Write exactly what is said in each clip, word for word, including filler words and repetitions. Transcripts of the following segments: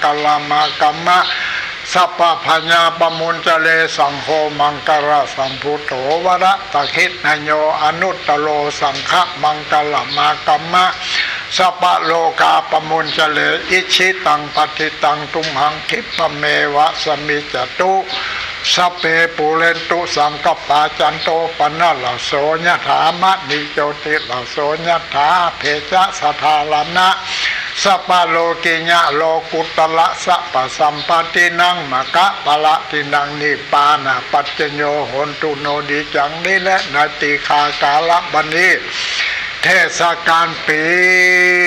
กะละมากัมมะ สัพพะพยาปะมุญจะเร สังโฆมังกะละสัมภุโต วะระตะขิณโย อนุตตะโร สังฆะมังกะละมากัมมะ สัพพะโรคาปะมุญจะเร อิจฉิตังปัตถิตัง ตุมหังคิปปะเมวะสะมิจจะตุ สัพเพปูเรนตุสังกัปปา จันโทปะนะระโสยะถา มะณิโชติระโสยะถา สัพเพจะสะทาระณะ สัพพะโลกิยะ โลกุตตะระ สัพพะสัมปะตินัง มะคะปะละตินัง นิพพานะปัจจโย โหนตุโน ดีจังนี้แล ในตีฆากาละบัดนี้ เทศกาลปี๋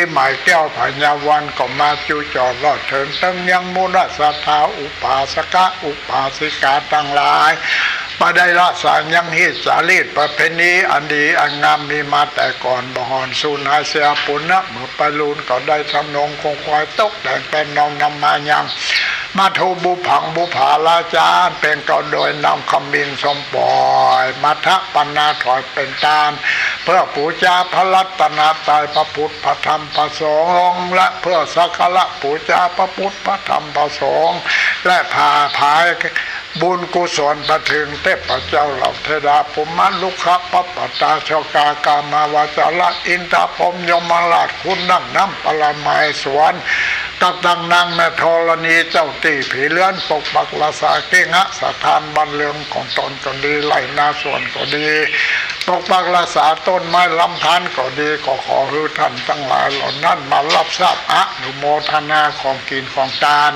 ใหม่แก้วผญาวัณก็มาจุจอดรอดเถิง ตึงยังมูลศรัทธาอุปาสกะอุปาสิกาตังหลาย บ่ได้ละสางยังฮีตจารีตประเพณีอันดีอันงามมีมาแต่ก่อน บ่ห่อนสูญหายเสีย ปู๋นะเมื่อไปลูนก็ได้ทำนงคงควายตกแต่งแปลนนองนำมายัง มัทธุบุพผังบุพผาราจา เป๋นเกล้าโดยนำขมินทรงป่อย มัทธะปะนาถอยเป๋นตาน เพื่อปู๋จาพระรัตนตรัย พระพุทธ พระธรรม พระสงฆ์ และเพื่อสักการะปู๋จาพระพุทธ พระธรรม พระสงฆ์ และผ่าผายบุญกุศลไปเถิงเทพเจ้าเหล่าเทวดา พรหมะ รุกขะ พระปัตตา โชคา กามาวจระ อินทรพรหม ยมราช คุณนางนำ ปรมาเสวน กับตังนางแม่ธรณี เจ้าตี้ผีเรือน ปกปักรักษาเกหสถานบ้านเรือนของตนก็ดี ไร่นาสวนก็ดี ปกปักรักษาต้นไม้ลำธารก็ดี ก็ขอหื้อท่านตังหลายเหล่านั้นมารับทราบอนุโมทนาของกิ๋นของตาน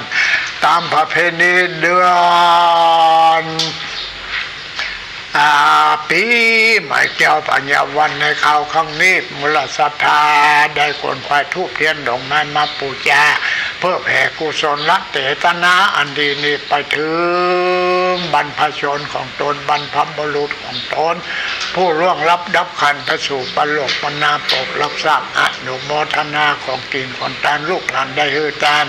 ต๋ามประเพณีเดือน อ่า ปี๋ใหม่แก้วผญาวัณในคราวครั้งนี้ มูลศรัทธาได้ขนขวายธูปเตียนดอกไม้มาปู๋จา เพื่อแผ่กุศลเจตนาอันดีนี้ไปเถิงบรรพชนของตน บรรพบุรุษของตน ผู้ล่วงลับดับขันธ์ไปสู่ปรโลกปรนาม โปรดรับทราบอนุโมทนาของกิ๋นของตาน ลูกหลานได้หื้อตาน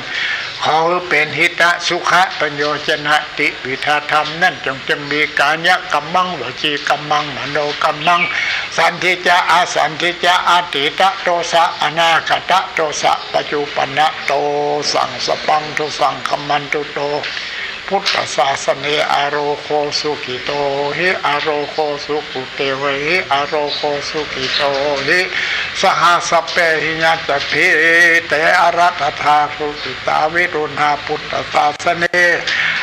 ขอหื้อเป๋นหิตะสุขะประโยชนะติวิทาธรรม นั้นจงจะมีกายะกัมมัง วจีกัมมัง มโนกัมมัง สันทิจะ อสันทิจะ อตีตะโตสะ อนาคตะโตสะ ปัจจุปันนะโตสัง สปังทุสัง ขมันตุโต พุทธศาสเน อโรโคสุขิโตหิ อโรโคสุขุเตหิ อโรโคสุขิโตหิ สหสพเปหิ ยะจะพีเต อรัตถาสุขิตา วิรุณหา พุทธศาสเน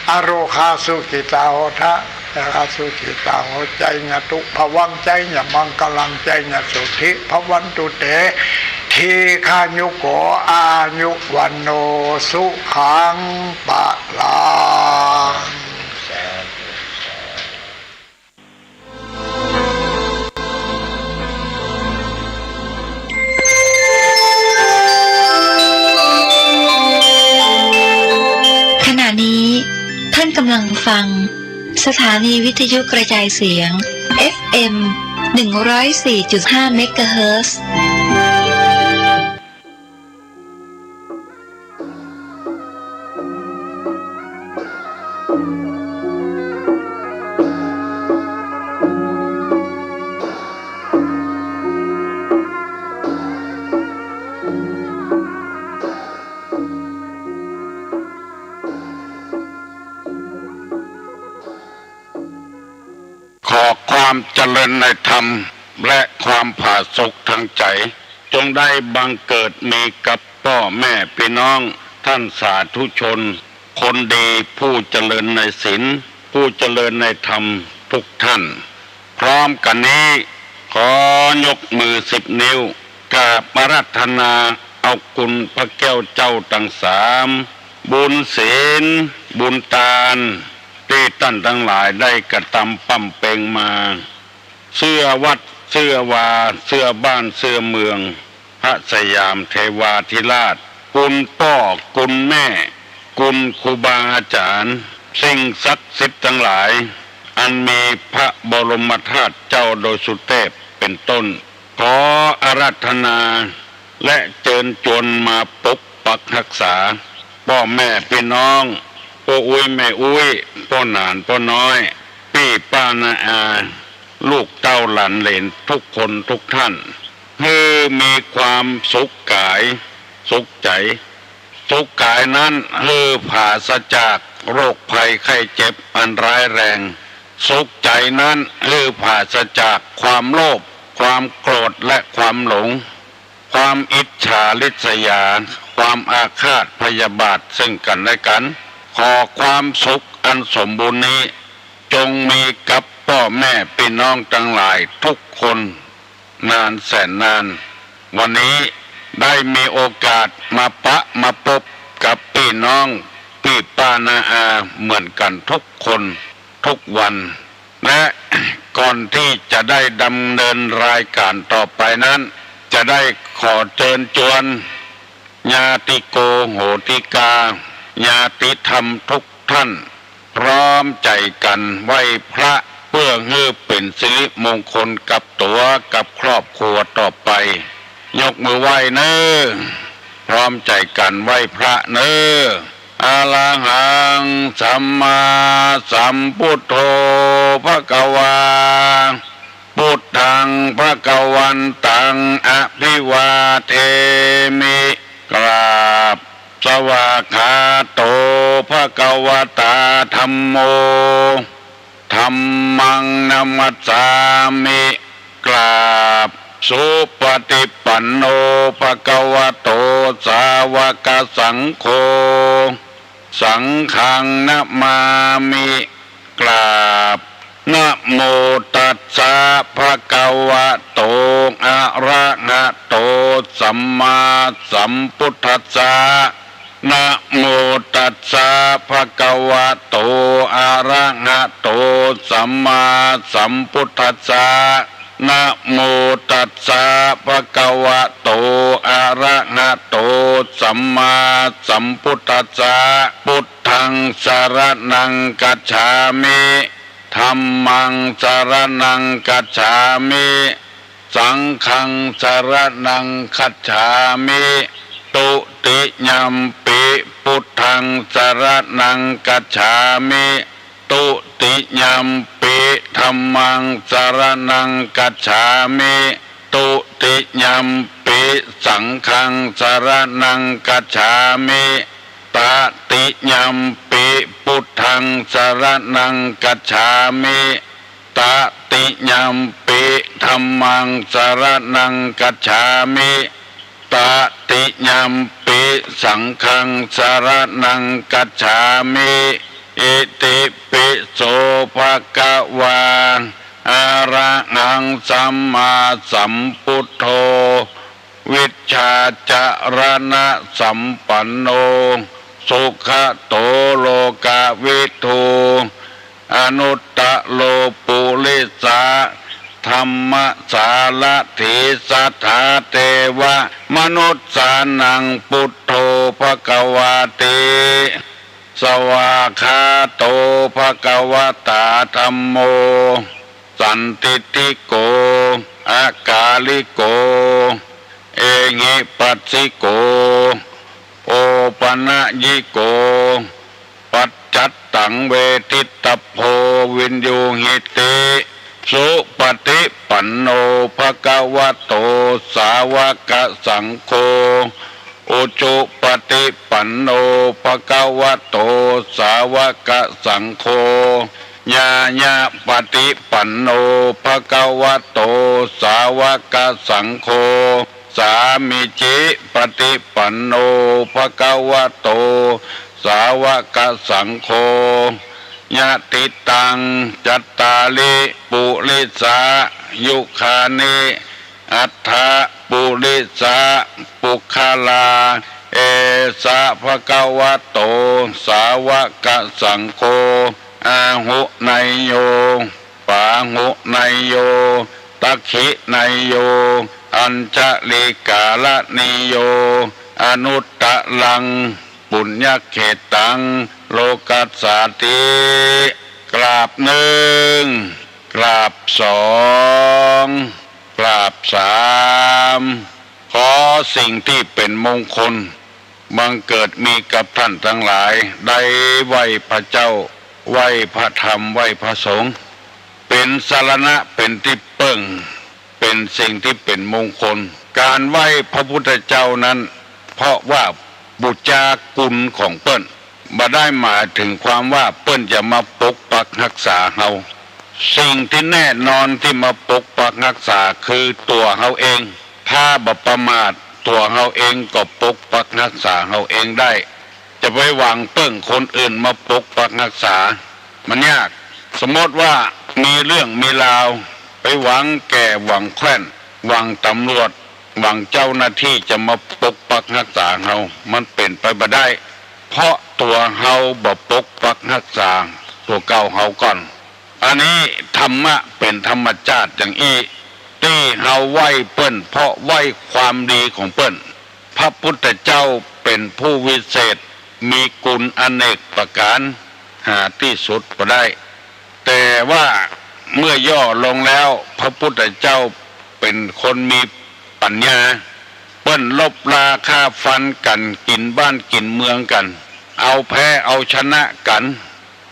อโรคาสุขิตาโหทะ สุขิตาโห ไจยะตุภวัง ไจยะมังคลัง ไจยะสุทธิภวันตุเต ทีฆายุโก อายุวัณโณ สุขังพลัง ขณะนี้ท่านกำลังฟังสถานีวิทยุกระจายเสียง เอฟเอ็ม หนึ่งร้อยสี่จุดห้า เมกะเฮิรตซ์ ขอความเจริญในธรรมและความผาสุกทางใจ จงได้บังเกิดมีกับป้อแม่ปี้น้อง ต้านสาธุชน คนดีผู้เจริญในศีล ผู้เจริญในธรรมทุกท่าน พร้อมกั๋นนี้ ขอยกมือสิบนิ้ว กราบอาราธนาเอาคุณพระแก้วเจ้าตังสาม บุญศีล บุญตาน ตี้ต้านตังหลายได้กระตำปำเป็งมา เสื้อวัด เสื้อวา เสื้อบ้าน เสื้อเมือง พระสยามเทวาธิราช คุณป้อ คุณแม่ คุณครูบาอาจ๋ารย์ สิ่งศักดิ์สิทธิ์ตังหลาย อันมีพระบรมธาตุเจ้าดอยสุเตพเป็นต้น ขออาราธนา และเจิญจวนมาปกปักฮักษา ป้อแม่ปี้น้อง ป้ออุ๊ยแม่อุ๊ย ป้อหนานป้อน้อย ปี้ป้าน้าอา ลูกเต้าหลานเหลนทุกคนทุกท่าน หื้อมีความสุขก๋าย สุขใจ๋ สุขกายนั้นหื้อปราศจากโรคภัยไข้เจ็บอันร้ายแรง สุขใจ๋นั้นหื้อปราศจากความโลภ ความโกรธ และความหลง ความอิจฉาริษยา ความอาฆาตพยาบาทซึ่งกันและกัน ขอความสุขอันสมบูรณ์นี้ จงมีกับป้อแม่ปี้น้องตังหลายทุกคน นานแสนนาน วันนี้ได้มีโอกาสมาปะมาปบกับปี้น้อง ปี้ป้าน้าอาเหมือนกั๋นทุกคนทุกวัน และก่อนตี้จะได้ดำเนินรายก๋านต่อไปนั้น จะได้ขอเจิญจวน ญาติโกโหติกา ญาติธรรมทุกท่าน พร้อมใจ๋กั๋นไหว้พระ เปื้อหื้อเป๋นสิริมงคลกับตั๋วกับครอบครัวต่อไป ยกมือไหว้เน่อ พร้อมใจ๋กั๋นไหว้พระเน่อ อะระหัง สัมมาสัมพุทโธ ภะคะวา พุทธัง ภะคะวันตัง อะภิวาเทมิ กราบ สวากขาโต ภะคะวะตา ธัมโม ธัมมัง นะมัสสามิ กราบ สุปะฏิปันโน ภะคะวะโต สาวะกสังโฆ สังฆัง นะมามิ กราบ นะโมตัสสะ ภะคะวะโต อะระหะโต สัมมาสัมพุทธัสสะ นะโมตัสสะ ภะคะวะโต อะระหะโต สัมมาสัมพุทธัสสะ นะโมตัสสะ ภะคะวะโต อะระหะโต สัมมาสัมพุทธัสสะ พุทธัง สะระณัง คัจฉามิ ธัมมัง สะระณัง คัจฉามิ สังฆัง สะระณัง คัจฉามิ ตุติยัมปิ พุทธัง สะระณัง คัจฉามิ ตุติยัมปิ ธัมมัง สะระณัง คัจฉามิ ตุติยัมปิ สังฆัง สะระณัง คัจฉามิ ตะติยัมปิ พุทธัง สะระณัง คัจฉามิ ตะติยัมปิ ธัมมัง สะระณัง คัจฉามิ ตะติยัมปิ สังฆัง สะระณัง คัจฉามิ อิติปิโส ภะคะวา อะระหัง สัมมาสัมพุทโธ วิชชาจะรณะสัมปันโน สุขะโต โลกะวิทู อนุตตะโร ปุริสะธัมมะสารถี สัทธาเตวะมนุสสานัง พุทโธ ภะคะวาติ สวากขาโต ภะคะวะตา ธัมโม สันทิฏฐิโก อะกาลิโก เอหิปัสสิโก โอปะนะยิโก ปัจจัตตัง เวทิตตะโพ วินยูหิติ สุปะฏิปันโน ภะคะวะโต สาวะกะสังโฆ อุจุปะฏิปันโน ภะคะวะโต สาวะกะสังโฆ ญาญะปะฏิปันโน ภะคะวะโต สาวะกะสังโฆ สามีจิปะฏิปันโน ภะคะวะโต สาวะกะสังโฆ ยะถิตัง จัตตาริ ปุริสายุคานิ อัตถะ ปุริสะ ปุคคลา เอสะ ภะคะวะโต สาวะกะสังโฆ อาหุเนยโย ปาหุเนยโย ตักขิเนยโย อัญชะลีกาละนีโย อนุตตะรัง ปุญญะเขตัง โลกัสสาติ กราบนึ่ง กราบสอง กราบสาม ขอสิ่งตี้เป๋นมงคล บังเกิดมีกับต้านตังหลาย ได้ไหว้พระเจ้า ไหว้พระธรรม ไหว้พระสงฆ์ เป๋นสรณะ เป๋นตี้เปิ้ง เป๋นสิ่งตี้เป๋นมงคล ก๋านไหว้พระพุทธเจ้านั้น เพราะว่า บู๋จาคุณของเปิ้น บ่ได้หมายเถิงความว่าเปิ้นจะมาปกปักฮักษาเฮา สิ่งตี้แน่นอนตี้มาปกปักฮักษาคือตั๋วเฮาเอง ถ้าบ่ประมาทตั๋วเฮาเองก็ปกปักฮักษาเฮาเองได้ จะไปหวังเปิ้งคนอื่นมาปกปักฮักษา มันยาก สมมติว่ามีเรื่องมีราว ไปหวังแก่หวังแคว้น หวังต๋ำรวจ หวังเจ้าหน้าตี้จะมาปกปักฮักษาเฮา มันเป๋นไปบ่ได้ เพราะตั๋วเฮาบ่ปกปักฮักษาตั๋วเก่าเฮาก่อน อันนี้ธรรมะเป๋นธรรมจาติอย่างอี้ ตี้เฮาไหว้เปิ้นเพราะไหว้ความดีของเปิ้น พระพุทธเจ้าเป๋นผู้วิเศษ มีคุณอเนกประการ หาตี้สุดบ่ได้ แต่ว่าเมื่อย่อลงแล้ว พระพุทธเจ้าเป๋นคนมีปัญญา เปิ้นลบราฆ่าฟันกั๋น กิ๋นบ้านกิ๋นเมืองกั๋น เอาแพ้เอาชนะกั๋น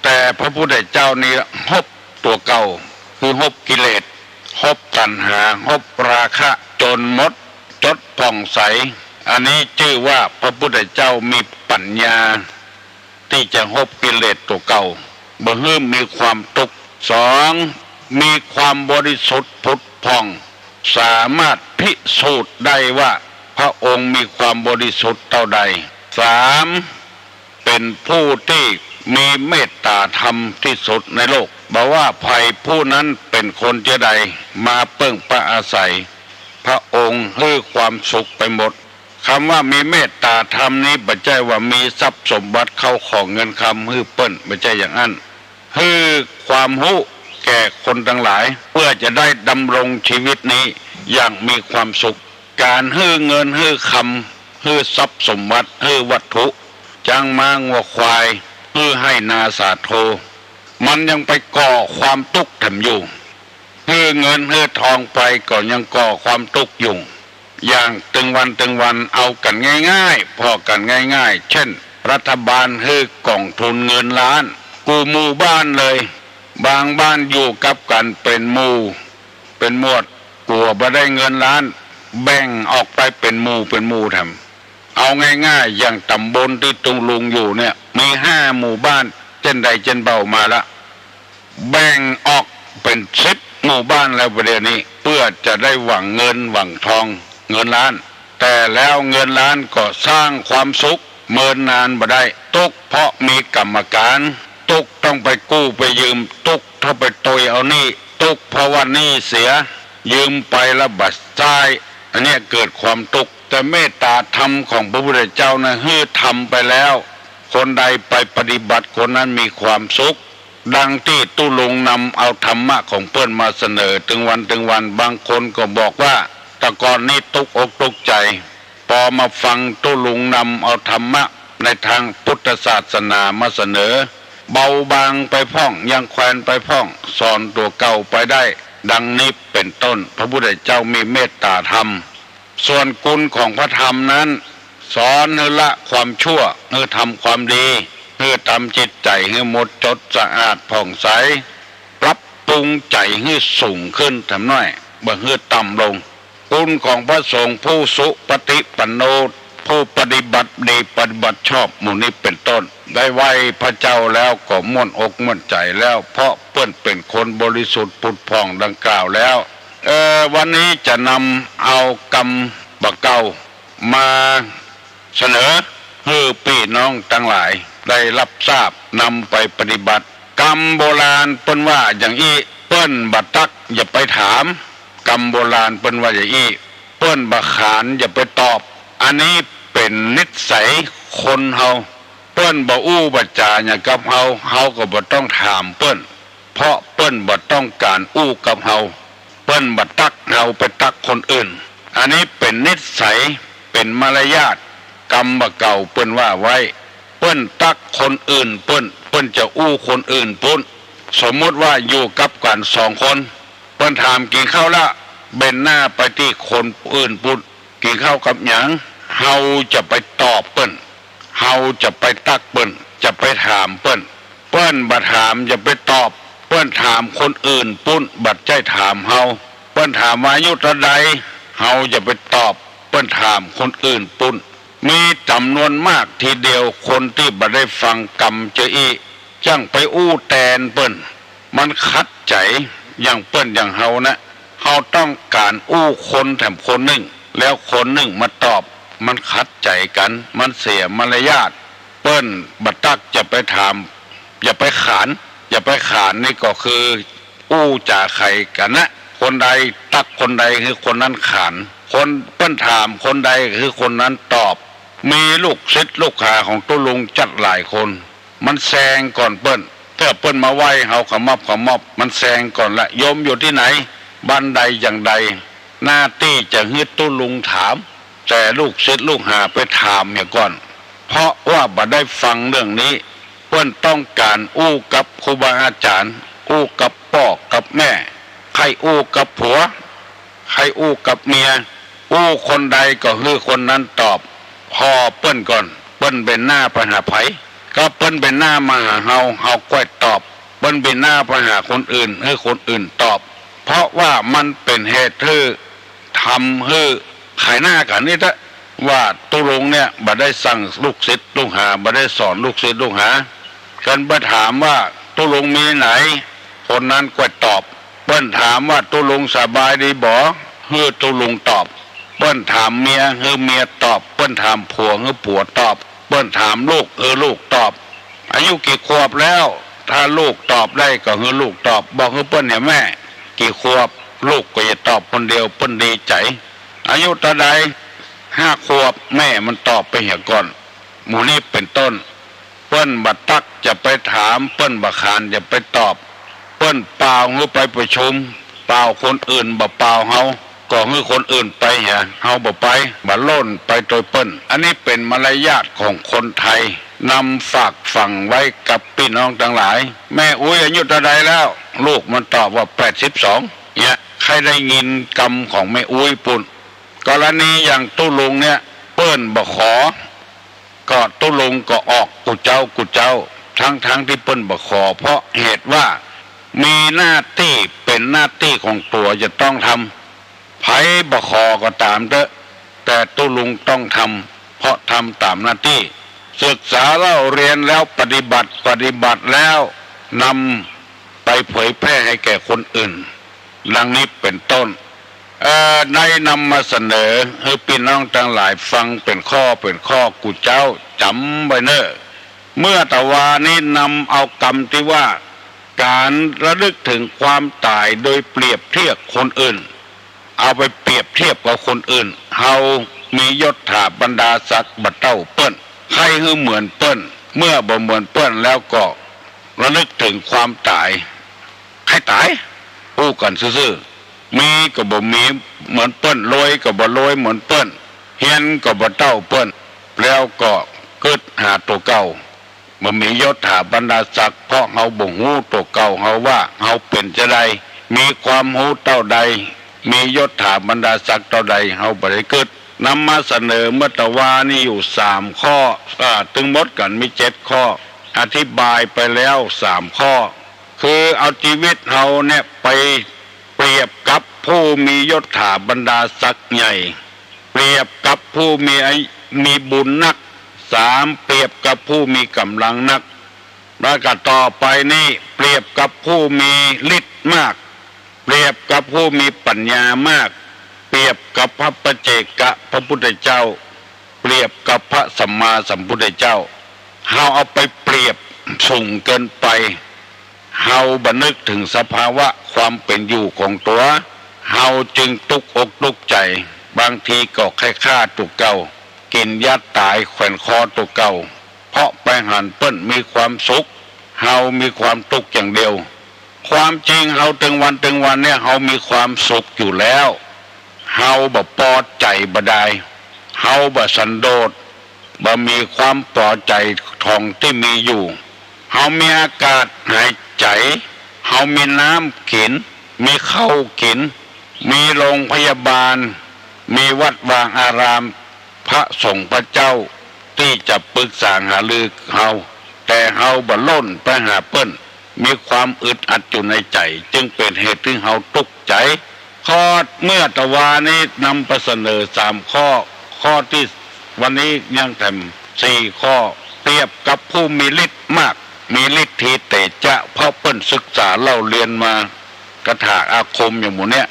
แต่พระพุทธเจ้านี่ฮบตั๋วเก่า คือฮบกิเลส ฮบตัณหา ฮบราคะ จ๋นหมด จดผ่องใส อันนี้จื้อว่าพระพุทธเจ้ามีปัญญา ตี้จะฮบกิเลสตั๋วเก่า บ่หื้อมีความตุ๊กข์ สอง มีความบริสุทธิ์ผุดผ่อง สามารถพิสูจน์ได้ว่าพระองค์มีความบริสุทธิ์เต้าใด สาม เป๋นผู้ตี้มีเมตตาธรรมตี้สุดในโลก บ่ว่าใผผู้นั้นเป๋นคนเจื้อใด มาเปิ้งปะอาศัย พระองค์หื้อความสุขไปหมด กำว่ามีเมตตาธรรมนี้บ่ใจ้ว่ามีทรัพย์สมบัติเข้าของเงินคำหื้อเปิ้น บ่ใจ้อย่างอั้น หื้อความฮู้แก่คนตังหลาย เปื้อจะได้ดำรงจีวิตนี้อย่างมีความสุข ก๋านหื้อเงินหื้อคำ หื้อทรัพย์สมบัติ หื้อวัตถุ จ๊างม้างัวควาย หื้อไฮ่นาสาโท มันยังไปก่อความตุ๊กข์แถมอยู่ หื้อเงินหื้อทองไปก็ยังก่อความตุ๊กข์อยู่ อย่างตึงวันตึงวันเอากั๋นง่ายๆ ผ่อกั๋นง่ายๆ เจ้น รัฐบาลหื้อกองทุนเงินล้าน กู้หมู่บ้านเลย บางบ้านอยู่กับกั๋นเป๋นหมู่เป๋นหมวด กั๋วบ่ได้เงินล้าน แบ่งออกไปเป๋นหมู่เป๋นหมู่แถม เอาง่ายๆ อย่างต๋ำบลตี้ตุ๊ลุงอยู่เนี่ย มีห้าหมู่บ้าน เจ้นใดเจ้นเบามาละ แบ่งออกเป๋นสิบหมู่บ้านแล้วบ่าเดี่ยวนี้ เปื้อจะได้หวังเงินหวังทอง เงินล้าน แต่แล้วเงินล้านก็สร้างความสุขเมินนานบ่ได้ ตุ๊กข์เพราะมีกรรมการ ตุ๊กข์ต้องไปกู้ไปยืม ตุ๊กข์ต้องไปตวยเอาหนี้ ตุ๊กข์เพราะว่าหนี้เสีย ยืมไปแล้วบ่ใจ๊ อันเนี้ยเกิดความตุ๊กข์ แต่เมตตาธรรมของพระพุทธเจ้านะ หื้อทำไปแล้ว คนใดไปปฏิบัติคนนั้นมีความสุข ดังตี้ตุ๊ลุงนำเอาธรรมะของเปิ้นมาเสนอตึงวันตึงวัน บางคนก็บอกว่า แต่ก่อนนี้ตุ๊กอกตุ๊กใจ๋ ปอมาฟังตุ๊ลุงนำเอาธรรมะในตางพุทธศาสนามาเสนอ เบาบางไปพ่อง ยังแควนไปพ่อง สอนตั๋วเก่าไปได้ ดังนี้เป๋นต้น พระพุทธเจ้ามีเมตตาธรรม ส่วนคุณของพระธรรมนั้น สอนหื้อละความชั่ว หื้อทำความดี หื้อทำจิตใจ๋หื้อหมดจดสะอาดผ่องใส ปรับปรุงใจ๋หื้อสูงขึ้นแถมหน้อย บ่หื้อต่ำลง คุณของพระสงฆ์ผู้สุปฏิปันโน ผู้ปฏิบัติดีปฏิบัติชอบหมู่นี้เป๋นต้น ได้ไหว้พระเจ้าแล้วก็ม่วนอกม่วนใจ๋แล้ว เพราะเปิ้นเป๋นคนบริสุทธิ์ผุดผ่องดังกล่าวแล้ว เออ วันนี้จะนำเอากำบ่าเก่ามาเสนอ หื้อปี้น้องตังหลายได้ฮับทราบนำไปปฏิบัติ กำโบราณเปิ้นว่าอย่างอี้ เปิ้นบ่ตักอย่าไปถาม กำโบราณเปิ้นว่าอย่างอี้ เปิ้นบ่ขานอย่าไปตอบ อันนี้เป๋นนิสัยคนเฮา เปิ้นบ่อู้บ่จ๋าหยังกับเฮา เฮาก็บ่ต้องถามเปิ้น เพราะเปิ้นบ่ต้องก๋านอู้กับเฮา เปิ้นบ่ตักเฮาไปตักคนอื่น อันนี้เป๋นนิสัย เป๋นมารยาท กำบ่าเก่าเปิ้นว่าไว้ เปิ้นตักคนอื่นเปิ้น เปิ้นจะอู้คนอื่นปุ้น สมมุติว่าอยู่กับกั๋นสองคน เปิ้นถามกิ๋นข้าวละ เบนหน้าไปตี้คนอื่นปุ้น กิ๋นข้าวกับหยัง เฮาจะไปตอบเปิ้น เฮาจะไปตักเปิ้น จะไปถามเปิ้น เปิ้นบ่ถามอย่าไปตอบ เปิ้นถามคนอื่นปุ้น บ่ใจ้ถามเฮา เปิ้นถามว่าอายุเต้าใด เฮาอย่าไปตอบ เปิ้นถามคนอื่นปุ้น มีจ๋ำนวนมากทีเดียวคนตี้บ่ได้ฟังกำเจออี้ จั้งไปอู้แตนเปิ้น มันขัดใจ๋ อย่างเปิ้นอย่างเฮานะ เฮาต้องก๋านอู้คนแถมคนนึ่ง แล้วคนนึ่งมาตอบ มันขัดใจ๋กั๋น มันเสียมารยาท เปิ้นบ่ตักจะไปถาม อย่าไปขาน อย่าไปขานนี่ก็คืออู้จ๋าไขกั๋นนะ คนใดตักคนใดคือคนนั้นขาน คนเปิ้นถามคนใดคือคนนั้นตอบ มีลูกศิษย์ลูกหาของตุ๊ลุงจั๊ดหลายคน มันแซงก่อนเปิ้น เตื้อเปิ้นมาไหว้เฮาขะมอบขะมอบ มันแซงก่อนละ โยมอยู่ตี้ไหน บ้านใดอย่างใด หน้าตี้จะหื้อตุ๊ลุงถาม แต่ลูกศิษย์ลูกหาไปถามเหียก่อน เพราะว่าบ่ได้ฟังเรื่องนี้ เปิ้นต้องก๋านอู้กับครูบาอาจ๋ารย์ อู้กับป้อกับแม่ ใค่อู้กับผัว ใค่อู้กับเมีย อู้คนใดก็หื้อคนนั้นตอบ ผ่อเปิ้นก่อน เปิ้นเบนหน้าไปหาใผ ก็เปิ้นเบนหน้ามาหาเฮา เฮาก้อยตอบ เปิ้นเบนหน้าไปหาคนอื่น หื้อคนอื่นตอบ เพราะว่ามันเป๋นเหตุหื้อ ทำหื้อขายหน้ากั๋นนี่แต๊ ว่าตุ๊ลุงเนี่ยบ่ได้สั่งลูกศิษย์ลูกหา บ่ได้สอนลูกศิษย์ลูกหา เปิ้นไปถามว่าตุ๊ลุงมีไหน คนนั้นก้อยตอบ เปิ้นถามว่าตุ๊ลุงสบายดีบ่ หื้อตุ๊ลุงตอบ เปิ้นถามเมีย หื้อเมียตอบ เปิ้นถามผัว หื้อผัวตอบ เปิ้นถามลูก หื้อลูกตอบ อายุกี่ขวบแล้ว ถ้าลูกตอบได้ก็หื้อลูกตอบ บอกหื้อเปิ้นเนี่ยแม่ กี่ขวบ ลูกก็จะตอบคนเดียว เปิ้นดีใจ๋ อายุเต้าใด ห้าขวบ แม่มันตอบไปเหียก่อน หมู่นี้เป๋นต้น เปิ้นบ่ตักจะไปถาม เปิ้นบ่ขานจะไปตอบ เปิ้นป่าวหื้อไปประชุม ป่าวคนอื่นบ่ป่าวเฮา ก็หื้อคนอื่นไปเหีย เฮาบ่ไป บ่โล่นไปโตยเปิ้น อันนี้เป๋นมารยาทของคนไทย นำฝากฝังไว้กับปี้น้องตังหลาย แม่อุ๊ยอายุเต้าใดแล้ว ลูกมันตอบว่าแปดสิบสอง เนี่ย ใค่ได้ยินกำของแม่อุ๊ยปู้น กรณีอย่างตุ๊ลุงเนี่ย เปิ้นบ่ขอ ก็ตุ๊ลุงก็ออกกู้เจ๊ากู้เจ๊า ทั้งๆ ตี้เปิ้นบ่ขอ เพราะเหตุว่ามีหน้าตี้ เป๋นหน้าตี้ของตั๋วจะต้องทำ ใผบ่ขอก็ต๋ามเต๊อะ แต่ตุ๊ลุงต้องทำ เพราะทำต๋ามหน้าตี้ ศึกษาเล่าเรียนแล้วปฏิบัติ ปฏิบัติแล้วนำไปเผยแพร่ให้แก่คนอื่น ดังนี้เป๋นต้น เอ่อ ได้นำมาเสนอหื้อปี้น้องตังหลายฟังเป๋นข้อเป๋นข้อ กู้เจ๊าจ๋ำไว้เน่อ เมื่อตะวานี้นำเอากำตี้ว่า ก๋านระลึกเถิงความต๋ายโดยเปรียบเทียบคนอื่น เอาไปเปรียบเทียบกับคนอื่น เฮามียศถาบรรดาศักดิ์บ่เต้าเปิ้น ใค่หื้อเหมือนเปิ้น เมื่อบ่เหมือนเปิ้นแล้วก็ระลึกเถิงความต๋าย ใค่ต๋าย อู้กั๋นซื่อๆ มีก็บ่มีเหมือนเปิ้น รวยก็บ่รวยเหมือนเปิ้น เฮียนก็บ่เต้าเปิ้น แล้วก็กึ๊ดหาตั๋วเก่า บ่มียศถาบรรดาศักดิ์ เพราะเฮาบ่ฮู้ตั๋วเก่าเฮาว่าเฮาเป๋นจาใด มีความฮู้เต้าใด มียศถาบรรดาศักดิ์เต้าใด เฮาบ่ได้กึ๊ด นำมาเสนอเมื่อตะวานี้อยู่สามข้อ อ่า ตึงหมดกั๋นมีเจ็ดข้อ อธิบายไปแล้วสามข้อ คือเอาจีวิตเฮาเนี่ยไปเปรียบกับผู้มียศถาบรรดาศักดิ์ใหญ่ เปรียบกับผู้มีอา มีบุญนัก สาม เปรียบกับผู้มีก๋ำลังนัก แล้วก็ต่อไปนี้เปรียบกับผู้มีฤทธิ์มาก เปรียบกับผู้มีปัญญามาก เปรียบกับพระปัจเจกพระพุทธเจ้า เปรียบกับพระสัมมาสัมพุทธเจ้า เฮาเอาไปเปรียบสูงเกินไป เฮาบ่นึกถึงสภาวะความเป๋นอยู่ของตั๋ว เฮาจึงตุ๊กอกตุ๊กใจ๋ บางทีก็ใค่ฆ่าตั๋วเก่า กิ๋นยาต๋ายแขวนคอตั๋วเก่า เพราะไปหันเปิ้นมีความสุข เฮามีความตุ๊กอย่างเดียว ความจริงเฮาตึงวันตึงวันเนี่ยเฮามีความสุขอยู่แล้ว เฮาบ่ปอใจ๋บ่ดาย เฮาบ่สันโดษ บ่มีความปอใจ๋ของตี้มีอยู่ เฮามีอากาศหายใจ๋ เฮามีน้ำกิ๋น มีข้าวกิ๋น มีโรงพยาบาล มีวัดวาอาราม พระสงฆ์พระเจ้าตี้จะปรึกษาหารือเฮา แต่เฮาบ่ล่นไปหาเปิ้น มีความอึดอัดอยู่ในใจ๋ จึงเป๋นเหตุตี้เฮาตุ๊กใจ๋ ข้อเมื่อตะวานี้นำไปเสนอสามข้อ ข้อตี้ วันนี้ยังแถมสี่ข้อ เปรียบกับผู้มีฤทธิ์มาก มีฤทธีเตจะ เพราะเปิ้นศึกษาเล่าเรียนมา คาถาอาคมอย่างหมู่เนี้ย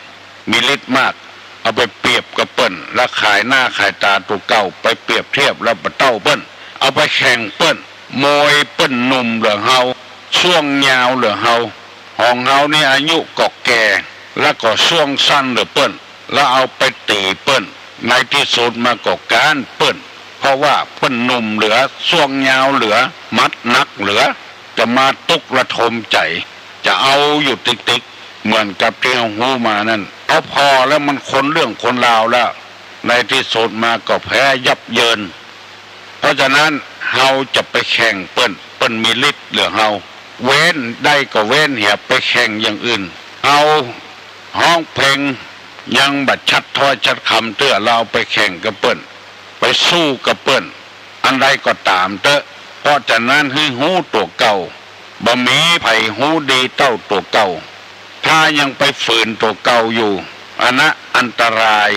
มีฤทธิ์มาก เอาไปเปรียบกับเปิ้น แล้วขายหน้าขายต๋าตั๋วเก่า ไปเปรียบเทียบแล้วบ่เต้าเปิ้น เอาไปแข่งเปิ้น มวยเปิ้นหนุ่มเหลือเฮา ส่วงยาวเหลือเฮา ของเฮานี่อายุก็แก่ แล้วก็ส่วงสั้นเหลือเปิ้น แล้วเอาไปตี๋เปิ้น ในตี้สุดมาก็ก๊านเปิ้น เพราะว่าเปิ้นหนุ่มเหลือ ส่วงยาวเหลือ หมัดหนักเหลือ จะมาตุ๊กระทมใจ๋ จะเอาอยู่ติ๊กๆ เหมือนกับตี้เฮาฮู้มานั้น เอาผ่อแล้วมันคนเรื่องคนราวแล้ว ในตี้สุดมาก็แพ้ยับเยิน เพราะฉะนั้นเฮาจะไปแข่งเปิ้น เปิ้นมีฤทธิ์เหลือเฮา เว้นได้ก็เว้น อย่าไปแข่งอย่างอื่น เฮาฮ้องเพลงยังบ่ชัดถ้อยชัดคำเตื้อ เฮาไปแข่งกับเปิ้น ไปสู้กับเปิ้น อันใดก็ต๋ามเต๊อะ เพราะฉะนั้นหื้อฮู้ตั๋วเก่า บ่มีใผฮู้ดีเต้าตั๋วเก่า ถ้ายังไปฝืนตั๋วเก่าอยู่ อันนั้นอันตราย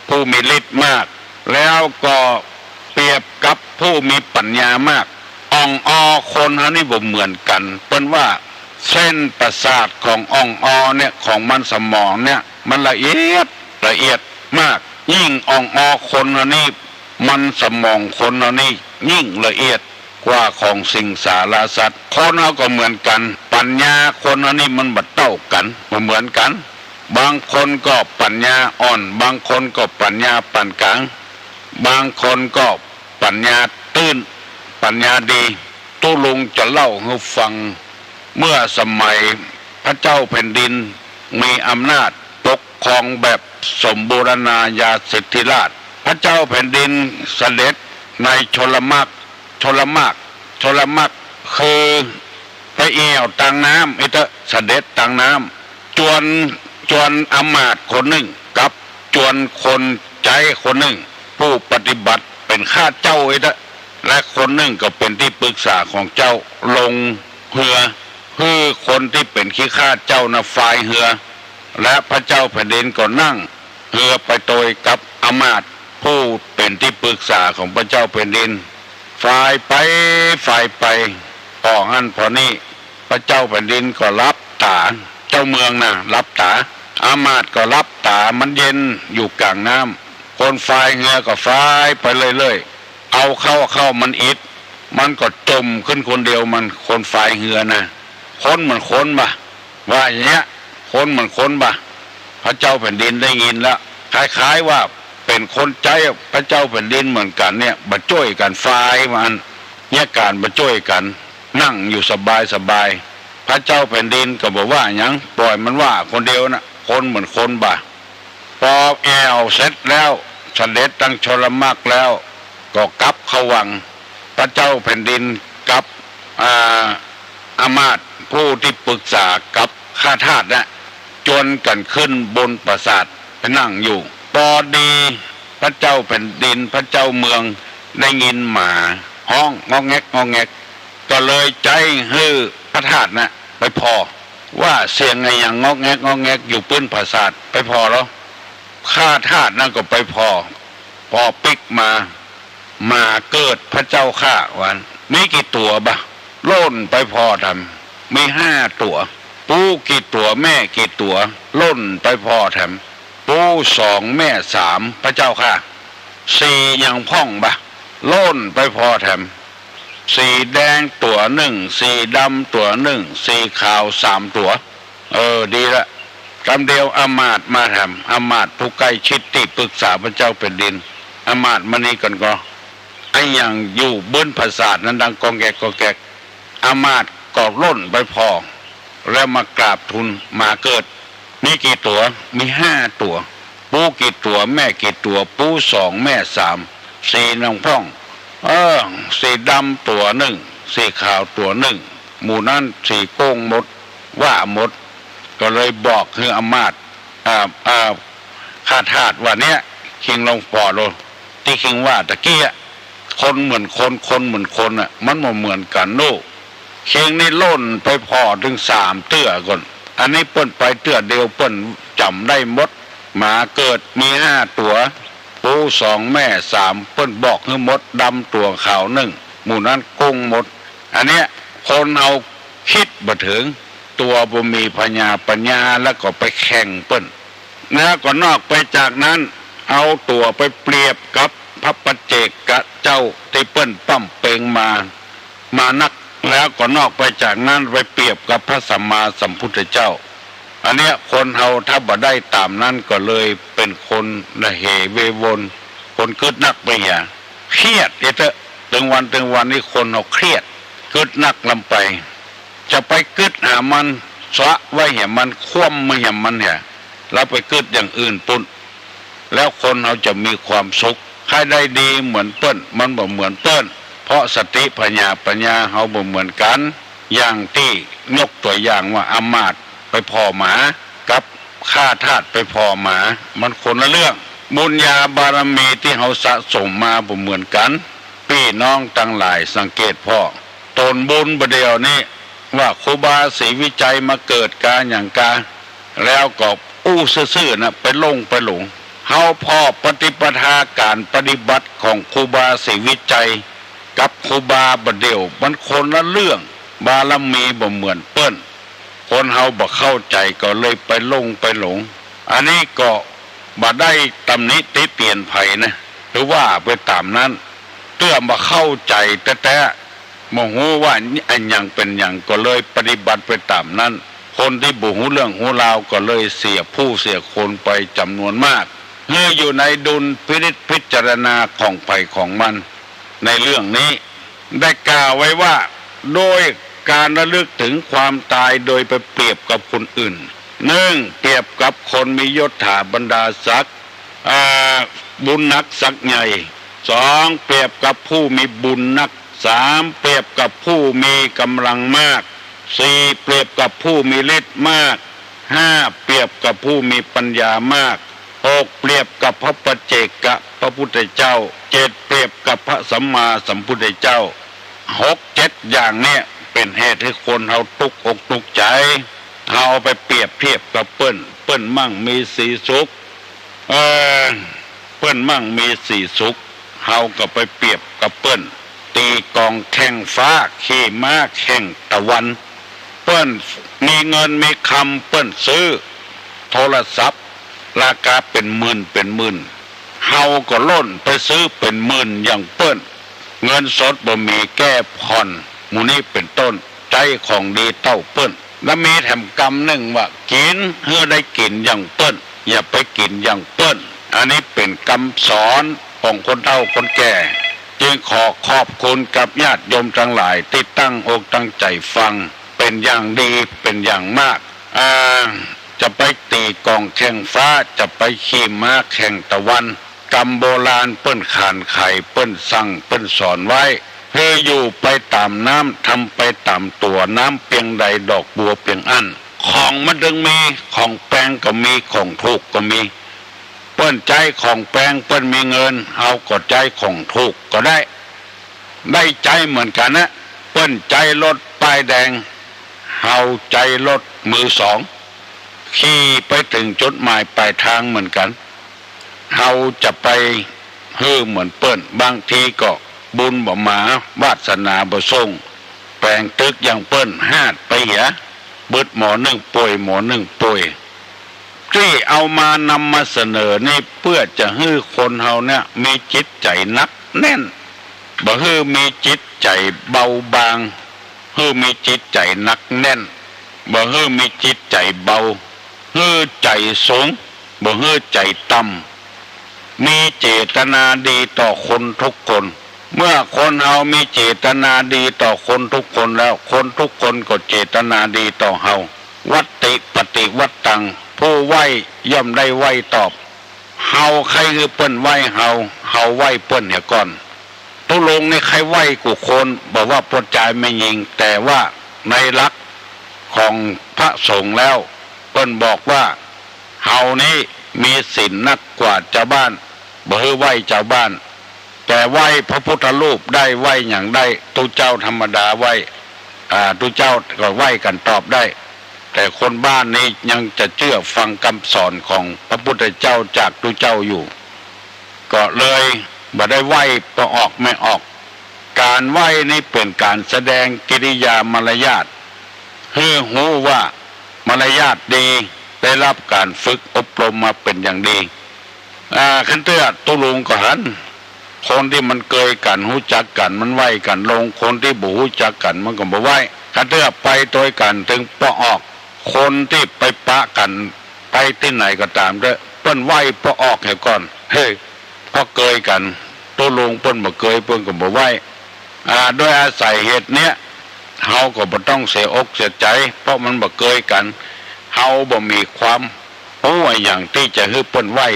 ผู้มีฤทธิ์มาก แล้วก็เปรียบกับผู้มีปั๋ญญามาก อ่องออคนเฮานี่บ่เหมือนกั๋น เปิ้นว่าเส้นประสาทของอ่องออเนี่ย ของมันสมองเนี่ย มันละเอียด ละเอียดมาก ยิ่งอ่องออคนเฮานี่ มันสมองคนเฮานี่ยิ่งละเอียดกว่าของสิงสารสัตว์ คนเฮาก็เหมือนกั๋น ปั๋ญญาคนเฮานี่มันบ่เต้ากั๋น บ่เหมือนกั๋น บางคนก็ปั๋ญญาอ่อน บางคนก็ปั๋ญญาปานก๋าง บางคนก็ปั๋ญญาตื้น ปั๋ญญาดี ตุ๊ลุงจะเล่าหื้อฟัง เมื่อสมัยพระเจ้าแผ่นดินมีอำนาจปกครองแบบสมบูรณาญาสิทธิราชย์ พระเจ้าแผ่นดินเสด็จในชลมรรค ชลมรรค ชลมรรค คือไปแอ่วตางน้ำ อิเต๊อะ เสด็จตางน้ำ จวน จวนอำมาตย์คนนึ่ง กับจวนคนใจ๊คนนึ่ง ผู้ปฏิบัติเป๋นข้าเจ้า อิเต๊อะ และคนนึ่งก็เป๋นตี้ปรึกษาของเจ้า ลงเฮือ หื้อคนตี้เป๋นขี้ข้าเจ้าน่ะฟายเฮือ และพระเจ้าแผ่นดินก็นั่งเฮือไปโตยกับอำมาตย์ผู้เป๋นตี้ปรึกษาของพระเจ้าแผ่นดิน ฟายไป ฟายไป ผ่อหั้นผ่อนี่ พระเจ้าแผ่นดินก็หลับต๋า เจ้าเมืองน่ะหลับต๋า อำมาตย์ก็หลับต๋า มันเย็นอยู่ก๋างน้ำ คนฟายเฮือก็ฟายไปเรื่อยๆ เอาเข้า เข้ามันอิด มันก็จ่มขึ้นคนเดียวมัน คนฟายเฮือน่ะ คนเหมือนคนบ่ะ ว่าอย่างเงี้ย คนเหมือนคนบ่ะ พระเจ้าแผ่นดินได้ยินแล้ว คล้ายๆ ว่าเป๋นคนใจ๊พระเจ้าแผ่นดินเหมือนกั๋นเนี่ย บ่จ้วยกั๋นฟายว่าอั้น เยียะก๋านบ่จ้วยกั๋น นั่งอยู่สบายๆ พระเจ้าแผ่นดินก็บ่ว่าหยัง ปล่อยมันว่าคนเดียวน่ะ คนเหมือนคนบ่ะ ปอแอ่วเสร็จแล้ว เสด็จตังชลมรรคแล้ว ก็กลับเข้าวัง พระเจ้าแผ่นดินกับ อ่า อำมาตย์ผู้ตี้ปรึกษากับข้าทาสน่ะ จวนกั๋นขึ้นบนปราสาทไปนั่งอยู่ ปอดีพระเจ้าแผ่นดิน พระเจ้าเมืองได้ยินหมาฮ้องง็อกแง็กง็อกแง็ก ก็เลยใจ๊หื้อข้าทาสน่ะไปผ่อ ว่าเสียงอะหยังง็อกแง็กง็อกแง็กอยู่ปื๊นปราสาท ไปผ่อแล้ว ข้าทาสนั่นก็ไปผ่อ ผ่อปิ๊กมา หมาเกิดพระเจ้าข้า ว่าอั้น มีกี่ตั๋วบ่ะ ล่นไปผ่อแถม มีห้าตั๋ว ปู๋กี่ตั๋ว แม่กี่ตั๋ว ล่นไปผ่อแถม ปู๋สอง แม่สาม พระเจ้าข้า สี่ยังพ่องบ่ะ ล่นไปผ่อแถม สีแดงตั๋วนึ่ง สีดำตั๋วนึ่ง สีขาวสามตั๋ว เออ ดีละ กำเดียวอำมาตย์มาแถม อำมาตย์ผู้ใกล้ชิดตี้ปรึกษาพระเจ้าแผ่นดิน อำมาตย์มานี่ก่อนก็ อะหยังอยู่ปื๊นปราสาทนั้นดังก๊อกแก๊กก๊อกแก๊ก อำมาตย์ก็ล่นไปผ่อ แล้วมากราบทูล หมาเกิด มีกี่ตั๋ว มีห้าตั๋ว ปู๋กี่ตั๋ว แม่กี่ตั๋ว ปู๋สอง แม่สาม สียังพ่อง เออ สีดำตั๋วนึ่ง สีขาวตั๋วนึ่ง หมู่นั้นสีโก้งหมด ว่าหมด ก็เลยบอกหื้ออำมาตย์อ่า อ่า ข้าทาสว่าเนี่ย คิงลองผ่อโล ตี้คิงว่าตะกี้อะ คนเหมือนคน คนเหมือนคนน่ะ มันบ่เหมือนกั๋นโน่ คิงนี่ล่นไปผ่อเถิงสามเตื้อก่อน อันนี้เปิ้นไปเตื้อเดียวเปิ้นจ๋ำได้หมด หมาเกิดมีห้าตั๋ว ปู๋สองแม่สาม เปิ้นบอกหื้อหมด ดำตั๋วขาวนึ่ง หมู่นั้นกุ้งหมด อันเนี้ยคนเฮาคิดบ่เถิง ตั๋วบ่มีผญาปั๋ญญา แล้วก็ไปแข่งเปิ้น แล้วก็นอกไปจากนั้น เอาตั๋วไปเปรียบกับพระปัจเจกเจ้าตี้เปิ้นป้ำเป็งมา มานัก แล้วก็นอกไปจากนั้นไปเปรียบกับพระสัมมาสัมพุทธเจ้า อันเนี้ยคนเฮาถ้าบ่ได้ต๋ามนั้นก็เลยเป๋นคนระเหเววน คนกึ๊ดนักไปเหีย เครียดเอเต๊อะ ตึงวันตึงวันนี้คนเฮาเครียด กึ๊ดนักล้ำไป จะไปกึ๊ดหามัน สะไว้เหียมัน คว่ำมาเหียมันเหีย แล้วไปกึ๊ดอย่างอื่นปุ้น แล้วคนเฮาจะมีความสุข ใค่ได้ดีเหมือนเปิ้น มันบ่เหมือนเปิ้น เพราะสติผญาปั๋ญญาเฮาบ่เหมือนกั๋น อย่างตี้ยกตั๋วอย่างว่าอำมาตย์ไปผ่อหมา กับข้าทาสไปผ่อหมา มันคนละเรื่อง บุญญาบารมีตี้เฮาสะสมมาบ่เหมือนกั๋น ปี้น้องตังหลายสังเกตผ่อ ต๋นบุญบ่าเดี่ยวนี้ ว่าครูบาศรีวิชัยมาเกิดกาอย่างกา แล้วก็อู้ซื่อๆ นะ ไปหลงไปหลง เฮาผ่อปฏิปทาก๋านปฏิบัติของครูบาศรีวิชัย กับครูบาบ่าเดี่ยว มันคนละเรื่อง บารมีบ่เหมือนเปิ้น คนเฮาบ่เข้าใจ๋ก็เลยไปหลงไปหลง อันนี้ก็บ่ได้ตำหนิติเตียนใผนะ ถือว่าไปต๋ามนั้น เตื้อบ่เข้าใจ๋แต๊ๆ บ่ฮู้ว่าอันหยังเป๋นหยังก็เลยปฏิบัติไปต๋ามนั้น คนตี้บ่ฮู้เรื่องฮู้ราวก็เลยเสียผู้เสียคนไปจ๋ำนวนมาก หื้ออยู่ในดุลพินิจพิจารณาของใผของมัน ในเรื่องนี้ได้กล่าวไว้ว่า โดยก๋านระลึกเถิงความต๋ายโดยไปเปรียบกับคนอื่น นึ่ง เปรียบกับคนมียศถาบรรดาศักดิ์ อ่า บุญนักศักดิ์ใหญ่ สอง เปรียบกับผู้มีบุญนัก สาม เปรียบกับผู้มีก๋ำลังมาก สี่ เปรียบกับผู้มีฤทธิ์มาก ห้า เปรียบกับผู้มีปัญญามาก หก เปรียบกับพระปัจเจกพระพุทธเจ้า เจ็ด เปรียบกับพระสัมมาสัมพุทธเจ้า หกเจ็ดอย่างเนี่ยเป๋นเหตุหื้อคนเฮาตุ๊กอกตุ๊กใจ๋ เฮาไปเปรียบเทียบกับเปิ้น เปิ้นมั่งมีสีสุข เออ เปิ้นมั่งมีสีสุข เฮาก็ไปเปรียบกับเปิ้น ตี๋ก่องแข่งฟ้า ขี่ม้าแข่งตะวัน เปิ้นมีเงินมีคำ เปิ้นซื้อโทรศัพท์ราคาเป๋นหมื่นเป๋นหมื่น เฮาก็ล่นไปซื้อเป๋นหมื่นอย่างเปิ้น เงินสดบ่มีแก้ผ่อน หมู่นี้เป๋นต้น ใจ๊ของดีเต้าเปิ้น แล้วมีแถมกำนึ่งว่า กิ๋นหื้อได้กิ๋นอย่างเปิ้น อย่าไปกิ๋นอย่างเปิ้น อันนี้เป๋นกำสอนของคนเฒ่าคนแก่ จึงขอขอบคุณกับญาติโยมตังหลายตี้ตั้งอกตั้งใจ๋ฟัง เป๋นอย่างดี เป๋นอย่างมาก อ่า จะไปตี๋ก่องแข่งฟ้า จะไปขี่ม้าแข่งตะวัน กำโบราณเปิ้นขานไข เปิ้นสั่ง เปิ้นสอนไว้ หื้ออยู่ไปต๋ามน้ำ ทำไปต๋ามตั๋ว น้ำเปียงใด ดอกบัวเปียงอั้น ของมันตึงมี ของแปงก็มี ของถูกก็มี เปิ้นใจ๊ของแปง เปิ้นมีเงิน เฮาก็ใจ๊ของถูกก็ได้ ได้ใจ๊เหมือนกั๋นนะ เปิ้นใจ๊รถป้ายแดง เฮาใจ๊รถมือสอง ขี่ไปเถิงจุดหมายปลายตางเหมือนกั๋น เฮาจะไปหื้อเหมือนเปิ้น บางทีก็บุญบ่มา วาสนาบ่ส่ง แป๋งตึกอย่างเปิ้นฮาดไปเหีย บึดหมอนึ่งป่วย หมอนึ่งป่วย ตี้เอามานำมาเสนอนี่เปื้อจะหื้อคนเฮาเนี่ยมีจิตใจ๋หนักแน่น บ่หื้อมีจิตใจ๋เบาบาง หื้อมีจิตใจ๋หนักแน่น บ่หื้อมีจิตใจ๋เบา หื้อใจ๋สูง บ่หื้อใจ๋ต่ำ มีเจตนาดีต่อคนทุกคน เมื่อคนเฮามีเจตนาดีต่อคนทุกคนแล้ว คนทุกคนก็เจตนาดีต่อเฮา วัตติปฏิวัตตัง ผู้ไหว้ย่อมได้ไหว้ตอบ เฮาใค่หื้อเปิ้นไหว้เฮา เฮาไหว้เปิ้นเหียก่อน ตุ๊ลุงนี่ใค่ไหว้กู้คน บ่ว่าป้อจายแม่ญิง แต่ว่าในหลักของพระสงฆ์แล้ว เปิ้นบอกว่า เฮานี้มีศีลหนักกว่าจาวบ้าน บ่หื้อไหว้จาวบ้าน แต่ไหว้พระพุทธรูปได้ ไหว้หยังได้ ตุ๊เจ้าธรรมดาไหว้ อ่า ตุ๊เจ้าก็ไหว้กั๋นตอบได้ แต่คนบ้านนี้ยังจะเจื้อฟังกำสอนของพระพุทธเจ้าจากตุ๊เจ้าอยู่ ก็เลยบ่ได้ไหว้ป้อออกแม่ออก ก๋านไหว้นี้เป๋นก๋านแสดงกิริยามารยาท หื้อฮู้ว่ามารยาทดี ได้ฮับก๋านฝึกอบรมมาเป๋นอย่างดี อ่า คันเตื้อตุ๊ลุงก็หัน คนตี้มันเกยกั๋น ฮู้จักกั๋น มันไหว้กั๋นลง คนตี้บ่ฮู้จักกั๋นมันก็บ่ไหว้ คันเตื้อไปตวยกั๋นเถิงป้อออก คนตี้ไปปะกั๋น ไปตี้ไหนก็ต๋ามเต๊อะ เปิ้นไหว้ป้อออกเหียก่อน เฮ้ย เพราะเกยกั๋น ตุ๊ลุงเปิ้นบ่เกย เปิ้นก็บ่ไหว้ อ่า โดยอาศัยเหตุเนี้ย เฮาก็บ่ต้องเสียอกเสียใจ๋ เพราะมันบ่เกยกั๋น เฮาบ่มีความฮู้อะหยังตี้จะหื้อเปิ้นไหว้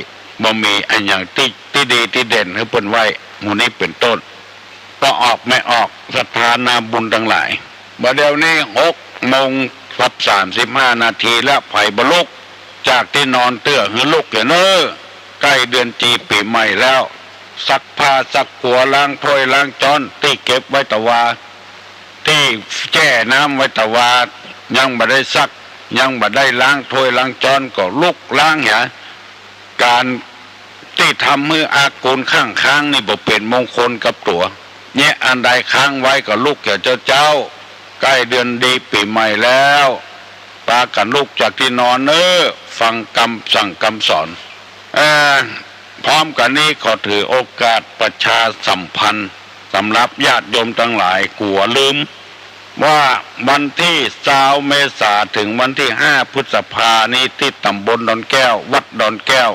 บ่มีอะหยังตี้ ตี้ดีตี้เด่นหื้อเปิ้นไหว้ หมู่นี้เป๋นต้น ป้อออกแม่ออก ศรัทธานาบุญตังหลาย บ่าเดี่ยวนี้หกโมงกับสามสิบห้านาทีแล้ว ใผบ่ลุกจากตี้นอนเตื้อหื้อลุกเหียเน่อ ใก้เดือนจีปี๋ใหม่แล้ว ซักผ้าซักกั๋ว ล้างถ้วยล้างจ๊อน ตี้เก็บไว้ตะวา ตี้แจ้น้ำไว้ตะวา ยังบ่ได้ซัก ยังบ่ได้ล้างถ้วยล้างจ๊อนก็ลุกล้างเหีย ก๋านตี้ทำหื้ออากูลข้างค้างนี่บ่เป๋นมงคลกับตั๋ว เยียะอันใดค้างไว้ก็ลุกเหียเจ้าเจ้า ใก้เดือนดีปี๋ใหม่แล้ว ปากั๋นลุกจากตี้นอนเน่อ ฟังกำสั่งกำสอน เอ่อ พร้อมกั๋นนี้ขอถือโอกาสประชาสัมพันธ์ สำหรับญาติโยมตังหลาย กั๋วลืม ว่าวันตี้ซาวเมษาเถิงวันตี้ห้าพฤษภานี้ ตี้ต๋ำบลดอนแก้ว วัดดอนแก้ว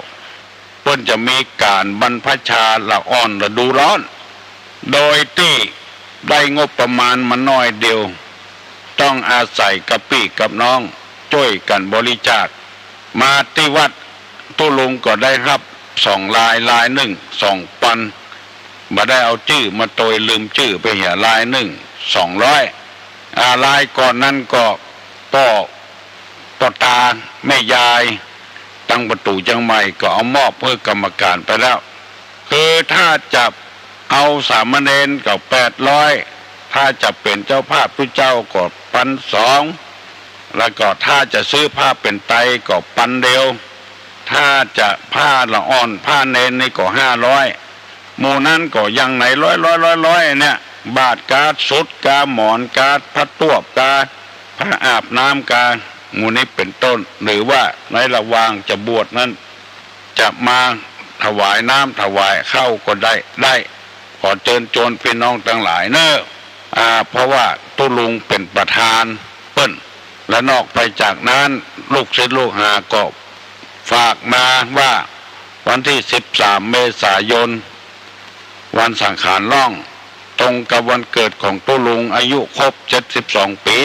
เปิ้นจะมีก๋านบรรพชาละอ่อนฤดูร้อน โดยตี้ได้งบประมาณมาน้อยเดียว ต้องอาศัยกับปี้กับน้องจ้วยกั๋นบริจาค มาตี้วัดตุ๊ลุงก็ได้ฮับสองลาย ลายนึ่งสองปัน บ่ได้เอาจื้อมาตวย ลืมจื้อไปเหีย ลายนึ่งสองร้อย อ่า ลายก่อนนั้นก็ป้อ ป้อตาแม่ยาย ตังประตู๋เจียงใหม่ก็เอามอบหื้อกรรมการไปแล้ว คือถ้าจะเอาสามเณรก็แปดร้อย ถ้าจะเป๋นเจ้าภาพตุ๊เจ้าก็ปันสอง แล้วก็ถ้าจะซื้อผ้าเป๋นไตรก็ปันเดียว ถ้าจะผ้าละอ่อนผ้าเณรนี่ก็ห้าร้อย หมู่นั้นก็อย่างไหนร้อยร้อยร้อยร้อยเนี่ย บาตรกา สุดกา หมอนกา ผ้าตวบกา ผ้าอาบน้ำกา หมู่นี้เป๋นต้น หรือว่าในระหว่างจะบวชนั้น จะมาถวายน้ำถวายข้าวก็ได้ ได้ ขอเจิญจวนปี้น้องตังหลายเน่อ อ่า เพราะว่าตุ๊ลุงเป๋นประธานเปิ้น และนอกไปจากนั้นลูกศิษย์ลูกหาก็ฝากมาว่าวันตี้สิบสามเมษายน วันสังขารล่อง ตรงกับวันเกิดของตุ๊ลุงอายุครบเจ็ดสิบสองปี๋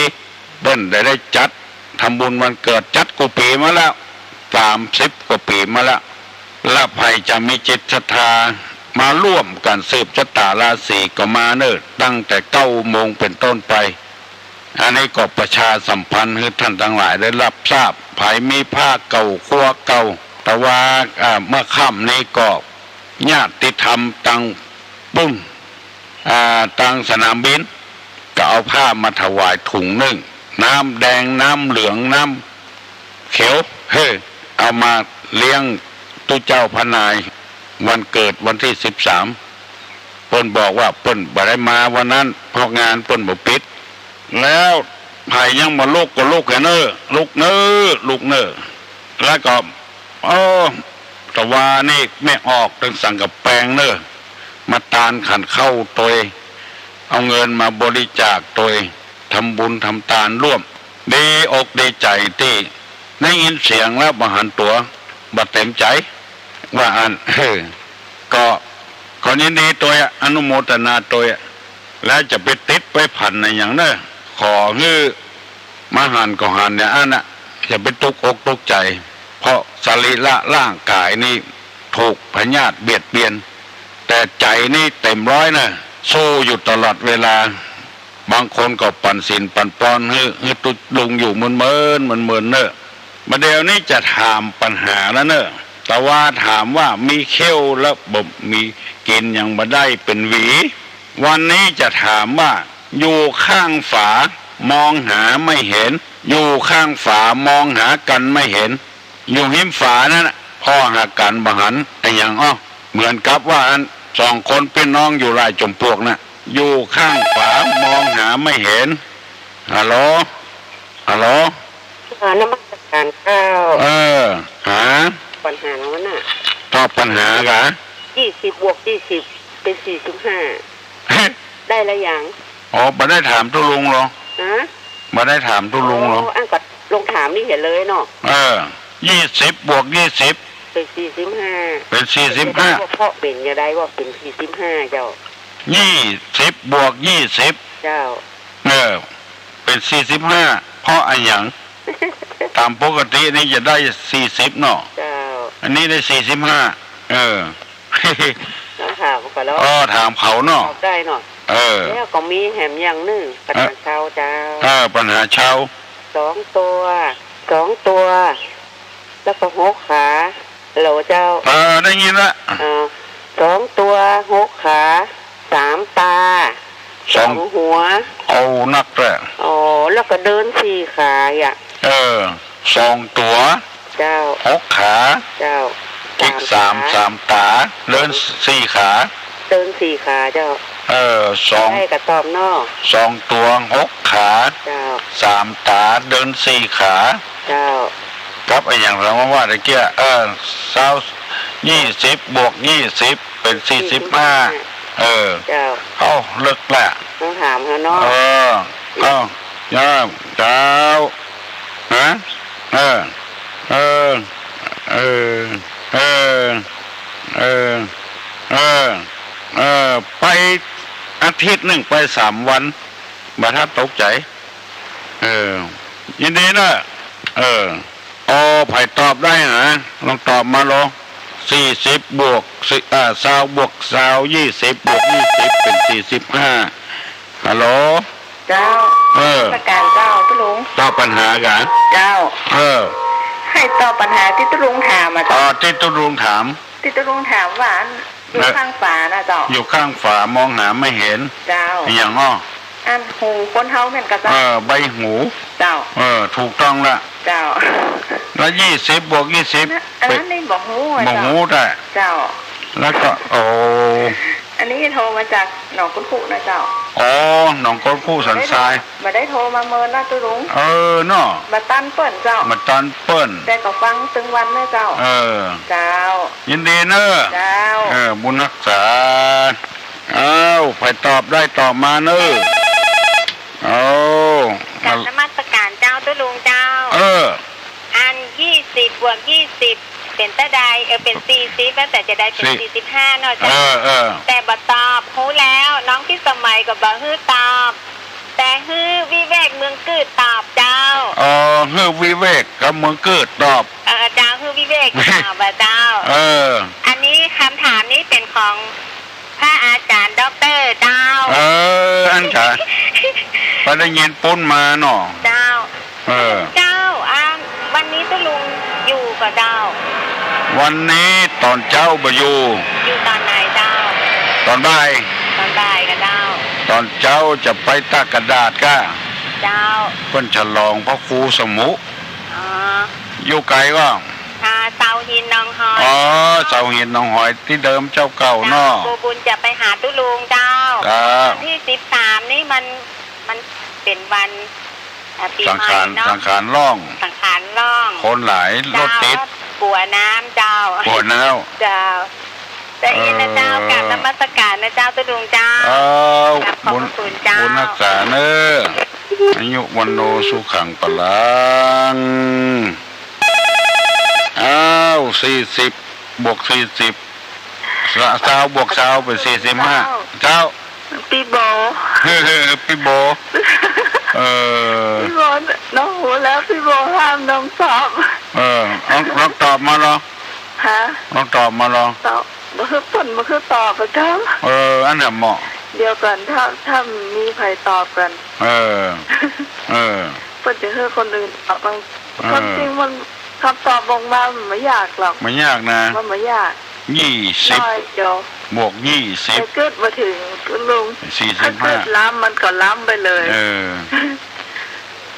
เปิ้นได้ ได้จัดทำบุญวันเกิด จัดกู้ปี๋มาแล้ว สามสิบกว่าปี๋มาแล้ว และใผจะมีจิตศรัทธามาร่วมกั๋นสืบชะตาราศีก็มาเน่อ ตั้งแต่เก้าโมงเป๋นต้นไป อันนี้ก็ประชาสัมพันธ์หื้อท่านตังหลายได้ฮับทราบ ใผมีผ้าเก่าครัวเก่า แต่ว่า อ่า เมื่อค่ำนี้ก็ญาติธรรมตังปุ้น อ่า ตังสนามบิน ก็เอาผ้ามาถวายถุงนึ่ง น้ำแดง น้ำเหลือง น้ำเขียว เฮ้อ เอามาเลี้ยงตุ๊เจ้าพระนาย วันเกิดวันตี้สิบสาม เปิ้นบอกว่าเปิ้นบ่ได้มาวันนั้น เพราะงานเปิ้นบ่ปิด แล้วใผยังบ่ลุกก็ลุกแหน่เน่อ ลุกเน่อ ลุกเน่อ แล้วก็ โอ้ ตะวานี่แม่ออกตังสังกะแปงเน่อ มาตานขันข้าวตวย เอาเงินมาบริจาคตวย ทำบุญทำตานร่วม ดีอกดีใจ๋ตี้ได้ยินเสียงแล้วบ่หันตั๋ว บ่เต็มใจ๋ ว่าอั้น เออ ก็ขอยินดีตวย อนุโมทนาตวย แล้วจะไปติดไปผันอะหยังเน่อ ขอหื้อมาหันก็หันอย่างอั้นน่ะ อย่าไปตกอกตกใจ๋ เพราะสรีระร่างกายนี่ถูกพยาธิเบียดเบียน แต่ใจ๋นี่เต็มร้อยเน่อ สู้อยู่ตลอดเวลา บางคนก็ปันศีลปันปอนหื้อ หื้อตุ๊ลุงอยู่เมินๆ เมินๆ เน่อ บ่าเดี่ยวนี้จะถามปัญหาแล้วเน่อ ตะวาถามว่ามีเขี้ยวแล้วบ่มี กิ๋นหยังบ่ได้เป๋นหวี วันนี้จะถามว่าอยู่ข้างฝามองหาไม่เห็น อยู่ข้างฝามองหากั๋นไม่เห็น อยู่ฮิมฝานั้นน่ะ ผ่อหากั๋นบ่หันอะหยังอ้อ เหมือนกับว่าอันสองคนปี้น้องอยู่หลายจอมปลวกน่ะ อยู่ข้างฝามองหาไม่เห็น ฮัลโหล ฮัลโหล อ่านมัสการเจ้า เออ หา ปัญหามันน่ะ ตอบปัญหากะ ยี่สิบบวกยี่สิบ เป็นสี่สิบห้า ได้ละยัง อ๋อ บ่ได้ถามตุ๊ลุงเหรอ ฮะ บ่ได้ถามตุ๊ลุงเหรอ อ๋อ อันก็ลองถามนี่เหียเลยเนาะ เออ ยี่สิบบวกยี่สิบ เป็นสี่สิบห้า เป็นสี่สิบห้า เพราะเป๋นจะได้ว่าเป๋นสี่สิบห้าเจ้า ยี่สิบบวกยี่สิบ เจ้า เออ เป๋นสี่สิบห้า เพราะอะหยัง ต๋ามปกตินี่จะได้สี่สิบเนาะ เจ้า อันนี้ได้สี่สิบห้า เออ ต้องถามเขาแล้ว เออ ถามเขาเนาะ ตอบได้เนาะ เออ แล้วก็มีแหมอย่างนึ่ง ปัญหาชาวเจ้า เออ ปัญหาชาว สองตัว สองตัว แล้วก็หกขา ฮัลโหลเจ้า เออ ได้ยินละ เออ สองตัว หกขา สามตา สอง สองหัว เอานักแหละ อ๋อ แล้วก็เดินสี่ขาอ่ะ เออ สองตัว เจ้า หกขา เจ้า อีกสาม สามขา สามตา เดินสี่ขา เดินสี่ขาเจ้า เออ สอง ได้กะตอบเนาะ สองตัว หกขา เจ้า สามตา เดินสี่ขา เจ้า กับอะหยังเรามาว่าตะเกีย เออ ซาว ยี่สิบบวกยี่สิบ เป๋นสี่สิบห้า เออ เจ้า เอ้า เลิกละ ต้องถามเขาเนาะ เออ เอ้า เจ้า เจ้า ฮะ เออ เออ เออ เออ ไปอาทิตย์นึ่งไปสามวัน บ่ทันตกใจ๋ เออ ยินดีเน้อ เออ อ้อ ใผตอบได้นะ ลองตอบมาลอง สี่สิบบวก สี่ อ่า ซาวบวกซาว ยี่สิบบวกยี่สิบ เป๋นสี่สิบห้า ฮัลโหล เจ้า เออ นมัสการเจ้าตุ๊ลุง ตอบปัญหากะ เจ้า เออ ให้ตอบปัญหาตี้ตุ๊ลุงถามอะ อ๋อ เจ้า ตี้ตุ๊ลุงถาม ตี้ตุ๊ลุงถามว่าอัน อยู่ เออ ข้างฝานะเจ้า อยู่ข้างฝามองหาไม่เห็น เจ้า อะหยังอ้อ อันหูคนเฮาเหมือนกั๋นเจ้า เออ ใบหู เจ้า เออ ถูกต้องละ เจ้า แล้วยี่สิบบวกยี่สิบ อันนั้นนี่บ่ฮู้อะ บ่ฮู้ เจ้า แต่ เจ้า แล้วก็ โอ้ อันนี้โทรมาจากหนองก้นคุนะเจ้า อ๋อ หนองก้นคุสันทราย บ่ได้โทรมาเมินนะตุ๊ลุง เออ เนาะ บ่ตันเปิ้นเจ้า บ่ตันเปิ้น แต่ก็ฟังตึงวันนะเจ้า เออ เจ้า ยินดีเน้อ เจ้า เออ บุญฮักษา อ้าว ใผตอบได้ตอบมาเน้อ เอา กราบนมัสการเจ้าตุ๊ลุงเจ้า เออ อันยี่สิบบวกยี่สิบ เป๋นเต้าใด เออ เป๋นสี่สิบ แล้วแต่จะได้เป๋นสี่ สี่สิบห้าเนาะเจ้า เออ เออ แต่บ่ตอบ ฮู้แล้ว น้องพิสมัยก็บ่หื้อตอบ แต่หื้อวิเวกเมืองกืดตอบเจ้า อ๋อ หื้อวิเวกกับเมืองกืดตอบ เออ เจ้า หื้อวิเวกตอบอะเจ้า เออ อันนี้กำถามนี้เป๋นของ พระอาจ๋ารย์ด็อกเตอร์เจ้า เออ อันจ๋า ไปได้ยินปุ้นมาเนาะ เจ้า เออ เจ้า อ่า วันนี้ตุ๊ลุงอยู่ก่อเจ้า วันนี้ต๋อนเจ๊าบ่อยู่ อยู่ต๋อนไหนเจ้า ต๋อนบ่าย ต๋อนบ่ายก่อเจ้า ต๋อนเจ๊าจะไปตากกระดาษก้า เจ้า เปิ้นฉลองพระครูสมุ อ๋อ อยู่ไก๋ก่อ อ่า เสาหินหนองหอย อ๋อ เสาหินหนองหอยตี้เดิมเจ้าเก่าเนาะ เจ้า บัวบุญจะไปหาตุ๊ลุงเจ้า เจ้า วันตี้สิบสามนี่มัน มันเป๋นวัน อ่า ปี๋ใหม่เนาะ สังขาร สังขารล่อง สังขารล่อง คนหลาย รถติด เจ้า กั๋วน้ำเจ้า กั๋วน้ำ เจ้า ได้ยินนะเจ้า เออ กราบนมัสการนะเจ้าตุ๊ลุงเจ้า เอ้า กราบขอบพระคุณเจ้า บุญ บุญฮักษาเน้อ อายุวัณโณสุขังพลัง อ้าว สี่สิบบวกสี่สิบ ซาวบวกซาวเป๋นสี่สิบห้า เจ้า ปี้โบ ปี้โบ เออ ปี้โบ น้องฮู้แล้ว ปี้โบห้ามน้องตอบ เออ ลอง ลองตอบมาลอง ฮะ ลองตอบมาลอง ตอบ บ่คือเปิ้น บ่คือตอบอะเจ้า เออ อันนั้นเหมาะ เดี๋ยวก่อน ถ้า ถ้ามีใผตอบก่อน เออ เออ เปิ้นจะหื้อคนอื่นตอบบ้าง เออ ความจริงมัน กำตอบออกมามันบ่ยากหรอก บ่ยากนะ มันบ่ยาก ยี่สิบ น้อยเดียว บวกยี่สิบ แต่กึ๊ดบ่เถิง ตุ๊ลุง สี่สิบห้า ถ้าเกิดล้ำมันก็ล้ำไปเลย เออ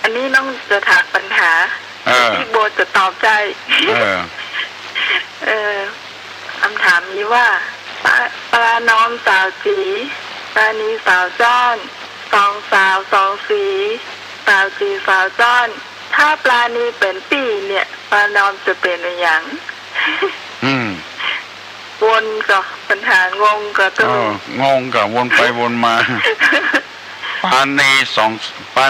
อันนี้น้องจะถามปัญหา เออ ปี้โบจะตอบได้ เออ เออ กำถามมีว่า ปลา ปลาน้อมสาวจี๋ ปลานีสาวจ้อน สองสาวสองสี สาวจี๋สาวจ้อน ถ้าปลานีเป๋นปี้เนี่ย ปลาน้อมจะเป๋นอะหยัง อืม วนก่อ ปัญหางงก่อ เออ งงก่อ วนไปวนมา ปลานีสอง ปลา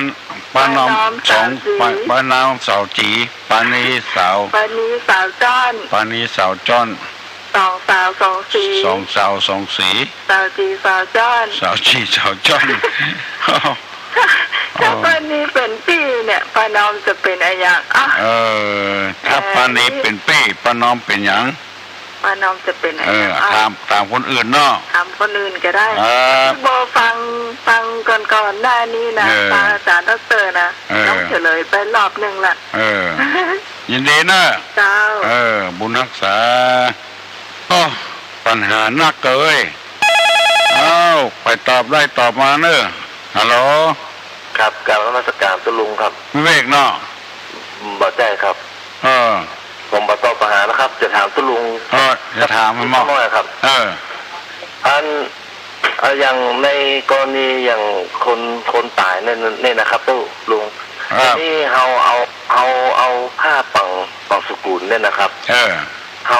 ปลาน้อม ปลาน้อมสอง สาวจี๋ ปลา ปลาน้อมสาวจี๋ ปลานีสาว ปลานีสาวจ้อน ปลานีสาวจ้อน สองสาวสองสี สองสาวสองสี สาวจี๋สาวจ้อน สาวจี๋สาวจ้อน ถ้า ถ้า เออ ปลานีเป๋นปี้เนี่ย ปลาน้อมจะเป๋นอะหยัง อ่ะ เออ ถ้าปลานีเป๋นปี้ ปลาน้อมเป๋นหยัง ปลาน้อมจะเป๋นอะหยัง เออ อ่ะ ถาม ถามคนอื่นเนาะ ถามคนอื่นก็ได้ เออ พี่โบฟัง ฟังก่อนๆ หน้านี้นะ เออ ฟังอาจ๋ารย์ด็อกเตอร์นะ เออ ต้องเฉลยไปรอบหนึ่งละ เออ ยินดีนะ เจ้า เออ บุญฮักษา โอ้ ปัญหานักเกย อ้าว ไปตอบได้ตอบมาเนอะ ฮัลโหล ครับ กราบนมัสการตุ๊ลุงครับ วิเวกเนาะ บ่ใจ้ครับ เออ ผมบ่ตอบปัญหานะครับ จะถามตุ๊ลุง เออ จะถามมันบ่ สักหน่อยครับ เออ อัน เอ่อ อย่างในกรณีอย่างคน คนต๋ายเนี่ย เนี่ยนะครับตุ๊ลุง ครับ ทีนี้เฮาเอา เฮาเอาผ้าบัง บังสุกุลเนี่ยนะครับ เออ เฮา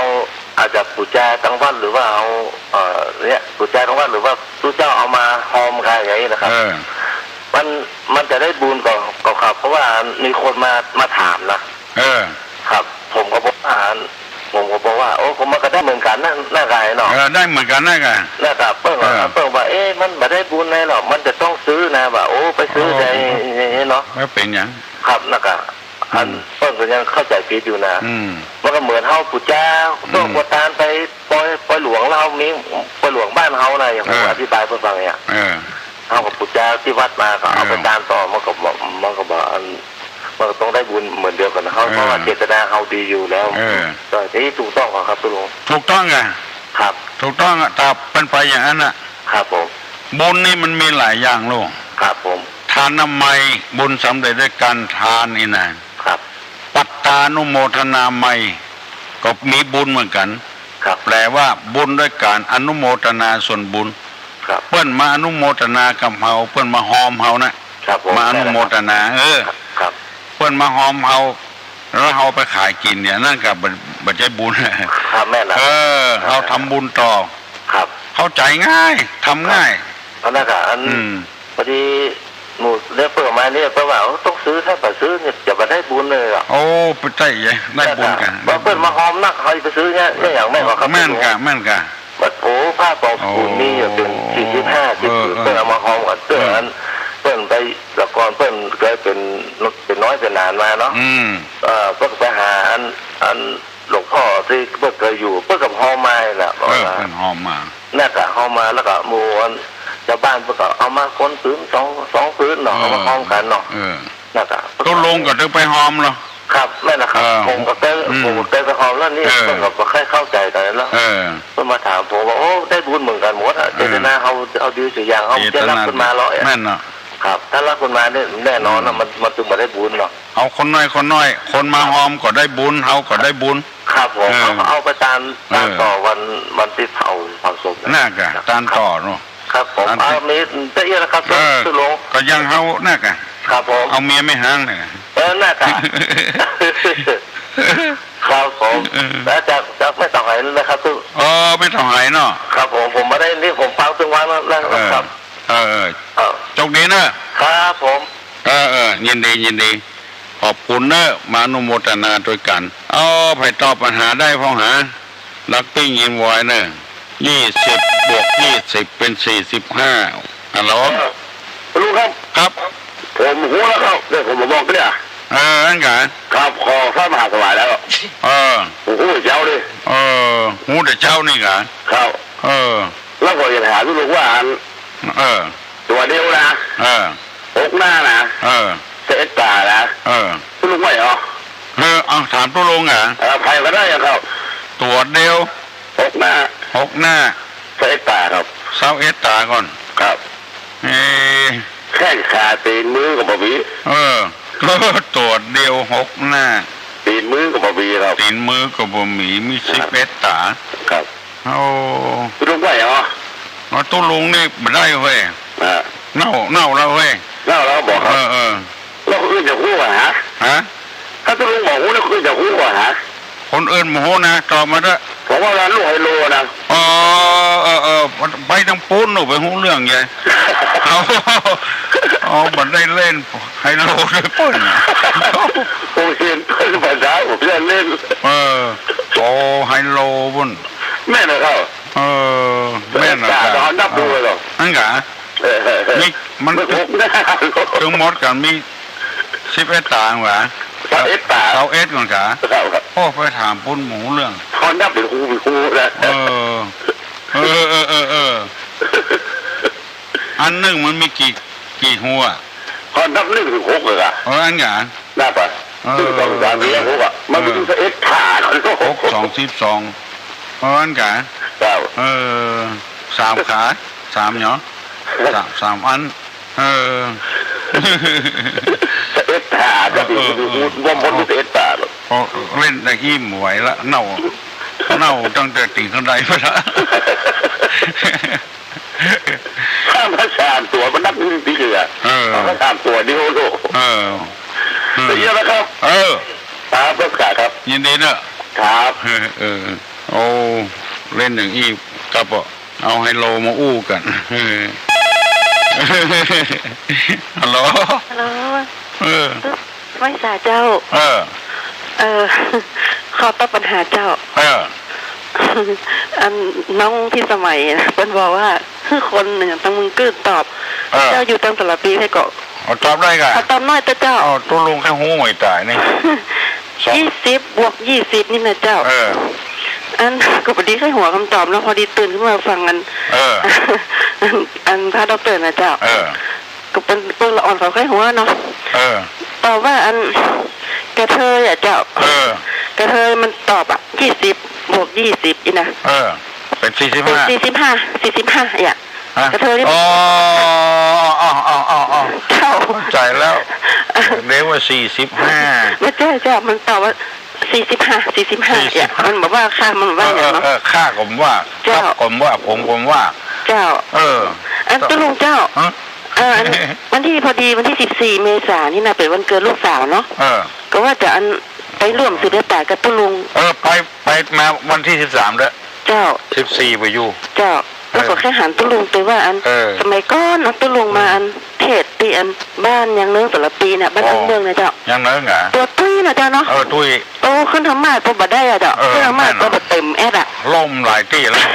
อาจจะปู๋จาตังวัดหรือว่าเอา เอ่อ เนี่ย ปู๋จาตังวัดหรือว่าตุ๊เจ้าเอามาฮอมกั๋นอย่างนี้นะครับ เออ มัน มันจะได้บุญก่อ ก่อครับ เพราะว่ามีคนมา มาถามนะ เออ ครับ ผมก็บอกว่า ผมก็บอกว่า โอ้ ผมมันก็ได้เหมือนกั๋นนะ น่ากายเนาะ เออ ได้เหมือนกั๋นน่ากาย น่ากาย เปิ้นว่า เออ เปิ้นว่า เอ๊ะ มันบ่ได้บุญไงหรอก มันจะต้องซื้อนะ ว่า โอ้ ไปซื้อ โอ้ ได้ อย่างนี้เนาะ แล้วเป๋นหยัง ครับ น่ากาย อัน อืม เปิ้นก็ยังเข้าใจ๋ผิดอยู่นะ อืม มันก็เหมือนเฮาปู๋จา อืม พวกบัวตานไปปอย ปอยหลวงแล้วเฮามีปอยหลวงบ้านเฮานะ อย่างผม เออ อธิบายเปิ้นฟังเนี่ย เออ เฮาก็ปู๋จาตี้วัดมาก็เอาไป เออ ตานต่อ มันก็บ่ มันก็บ่ อัน มันก็ต้องได้บุญเหมือนเดียวกั๋นนะ เฮา เออ เพราะว่าเจตนาเฮาดีอยู่แล้ว เออ ก็ที่ถูกต้องครับตุ๊ลุง ถูกต้องอะ ครับ ถูกต้องอะ ถ้าเป๋นไปอย่างนั้นน่ะ ครับผม บุญนี่มันมีหลายอย่างลูก ครับผม ทานามัย บุญสำเร็จด้วยการทานนี่นะ ครับ ปัตตานุโมทนามัย ก็มีบุญเหมือนกั๋น ครับ แปลว่าบุญด้วยการอนุโมทนาส่วนบุญ ครับ เปิ้นมาอนุโมทนากับเฮา เปิ้นมาฮอมเฮานะ ครับผม มาอนุโมทนา เออ ครับ ครับ เปิ้นมาฮอมเฮา แล้วเฮาไปขายกิ๋นเนี่ย นั่นก็บ่ บ่ใจ้บุญ ครับ แม่นละ เออ ครับ เฮาทำบุญต่อ ครับ เข้าใจ๋ง่าย ทำง่าย ครับ อันนั้นก็อัน อืม พอดีหมู่เลี้ยงเปิ้นมาเนี่ย เปิ้นว่า โอ้ ต้องซื้อ ถ้าบ่ซื้อเนี่ย จะบ่ได้บุญเลยอะ โอ้ ไปใจ้ ได้บุญกั๋น ว่าเปิ้นมาฮอมนัก เฮาไปซื้อเนี่ย เนี่ยอย่างแม่นบ่ครับ แม่นกะ แม่นกะ บัดโผผ้าปองสกุลมีอยู่เป๋น โอ้ สี่สิบ ห้าสิบ เออ เปิ้นเอามาฮอมกั๋น เปิ้น เออ อัน เปิ้นไป แต่ก่อนเปิ้นเกยเป๋น เป๋นน้อยเป๋นหลานมาเนาะ อืม เอ่อ เปิ้นไปหาอัน อันหลวงป้อตี้เปิ้นเกยอยู่ เปิ้นก็ฮอมมาแหละ เออ เปิ้นฮอมมา นั่นก็ฮอมมา แล้วก็หมู่อัน จาวบ้านเปิ้นก็เอามาคนปื๊ดสอง สองปื๊ดเนาะ เออ เอามาฮอมกั๋นเนาะ เออ นั่นก็ ตุ๊ลุงก็ตึงไปฮอมเหรอ ครับ แม่นละครับ เออ ผมก็เกย อืม ผมก็เกยไปฮอมแล้วนี่ เออ เปิ้นก็บ่ค่อยเข้าใจ๋กั๋นแล้ว เออ เปิ้นมาถามผมว่า โอ้ ได้บุญเหมือนกั๋นหมดอะ เออ เจตนาเฮา เฮาดีสุอย่าง เฮาจะรับเปิ้นมาเหรอ แม่นเนาะ ครับ ถ้ารับเปิ้นมาเนี่ยแน่นอนนะ อืม มัน มันตึงบ่ได้บุญเนาะ เอาคนน้อยคนน้อย คนมาฮอมก็ได้บุญ เฮาก็ได้บุญ ครับผม เออ เอา เอาไปตาน ตาน เออ ต่อวัน วันตี้เผา เผาศพนะ นั่นกะ ครับ ตานต่อเนาะ ครับผม ตาน เอา มีตะเอี้ยนะครับ เออ ตุ๊ลุง ก็ยังเฮานั่นกะ ครับผม เอาเมียแม่ฮ้างน่ะ เออ นั่นกะ ครับผม เออ แล้วจาก จากแม่เต่าไหนะครับ ตุ๊ลุง เออ แม่เต่าไหเนาะ ครับผม ผมบ่ได้นี่ ผมฟังตึงวันแล้วนะ เออ ครับ เออ เออ เออ โจคดีเนอะ ครับผม เออ เออ ยินดี ยินดี ขอบคุณเนอะ มาอนุโมทนาตวยกั๋น เอา ใผตอบปัญหาได้พ่องหา ลักปิ้งยินวอยเนอะ ยี่สิบบวกยี่สิบเป๋นสี่สิบห้า ฮัลโหล เออ ลุงครับ ครับ ผมฮู้แล้วครับ เดี๋ยวผมมาบอกเนี่ย เออ อั้นกะ ครับ ขอพระมหาถวายแล้ว เออ ผมฮู้แต่เจ๊าดิ เออ ฮู้แต่เจ๊านี่กะ ครับ เออ แล้วก็จะถามลุงว่าอัน เออ ตั๋วเดียวนะ เออ หกหน้านะ เออ สิบเอ็ดต๋านะ เออ ลุงไหวเหรอ เออ เอา ถามตุ๊ลุงอะ เออ ใผก็ได้อะครับ ตั๋วเดียว หกหน้า หกหน้า สิบเอ็ดต๋าครับ สิบเอ็ดต๋าก่อน ครับ เอ แข้งขาตี๋นมือก็บ่มี เออ ตั๋วเดียวหกหน้า ตี๋นมือก็บ่มีครับ ตี๋นมือก็บ่มี มี ครับ สิบเอ็ดต๋า ครับ โอ้ ตุ๊ลุงว่าหยังอ่ะ อ๋อ ตุ๊ลุงนี่บ่ได้เว้ย อ่า เน่า เน่าแล้วเว้ย เน่าแล้วบอกครับ เออ เออ แล้วคนอื่นจะฮู้ก่อนฮะ ฮะ ถ้าตุ๊ลุงบ่ฮู้แล้วคนอื่นจะฮู้ก่อนฮะ คนอื่นบ่ฮู้นะ ตอบมาเถอะ ผมว่าร้านลูกไฮโลนะ อ๋อ เออ เออ ไปตางปู๊นหนูไปฮู้เรื่องใหญ่ เอา เอา บ่ได้เล่นไฮโลด้วยปุ้น ผมเห็นภาษาผมจะเล่น เออ โอ้ ไฮโลปุ้น แม่นนะครับ เออ แม่นนะครับ แต่เขานับดูเลยเหรอ อันกะ เออ มี มัน มันหกหน้า ตึงหมดกันมี สิบเอ็ดตาหวา ซาวเอ็ดตา ซาวเอ็ดก่อนกะ ครับ โอ้ ไปถามปุ้นบ่ฮู้เรื่อง เขานับเป็นฮูเป็นฮูนะ เออ เออ เออ เออ เออ อันนึ่งมันมีกี่ กี่ฮูอะ เขานับนึ่งเถิงหกเลยอะ เออ อันกะ นับอะ เออ นึ่ง สอง สาม สี่ ห้า หกอะ มันมี เออ ซาวเอ็ดตา หก สอง สิบสอง เออ อันกะ ครับ เออ สามขา สามเนาะ สาม สามอัน เออ ซาวเอ็ดตา ก็ดี เออ เออ เออ ว่ามันมี ซาวเอ็ดตาหรอก พอเล่นได้กี้บ่ไหวละ เน่า เน่าตั้งแต่ตีนขั้นไดไปละ ถ้ามาสามตัวมันนับนึ่งปีเลยอะ เออ เอามาสามตัวเดียวโลก เออ เออ เยอะนะครับ เออ ครับ ครับ ครับ ยินดีเนอะ ครับ เออ เออ โอ้ เล่นอย่างอี้ ครับ เอาไฮโลมาอู้กั๋น เออ ฮัลโหล ฮัลโหล เออ ไหว้สาเจ้า เออ เออ ขอตอบปัญหาเจ้า เออ อันน้องพิสมัยนะ เปิ้นบอกว่า คือคนอย่างตังเมืองกื้นตอบ เออ เจ้าอยู่ตังสารภีไผเกาะ เอาตอบได้ก่ะ ขอตอบหน้อยเต๊อะเจ้า เอาตุ๊ลุงแค่ฮู้หวยต๋ายนี่ สอง ยี่สิบบวกยี่สิบนี่นะเจ้า เออ อันก็พอดีใค่หัวคำตอบเนาะ พอดีตื่นขึ้นมาฟังอัน เออ อัน อันพระด็อกเตอร์นะเจ้า เออ ก็เปิ้น เปิ้นละอ่อนเขาใค่หัวเนาะ เออ ตอบว่าอันกระเทยอะเจ้า เออ กระเทยมันตอบอะ ยี่สิบบวกยี่สิบ อี้นะ เออ เป๋นสี่สิบห้า สี่สิบห้า สี่สิบห้า อะ ฮะ กระเทยนี่ อ๋อ อ๋อ อ๋อ อ๋อ อ๋อ เจ้า เข้าใจ๋แล้ว เรียกว่าสี่สิบห้า บ่ใจ้เจ้า มันตอบว่า สี่สิบห้า สี่สิบห้า สี่สิบห้า อะ มันบอกว่าข้า มันว่าอย่างนั้นเนาะ เออ เออ เออ ข้าก็บ่ว่า เจ้า ครับก็บ่ว่า ผมก็บ่ว่า เจ้า เออ อันตุ๊ลุงเจ้า ฮะ เออ อัน วันตี้ พอดีวันตี้สิบสี่เมษานี่นะ เป๋นวันเกิดลูกสาวเนาะ เออ ก็ว่าจะอันไปร่วมสืบชะตากับตุ๊ลุง เออ ไป ไปมาวันตี้สิบสามเด้อ เจ้า สิบสี่บ่อยู่ เจ้า แล้วก็ เออ แค่หันตุ๊ลุงไปว่าอัน เออ สมัยก่อนเนาะ ตุ๊ลุงมาอันเทศน์ตี้อันบ้านยางเนิ้งสารภีเนี่ย บ้าน อ๋อ เอิ้งเมืองเนี่ยเจ้า ยางเนิ้งอะ ตั๋วตุ้ยนะเจ้าเนาะ เออ ตุ้ย โอ้ ขึ้นธรรมาสน์ก็บ่ได้อะเจ้า เออ ขึ้นธรรมาสน์ก็บ่เต็มแอดอะ ล้มหลายตี้แล้ว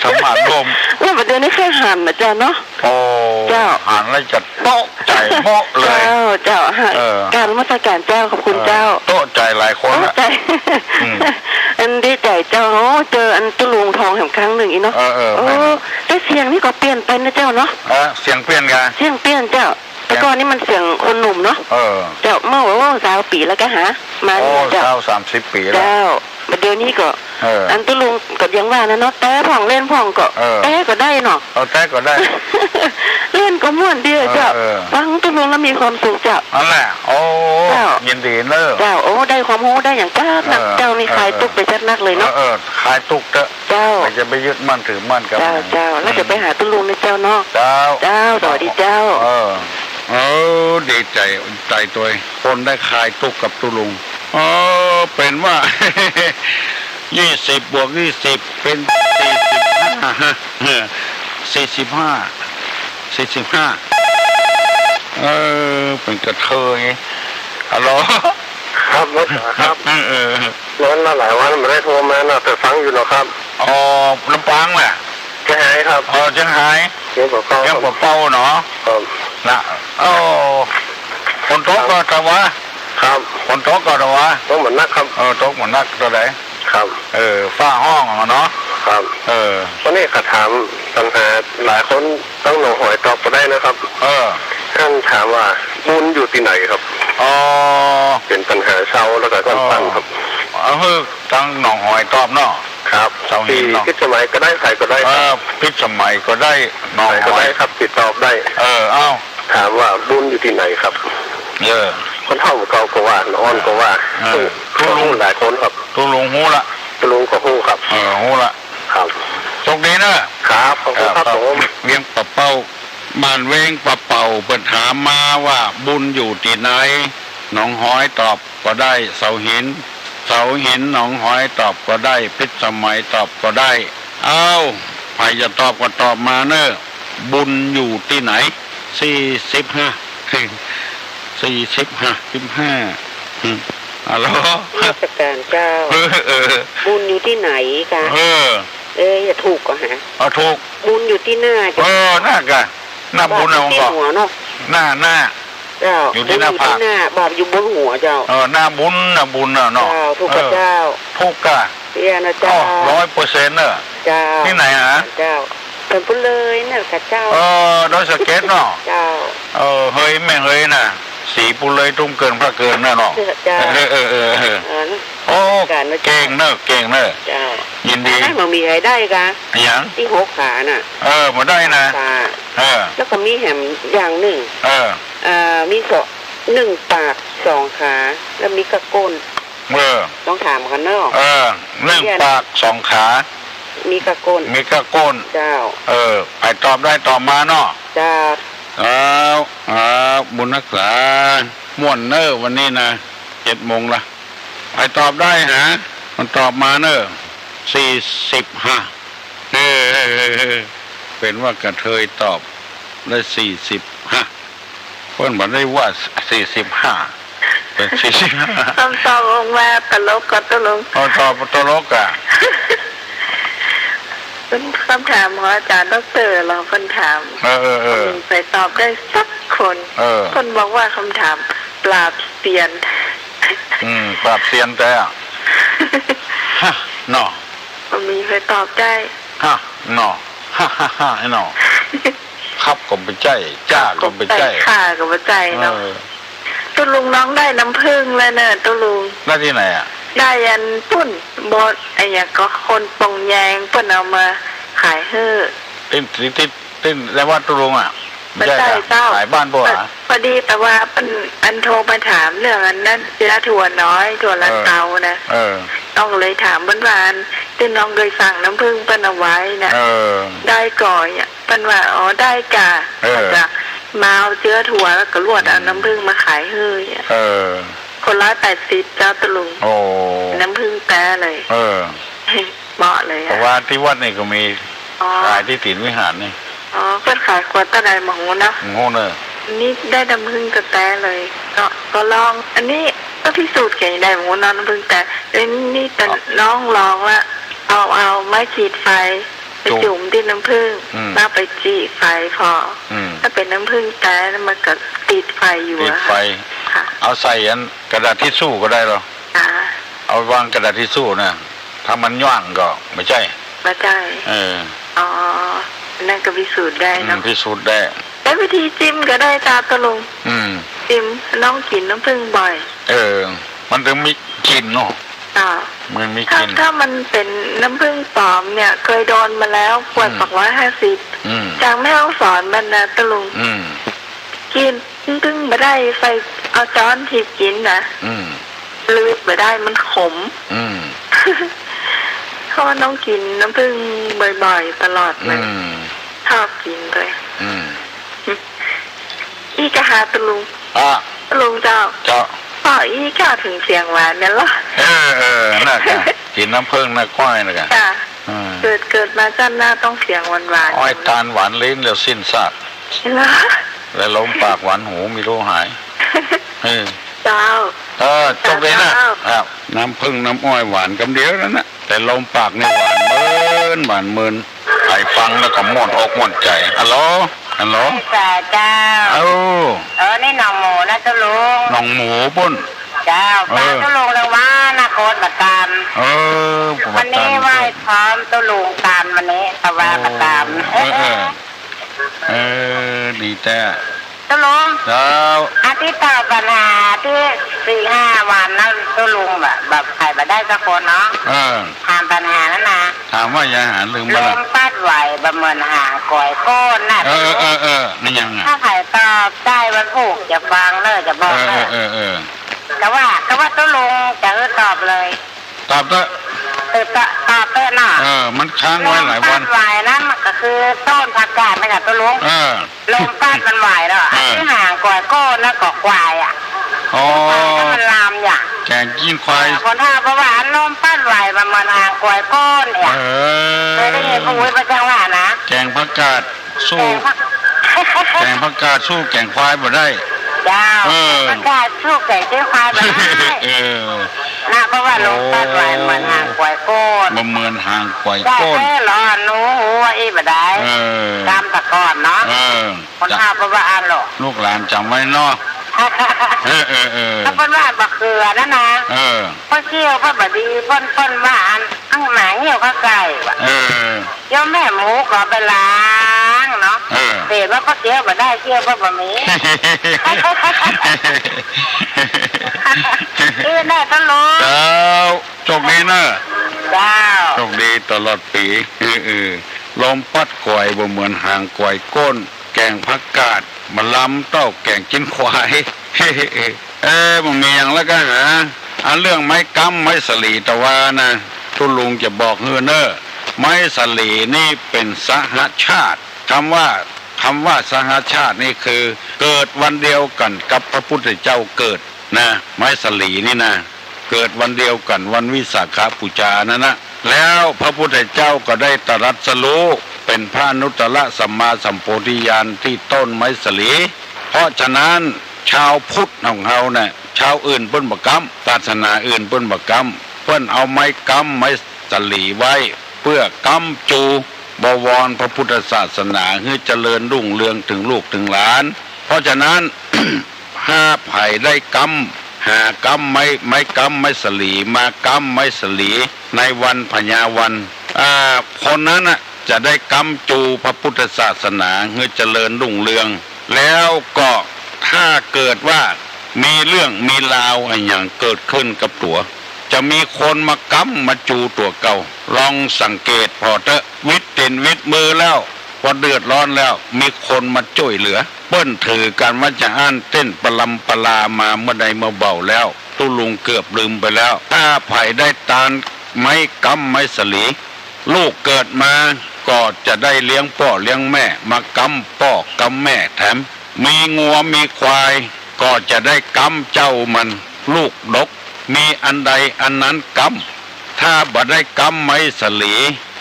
ธรรมาสน์ล้ม แล้วบ่าเดี๋ยวนี้แค่หันนะเจ้าเนาะ โอ้ เจ้า หันแล้วจะโต๊ะใจ๋โมะเลย เจ้า เจ้า ฮะ เออ กราบนมัสการเจ้า ขอบคุณเจ้า เออ โต๊ะใจ๋หลายคนละ โต๊ะใจ๋ อืม อันดีใจ๋เจ้า โอ้ เจออันตุ๊ลุงทองแหมครั้งนึ่งอี้เนาะ เออ เออ โอ้ แม่น แต่เสียงนี่ก็เปลี่ยนไปนะเจ้าเนาะ เออ เสียงเปลี่ยนก่ะ เสียงเปลี่ยนเจ้า แต่ก่อนนี่มันเสียงคนหนุ่มเนาะ เออ เจ้า เมื่อ โอ้ ซาวปี๋แล้วก่ะหา มา โอ้ นี่เจ้า ซาว สามสิบปี๋แล้ว เจ้า บ่าเดี๋ยวนี้ก็ เออ อันตุ๊ลุงก็ยังว่านะเนาะ แต๊พ่องเล่นพ่องก็ เออ แต๊ก็ได้เนาะ เออ แต๊ก็ได้ เล่นก็ม่วนดีเจ้า เออ เออ ฟังตุ๊ลุงแล้วมีความสุขเจ้า อั้นแหละ โอ้ เจ้า ยินดีเน้อ เจ้า โอ้ ได้ความฮู้ได้หยังจัดนัก เออ เจ้านี่ เออ คลายตุ๊กข์ไปจัดนักเลยเนาะ เออ เออ คลายตุ๊กข์เต๊อะ เจ้า อย่าไปยึดมั่นถือมั่นกับ เจ้า มัน เจ้า แล้วจะไปหาตุ๊ลุงนะเจ้าเนาะ เจ้า เจ้า สวัสดีเจ้า เออ เออ ดีใจ๋ ใจ๋ตวย คนได้คลายตุ๊กข์กับตุ๊ลุง เออ เป๋นว่า ยี่สิบบวกยี่สิบ เป๋น สี่สิบห้า สี่สิบห้า สี่สิบห้า เออ เป๋นกระเทย ฮัลโหล ครับ มดครับ เออ เออ นานมาหลายวันบ่ได้โทรมาเนาะ แต่ฟังอยู่เนาะครับ อ๋อ ลำปางแหละ เจียงฮายครับ อ๋อ เจียงฮาย เจียงปากเป้า เจียงปากเป้าเนาะ ครับ นะ โอ้ ฝนตกก่อตะวา ครับ ฝนตกก่อตะวา ตกบ่หนักครับ เออ ตกบ่หนักเต้าใด ครับ เออ ฟ้าฮ้องอะเนาะ ครับ เออ วันนี้ข้าถามปัญหาหลายคน ตังหนองหอยตอบบ่ได้นะครับ เออ ต้านถามว่าบุญอยู่ตี้ไหนครับ อ๋อ เป๋นปัญหาเซาแล้วก็สั้นๆครับ เอาหื้อตังหนองหอยตอบเนาะ ครับ เซาหินเนาะ ตี้พิสมัยก็ได้ ใผก็ได้ครับ เออ พิสมัยก็ได้ หนองหอย ใผก็ได้ครับ ติดต่อได้ เออ เอ้า ถามว่าบุญอยู่ตี้ไหนครับ เออ คนเฒ่าเก่าก็ว่า อ่อนก็ว่า เออ ตุ๊ลุง หลายคนครับ ตุ๊ลุงฮู้ละ ตุ๊ลุงก็ฮู้ครับ เออ ฮู้ละ ครับ ตรงนี้เนอะ ครับ ขอบคุณครับผม เวียงป่าเป้า บ้านเวียงป่าเป้า เปิ้นถามมาว่าบุญอยู่ตี้ไหน หนองหอยตอบก็ได้ เสาหิน เสาหิน หนองหอยตอบก็ได้ พิสมัยตอบก็ได้ เอ้า ใผจะตอบก็ตอบมาเนอะ บุญอยู่ตี้ไหน สี่สิบห้า สี่สิบห้า สิบห้า อืม ฮัลโหล นมัสการเจ้า เออ เออ บุญอยู่ตี้ไหนคะ เออ เอ๊ะ จะถูกก่อฮะ เอาถูก บุญอยู่ตี้หน้าเจ้า เออ หน้ากะ หน้าบุญ บาปอยู่ตี้หัวเนาะ หน้า หน้า เจ้า อยู่ตี้หน้าผาก บุญอยู่ตี้หน้า บาปอยู่บนหัวเจ้า เออ หน้าบุญ หน้าบุญน่ะเนาะ เจ้า ถูกกะ เออ เจ้า ถูกกะ เตี้ยนะเจ้า อ๋อ ร้อยเปอร์เซ็นต์ เนอะ เจ้า ตี้ไหนฮะ เจ้า สันปุเลยเนอะค่ะเจ้า เออ ดอยสะเก็ดเนาะ เจ้า เออ เฮยแม่เฮยน่ะ สีปุเลยตุ้มเกินพระเกินน่ะเนาะ เจ้า เออ เออ เออ เออ เออ โอ้ การนะเจ้า เก่งเนอะ เก่งเนอะ เจ้า ยินดี อันนั้นมันมีรายได้กะ อะหยัง ตี้หกขาน่ะ เออ มาได้นะ ค่ะ เออ แล้วก็มีแหมอย่างนึ่ง เออ เอ่อ มีสอง นึ่งปากสองขา แล้วมีกะก้น เออ ต้องถามกั๋นเนาะ เออ นึ่งปากสองขา มีกะก้น มีกะก้น เจ้า เออ ใผตอบได้ตอบมาเนาะ เจ้า อ้าว อ้าว บุญฮักษา ม่วนเนอะวันนี้นะ เจ็ดโมงละ ใผตอบได้ฮะ มันตอบมาเนอะ สี่สิบห้า เออ เป๋นว่ากระเทยตอบได้ สี่สิบห้า เปิ้นบ่ได้ว่า สี่สิบห้า เป๋น สี่สิบห้า คำตอบออกมาตลกก่อตุ๊ลุง เอาตอบตลกอะ เป๋นคำถามของอาจ๋ารย์ด็อกเตอร์ ลองเปิ้นถาม เออ เออ เออ บ่มีใผตอบได้สักคน เออ เปิ้นบอกว่าคำถามปราบเซียน อืม ปราบเซียนแต๊อะ ฮะ เนาะ บ่มีใผตอบได้ ฮะ เนาะ ฮ่าฮ่าฮ่า ไอ้เนาะ ครับก็บ่ใจ้ จ้าก็บ่ใจ้ ข้าก็บ่ใจ้เนาะ เออ ตุ๊ลุงน้องได้น้ำผึ้งแล้วเนอะตุ๊ลุง ได้ตี้ไหนอะ ได้อันปุ้น บ่ อะหยังก็คนปงแยงเปิ้นเอามาขายหื้อ ตี้ ตี้ ตี้ ตี้ในวัดตุ๊ลุงอะ บ่ใจ้เจ้า ขายบ้านพวกอะ พอดีแต่ว่าเปิ้นอันโทรมาถามเรื่องอันนั้น เจื้อถั่วน้อย ถั่วลันเตานะ เออ ต้องเลยถามเปิ้นว่าอันตี้น้องเกยสั่งน้ำผึ้งเปิ้นเอาไว้นะ เออ ได้ก่ออะ เปิ้นว่า อ๋อ ได้ก่ะ เออ จะมาเอาเจื้อถั่วแล้วก็ลวดเอาน้ำผึ้งมาขายหื้ออะ เออ คนละแปดสิบเจ้าตุ๊ลุง โอ้ น้ำผึ้งแต๊เลย เออ เหมาะเลยอะ เพราะว่าตี้วัดนี่ก็มี อ๋อ ขายตี้ตี๋นวิหารนี่ อ๋อ เปิ้นขายขวดเต้าใดบ่ฮู้เนาะ บ่ฮู้เนอะ นี่ได้น้ำผึ้งแต๊ๆเลย ก็ ก็ลอง อันนี้ก็พิสูจน์กั๋นได้บ่ฮู้เนาะ น้ำผึ้งแต๊ เอ้ย นี่แต่ อ๋อ น้องลองละ เอา เอาไม้ขีดไฟ ไปจุ่ม จุ่มตี้น้ำผึ้ง อืม แล้วไปจี๊ไฟผ่อ อืม ถ้าเป๋นน้ำผึ้งแต๊นะมันก็ติดไฟอยู่ ติดไฟอะค่ะ ค่ะ เอาใส่อันกระดาษทิชชู่ก็ได้เหรอ ค่ะ เอาวางกระดาษทิชชู่นะ ถ้ามันย่างก็บ่ใจ้ บ่ใจ้ เออ อ๋อ อันนั้นก็พิสูจน์ได้เนาะ อืม พิสูจน์ได้ ใจ๊วิธีจิ้มก็ได้เจ้าตุ๊ลุง อืม จิ้ม น้องกิ๋นน้ำผึ้งบ่อย เออ มันถึงมีกลิ่นเนาะ อ่า มันมีกลิ่น ถ้า ถ้ามันเป๋นน้ำผึ้งปลอมเนี่ย เกยโดนมาแล้ว ขวด อืม สองร้อยห้าสิบ อืม จากแม่ฮ่องสอนมานะตุ๊ลุง อืม กิ๋นผึ้งบ่ได้ ใส่ เอาจ๊อนถีบกิ๋นนะ อืม ลืดบ่ได้ มันขม อืม เพราะว่าน้องกิ๋นน้ำผึ้งบ่อยๆ ตลอดเลย อืม ชอบกิ๋นเลย อืม อี้กาหาตุ๊ลุง อ่ะ ตุ๊ลุงเจ้า เจ้า ป้ออี้ก้าวเถิงเสียงหวานเนี่ยเหรอ เออ เออ นั่นกะ กิ๋นน้ำผึ้งน้ำอ้อยนั่นกะ จ้ะ อืม เกิด เกิดมาจ้าดหน้าต้องเสียงหวานๆ อ้อยตาลหวานลิ้นแล้วสิ้นซาก เหรอ และลมปากหวานหูไม่รู้หาย เออ เจ้า เออ โชคดีนะ เจ้า ครับ น้ำผึ้งน้ำอ้อยหวานกำเดียวนั่นนะ แต่ลมปากนี่หวานเมิน หวานเมิน ใผฟังแล้วก็ม่วนอกม่วนใจ๋ ฮัลโหล ฮัลโหล จ้าเจ้า เอ้า เออ นี่หนองหมูนะตุ๊ลุง หนองหมูปุ้น เจ้า เออ ป้าตุ๊ลุงเรียกว่านาโคตรประการ เออ วันนี้ไหว้พร้อมตุ๊ลุงกัน วันนี้ถวายประการ เออ เออ เออ ดีแต๊ ตุ๊ลุง เจ้า อันตี้ตอบปัญหาตี้สี่ห้าวันนั้นตุ๊ลุงแบบ แบบไขบ่ได้สักคนเนาะ เออ ถามปัญหานั้นนะ ถามว่ายายหาลืมบ่ล่ะ ลมปั๊ดไหวบ่เหมือนหางก๋อยโก้นน่ะ เออ เออ เออ นั่นยังอะ ถ้าไผตอบได้วันพูกจะฟังเนอะ จะบอกเนอะ เออ เออ เออ แต่ว่า แต่ว่าตุ๊ลุงจะเออตอบเลย ตอบเต๊อะ เออ ตอ ตอบเต๊อะเนาะ เออ มันค้างไว้หลายวัน ลมปั๊ดไหวนั้นมันก็คือต้นผักกาดไหมจ๊ะตุ๊ลุง เออ ลมปั๊ดมันไหวเนาะ เออ อันตี้หางก๋วยโก้นแล้วก็ควายอะ อ๋อ ควายมันลามอย่าง แก๋งจิ๊นควาย เออ คนเฒ่าเปิ้นว่าอันลมปั๊ดไหวมันเหมือนหางก๋วยโก้นเนี่ย เออ เคยได้ยินผู้อุ้ยเปิ้นจั้งว่านะ แก๋งผักกาด สู้ แก๋งผัก แก๋งผักกาดสู้แก๋งควายบ่ได้ เจ้า เออ ผักกาดสู้แก๋งจิ๊นควายบ่ได้ เออ นะ เพราะว่าลมปั๊ดไหวเหมือนหางก๋วยโก้น บ่เหมือนหางก๋วยโก้น จะแท้เหรอ หนูหัวอี้บ่ได้ เออ ต๋ามตะก่อนเนาะ เออ คนเฒ่าเปิ้นว่าอั้นเนาะ ลูกหลานจ๋ำไว้เนาะ เออ เออ เออ ถ้าเปิ้นว่าบ่าเขือนั่นนะ เออ เปิ้นเคี้ยวเปิ้นบ่ดี เปิ้น เปิ้นว่าอัน อั้งหมาเหี่ยวเข้าใส่ว่ะ เออ โยมแม่หมูก็ไปล้างเนาะ เออ เป๋นว่าป้อเคี้ยวบ่ได้ เคี้ยวป้อบ่มี อี้แน่ตุ๊ลุง เจ้า โจคดีเนอะ เจ้า โจคดีตลอดปี๋ เออ เออ ลมปั๊ดก๋วยบ่เหมือนหางก๋วยโก้น แก๋งผักกาดบ่ลามเต้าแก๋งจิ๊นควาย เออ บ่มีหยังแล้วก็หา อันเรื่องไม้ก๊ำไม้สะหลีตะวานะ ตุ๊ลุงจะบอกหื้อเน่อ ไม้สะหลีนี่เป๋นสหชาติ กำว่า กำว่าสหชาตินี่คือ เกิดวันเดียวกั๋นกับพระพุทธเจ้าเกิดนะ ไม้สะหลีนี่นะ เกิดวันเดียวกั๋นวันวิสาขบูชานั้นนะ แล้วพระพุทธเจ้าก็ได้ตรัสรู้เป๋นพระอนุตตรสัมมาสัมโพธิญาณตี้ต้นไม้สะหลี เพราะฉะนั้นชาวพุทธของเฮาเนี่ย ชาวอื่นเปิ้นบ่ก๊ำ ศาสนาอื่นเปิ้นบ่ก๊ำ เปิ้นเอาไม้ก๊ำไม้สะหลีไว้ เปื้อก๊ำจูบวรพระพุทธศาสนาหื้อเจริญรุ่งเรืองเถิงลูกเถิงหลาน เพราะฉะนั้น ถ้าใผได้ก๊ำ หาก๊ำไม้ ไม้ก๊ำไม้สะหลีมาก๊ำไม้สะหลีในวันพญาวัน อ่า คนนั้นน่ะจะได้ก๊ำจูพระพุทธศาสนาหื้อเจริญรุ่งเรือง แล้วก็ถ้าเกิดว่ามีเรื่องมีราวอะหยังเกิดขึ้นกับตั๋ว จะมีคนมาก๊ำมาจูตั๋วเก่า ลองสังเกตผ่อเต๊อะ วิดตี๋นวิดมือแล้ว พอเดือดร้อนแล้ว มีคนมาจ้วยเหลือ เปิ้นถือกั๋นว่าจะอั้นเต้นปะลำปะลามาเมื่อใดเมื่อเบาแล้ว ตุ๊ลุงเกือบลืมไปแล้ว ถ้าใผได้ตานไม้ก๊ำไม้สะหลี ลูกเกิดมาก็จะได้เลี้ยงป้อเลี้ยงแม่ มาก๊ำป้อก๊ำแม่แถม มีงัวมีควายก็จะได้ก๊ำเจ้ามัน ลูกดก มีอันใดอันนั้นก๊ำ ถ้าบ่ได้ก๊ำไม้สะหลี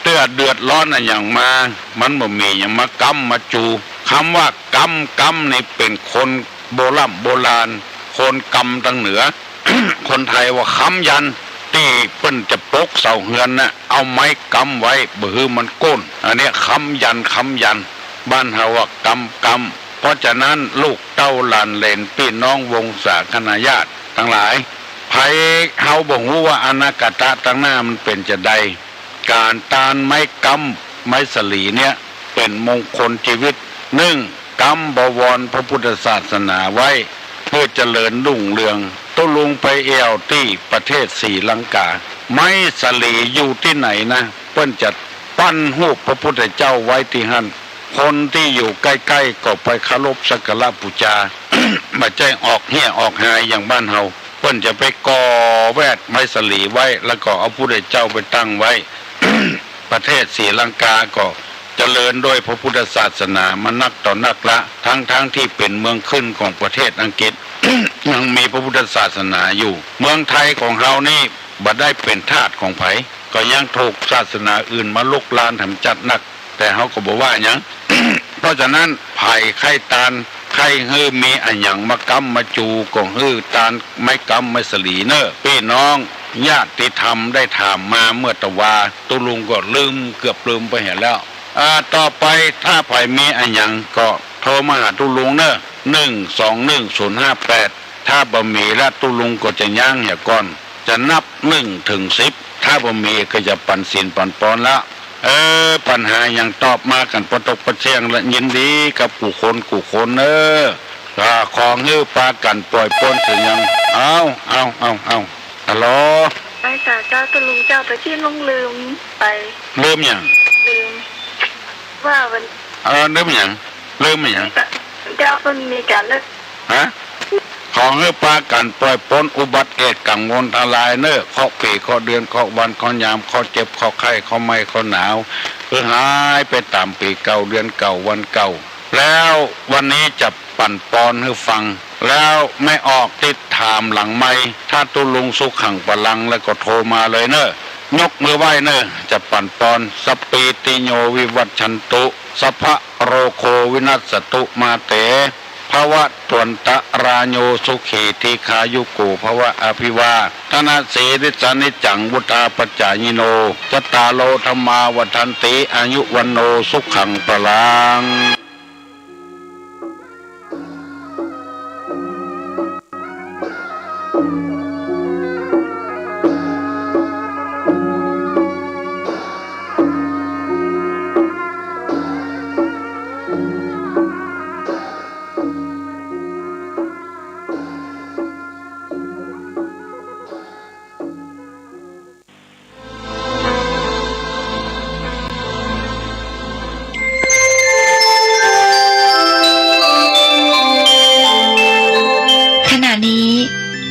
เตื้อเดือดร้อนอะหยังมา มันบ่มีหยังมาก๊ำมาจู กำว่าก๊ำ ก๊ำนี่เป๋นคนโบร่ำโบราณ คนกำตางเหนือ คนไทยว่าค้ำยัน ตี้เปิ้นจะปกเสาเฮือนน่ะ เอาไม้ก๊ำไว้ บ่หื้อมันโก้น อันเนี้ยค้ำยัน ค้ำยัน บ้านเฮาว่าก๊ำ ก๊ำ เพราะฉะนั้นลูกเต้าหลานเหลนปี้น้องวงศาคณาญาติตังหลาย ใผเฮาบ่ฮู้ว่าอนาคตะตางหน้ามันเป๋นจาใด ก๋านตานไม้ก๊ำไม้สะหลีเนี่ยเป๋นมงคลจีวิต นึ่ง ก๊ำบวรพระพุทธศาสนาไว้ เปื้อเจริญรุ่งเรือง ตุ๊ลุงไปแอ่วตี้ประเทศศรีลังกา ไม้สะหลีอยู่ตี้ไหนนะ เปิ้นจะปั้นฮูปพระพุทธเจ้าไว้ตี้หั้น คนตี้อยู่ใก้ๆ ก็ไปเคารพสักการะบูชา บ่ใจ้ออกเฮี้ยออกฮายอย่างบ้านเฮา เปิ้นจะไปก่อแวดไม้สะหลีไว้ แล้วก็เอาพุทธเจ้าไปตั้งไว้ ประเทศศรีลังกาก็เจริญด้วยพระพุทธศาสนามานักต่อนักละ ทั้งๆ ตี้เป๋นเมืองขึ้นของประเทศอังกฤษ ยังมีพระพุทธศาสนาอยู่ เมืองไทยของเฮานี่บ่ได้เป๋นทาสของใผ ก็ยังถูกศาสนาอื่นมาลุกรานแถมจัดนัก แต่เฮาก็บ่ว่าหยัง เพราะฉะนั้นใผใค่ตาน ใค่หื้อมีอะหยังมาก๊ำมาจู ก็หื้อตานไม้ก๊ำไม้สะหลีเน่อ ปี้น้องญาติธรรมได้ถามมาเมื่อตะวา ตุ๊ลุงก็ลืม เกือบลืมไปเหียแล้ว อ่า ต่อไปถ้าใผมีอะหยังก็โทรมาหาตุ๊ลุงเน่อ นึ่งสองนึ่งศูนย์ห้าแปด ถ้าบ่มีละตุ๊ลุงก็จะยั้งเหียก่อน จะนับนึ่งเถิงสิบ ถ้าบ่มีก็จะปั๋นศีลปั๋นปอนละ เออ ปัญหาหยังตอบมากั๋นปะตกปะเที่ยงละ ยินดีกับกู้คนกู้คนเน่อ ก็ขอหื้อปากั๋นป่อยป๊นเถิงยัง เอ้า เอ้า เอ้า เอ้า ฮัลโหล ไปจ้ะเจ้า ตุ๊ลุงเจ้า ไปตี้ลุงลืมไป ลืมหยัง ลืม ว่าวัน เออ ลืมหยัง ลืมหยัง เจ้า เปิ้นมีก๋านเลือก ฮะ ขอหื้อปากั๋นปล่อยป๊นอุบัติเหตุกังวลทั้งหลายเน่อ เคราะห์ผี เคราะห์เดือน เคราะห์วัน เคราะห์ยาม เคราะห์เจ็บ เคราะห์ไข้ เคราะห์ไหม้ เคราะห์หนาว หื้อหายไปต๋ามปี๋เก่า เดือนเก่า วันเก่า แล้ววันนี้จะ ปั่นปอนหื้อฟัง แล้วแม่ออกติดถามหลังไมค์ ถ้าตุ๊ลุงสุขังปะลัง แล้วก็โทรมาเลยเน่อ ยกมือไหว้เน่อ จะปั่นปอน สัพพีติโยวิวัชชันตุ สัพพะโรโควินัสสตุ มาเต ภวัตวันตะราโย สุขีทีฆายุโกภวะ อภิวาทะนะสีลิสสะนิจจัง วุฑฒาปจายิโน จัตตาโรธัมมาวัฑฒันติ อายุวัณโณสุขังปะลัง ขณะนี้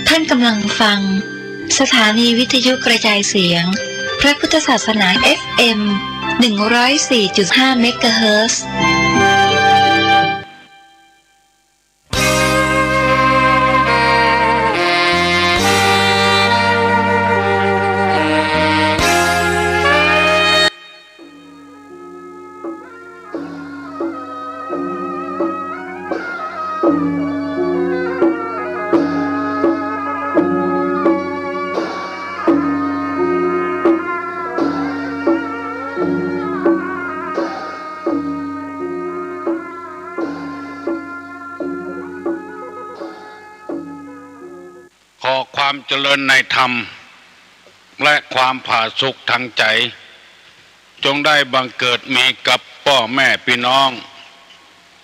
ท่านกำลังฟังสถานีวิทยุกระจายเสียงพระพุทธศาสนา เอฟเอ็ม หนึ่งร้อยสี่จุดห้า เมกะเฮิรตซ์ ขอความเจริญในธรรม และความผาสุกทางใจ๋ จงได้บังเกิดมีกับป้อแม่ปี้น้อง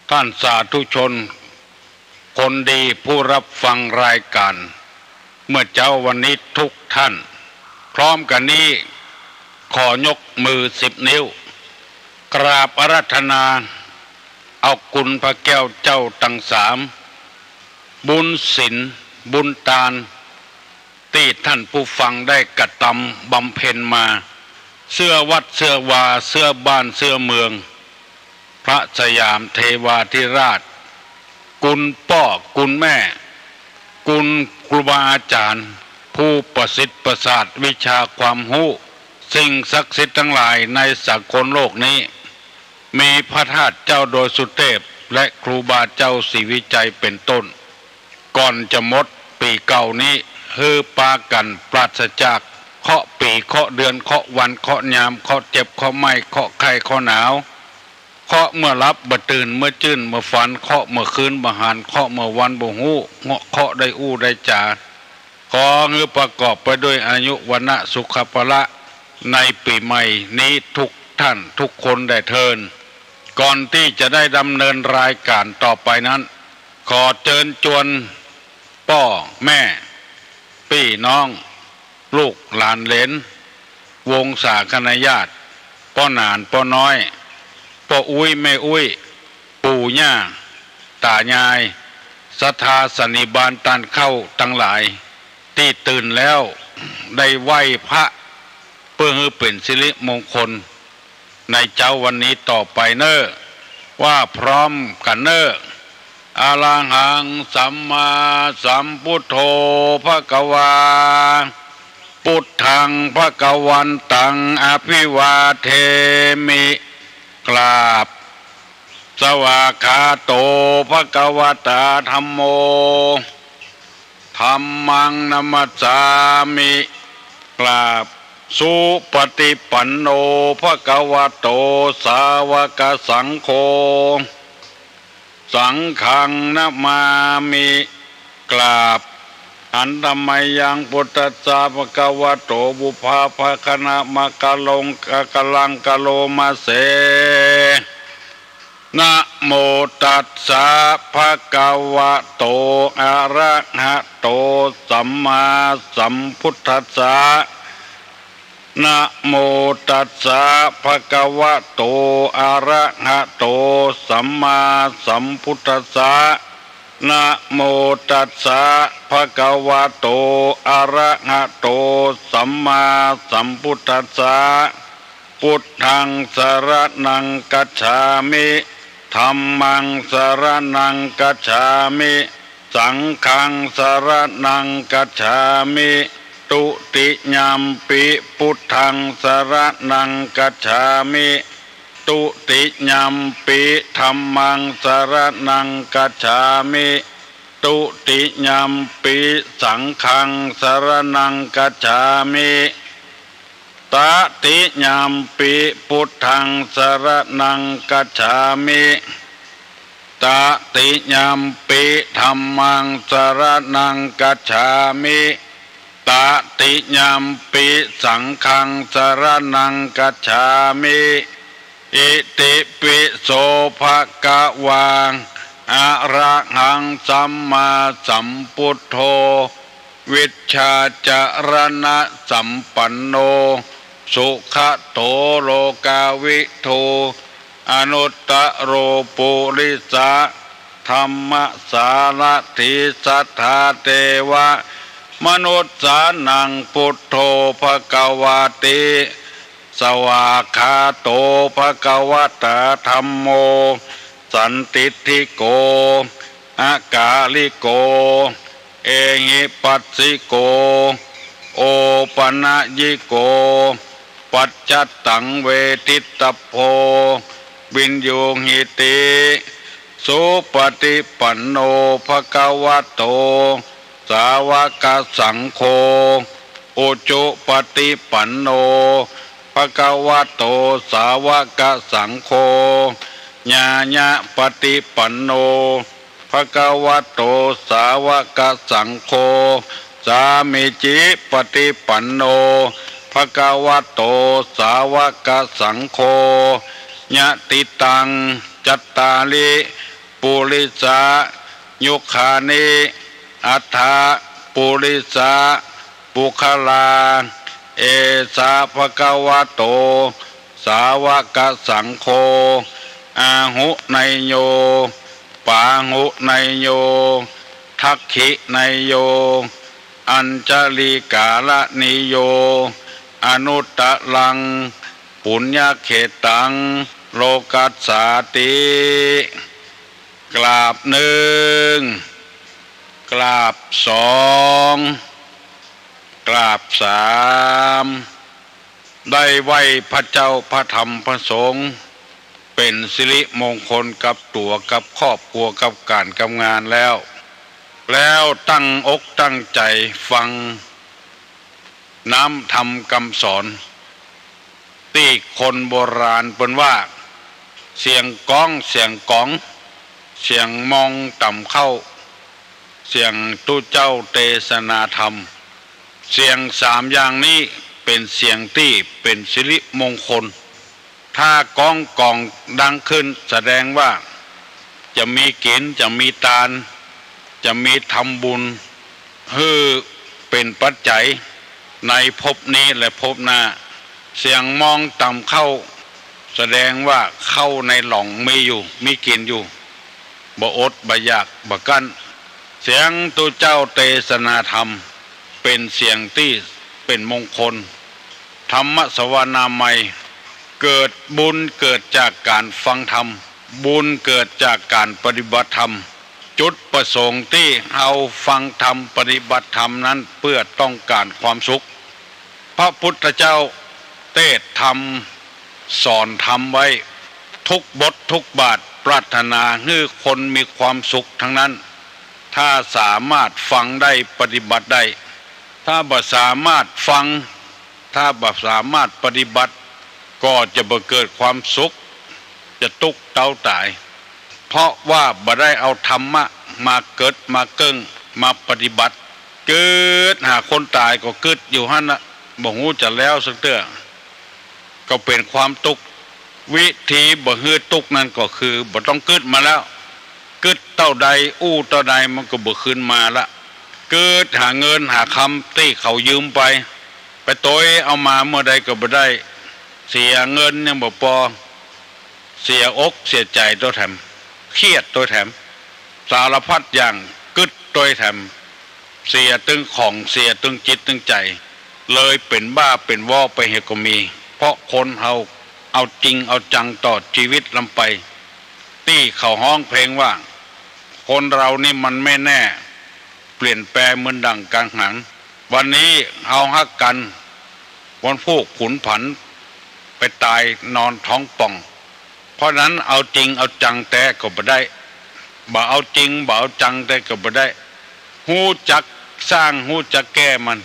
ต้านสาธุชน คนดีผู้ฮับฟังรายก๋าน เมื่อเจ๊าวันนี้ทุกต้าน พร้อมกั๋นนี้ ขอยกมือสิบนิ้ว กราบอาราธนา เอาคุณพระแก้วเจ้าตังสาม บุญศีล บุญตาน ตี้ต้านผู้ฟังได้กระตำบำเพ็ญมา เสื้อวัดเสื้อวา เสื้อบ้านเสื้อเมือง พระสยามเทวาธิราช คุณป้อคุณแม่ คุณครูบาอาจ๋ารย์ ผู้ประสิทธิ์ประสาทวิชาความฮู้ สิ่งศักดิ์สิทธิ์ตังหลายในสากลโลกนี้ มีพระธาตุเจ้าดอยสุเตพ และครูบาเจ้าศรีวิชัยเป๋นต้น ก่อนจะหมดปี๋เก่านี้ หื้อปากั๋นปราศจากเคราะห์ปี๋ เคราะห์เดือน เคราะห์วัน เคราะห์ยาม เคราะห์เจ็บ เคราะห์ไหม้ เคราะห์ไข้ เคราะห์หนาว เคราะห์เมื่อหลับบ่ตื่น เมื่อจื้นเมื่อฝัน เคราะห์เมื่อคืนบ่หัน เคราะห์เมื่อวันบ่ฮู้ เคราะห์ได้อู้ได้จ๋า ขอหื้อประกอบไปด้วยอายุ วรรณะ สุขะ พละ ในปี๋ใหม่นี้ทุกต้านทุกคนได้เทิน ก่อนตี้จะได้ดำเนินรายก๋านต่อไปนั้น ขอเจิญจวนป้อแม่ ปี้น้อง ลูกหลานเหลน วงศาคณาญาติ ป้อหนานป้อน้อย ป้ออุ๊ยแม่อุ๊ย ปู่ย่าต๋ายาย ศรัทธาสันนิบาตต้านเข้าตังหลาย ตี้ตื่นแล้วได้ไหว้พระ เปื้อหื้อเป๋นสิริมงคล ในเจ๊าวันนี้ต่อไปเน่อ ว่าพร้อมกั๋นเน่อ อะระหัง สัมมาสัมพุทโธ ภะคะวา พุทธัง ภะคะวันตัง อะภิวาเทมิ กราบ สวากขาโต ภะคะวะตา ธัมโม ธัมมัง นะมัสสามิ กราบ สุปะติปันโน ภะคะวะโต สาวะกะสังโฆ สังฆัง นะมามิ กราบ หันตะมะยัง พุทธัสสะ ภะคะวะโต ปุพพะภะคะนะมะกะลง กะกะลัง กะโลมะเส นะโมตัสสะ ภะคะวะโต อะระหะโต สัมมาสัมพุทธัสสะ นะโมตัสสะ ภะคะวะโต อะระหะโต สัมมาสัมพุทธัสสะ นะโมตัสสะ ภะคะวะโต อะระหะโต สัมมาสัมพุทธัสสะ พุทธัง สรณัง คัจฉามิ ธัมมัง สรณัง คัจฉามิ สังฆัง สรณัง คัจฉามิ ทุติยัมปิ พุทธัง สรณัง คัจฉามิ ทุติยัมปิ ธัมมัง สรณัง คัจฉามิ ทุติยัมปิ สังฆัง สรณัง คัจฉามิ ตติยัมปิ พุทธัง สรณัง คัจฉามิ ตติยัมปิ ธัมมัง สรณัง คัจฉามิ ตติยัมปิ สังฆัง สรณัง คัจฉามิ อิติปิโส ภะคะวา อะระหัง สัมมาสัมพุทโธ วิชชาจรณะสัมปันโน สุขะโต โลกาวิทู อนุตตะโร ปุริสะธัมมสารถี สัทธาเทวะมนุสสานัง พุทโธ ภะคะวาติ สวากขาโต ภะคะวะตา ธัมโม สันทิฏฐิโก อะกาลิโก เอหิปัสสิโก โอปะนะยิโก ปัจจัตตัง เวทิตตัพโพ วินยูหิติ สุปะฏิปันโน ภะคะวะโต สาวะกะสังโฆ อุจุปะฏิปันโน ภะคะวะโต สาวะกะสังโฆ ญาญะปะฏิปันโน ภะคะวะโต สาวะกะสังโฆ สามีจิปะฏิปันโน ภะคะวะโต สาวะกะสังโฆ ยะติตัง จัตตาริ ปุริสะยุคคานิ อัฏฐะ ปุริสะปุคคลา เอสะ ภะคะวะโต สาวะกะสังโฆ อาหุเนยโย ปาหุเนยโย ทักขิเนยโย อัญชลีกาละนิโย อนุตตะรัง ปุญญะเขตัง โลกัสสาติ กราบหนึ่ง กราบสอง กราบสาม ได้ไหว้พระเจ้าพระธรรมพระสงฆ์ เป๋นสิริมงคลกับตั๋วกับครอบครัวกับก๋านกับงานแล้ว แล้วตั้งอกตั้งใจ๋ฟังน้ำธรรมกำสอน ตี้คนโบราณเปิ้นว่า เสียงก๊อง เสียงก๋อง เสียงมองต่ำเข้า เสียงตุ๊เจ้าเตสนาธรรม เสียงสามอย่างนี้เป๋นเสียงตี้เป๋นสิริมงคล ถ้าก๊องก๋องดังขึ้นแสดงว่าจะมีกิ๋น จะมีตาน จะมีทำบุญ หื้อเป๋นปัจจัยในภพนี้และภพหน้า เสียงมองต่ำเข้า แสดงว่าข้าวในหล่องมีอยู่ มีกิ๋นอยู่ บ่อดบ่อยากบ่กั้น เสียงตุ๊เจ้าเตสนาธรรม เป๋นเสียงตี้เป๋นมงคล ธรรมสวนามัย เกิดบุญเกิดจากก๋านฟังธรรม บุญเกิดจากก๋านปฏิบัติธรรม จุดประสงค์ตี้เฮาฟังธรรมปฏิบัติธรรมนั้นเปื้อต้องก๋านความสุข พระพุทธเจ้าเตสน์ธรรมสอนธรรมไว้ ทุกบททุกบาทปรารถนาหื้อคนมีความสุขทั้งนั้น ถ้าสามารถฟังได้ปฏิบัติได้ ถ้าบ่สามารถฟัง ถ้าบ่สามารถปฏิบัติ ก็จะบ่เกิดความสุข จะตุ๊กข์เต๊าต๋าย เพราะว่าบ่ได้เอาธรรมะมาเกิดมาเกิ่งมาปฏิบัติ กึ๊ดหาคนต๋ายก็กึ๊ดอยู่หั้นน่ะ บ่ฮู้จะแล้วสักเตื้อ ก็เป๋นความตุ๊กข์ วิธีบ่หื้อตุ๊กข์นั้นก็คือบ่ต้องกึ๊ดมาแล้ว กึ๊ดเต้าใดอู้เต้าใดมันก็บ่คืนมาละ กึ๊ดหาเงินหาคำตี้เขายืมไป ไปตวยเอามาเมื่อใดก็บ่ได้ เสียเงินยังบ่ปอ เสียอกเสียใจ๋โตแถม เครียดโตแถม สารพัดอย่าง กึ๊ดตวยแถม เสียตึงของ เสียตึงจิตตึงใจ๋ เลยเป๋นบ้าเป๋นวอไปเหียก็มี เพราะคนเฮาเอาจริงเอาจังต่อจีวิตลำไป ตี้เขาฮ้องเพลงว่า คนเฮานี่มันไม่แน่ เปลี่ยนแปลงเหมือนดั่งกังหัน วันนี้เฮาฮักกั๋น วันพูกสูญผัน ไปต๋ายนอนต๊องป่อง เพราะนั้นเอาจริงเอาจังแต๊ก็บ่ได้ บ่เอาจริงบ่เอาจังแต๊ก็บ่ได้ ฮู้จักสร้าง ฮู้จักแก้มัน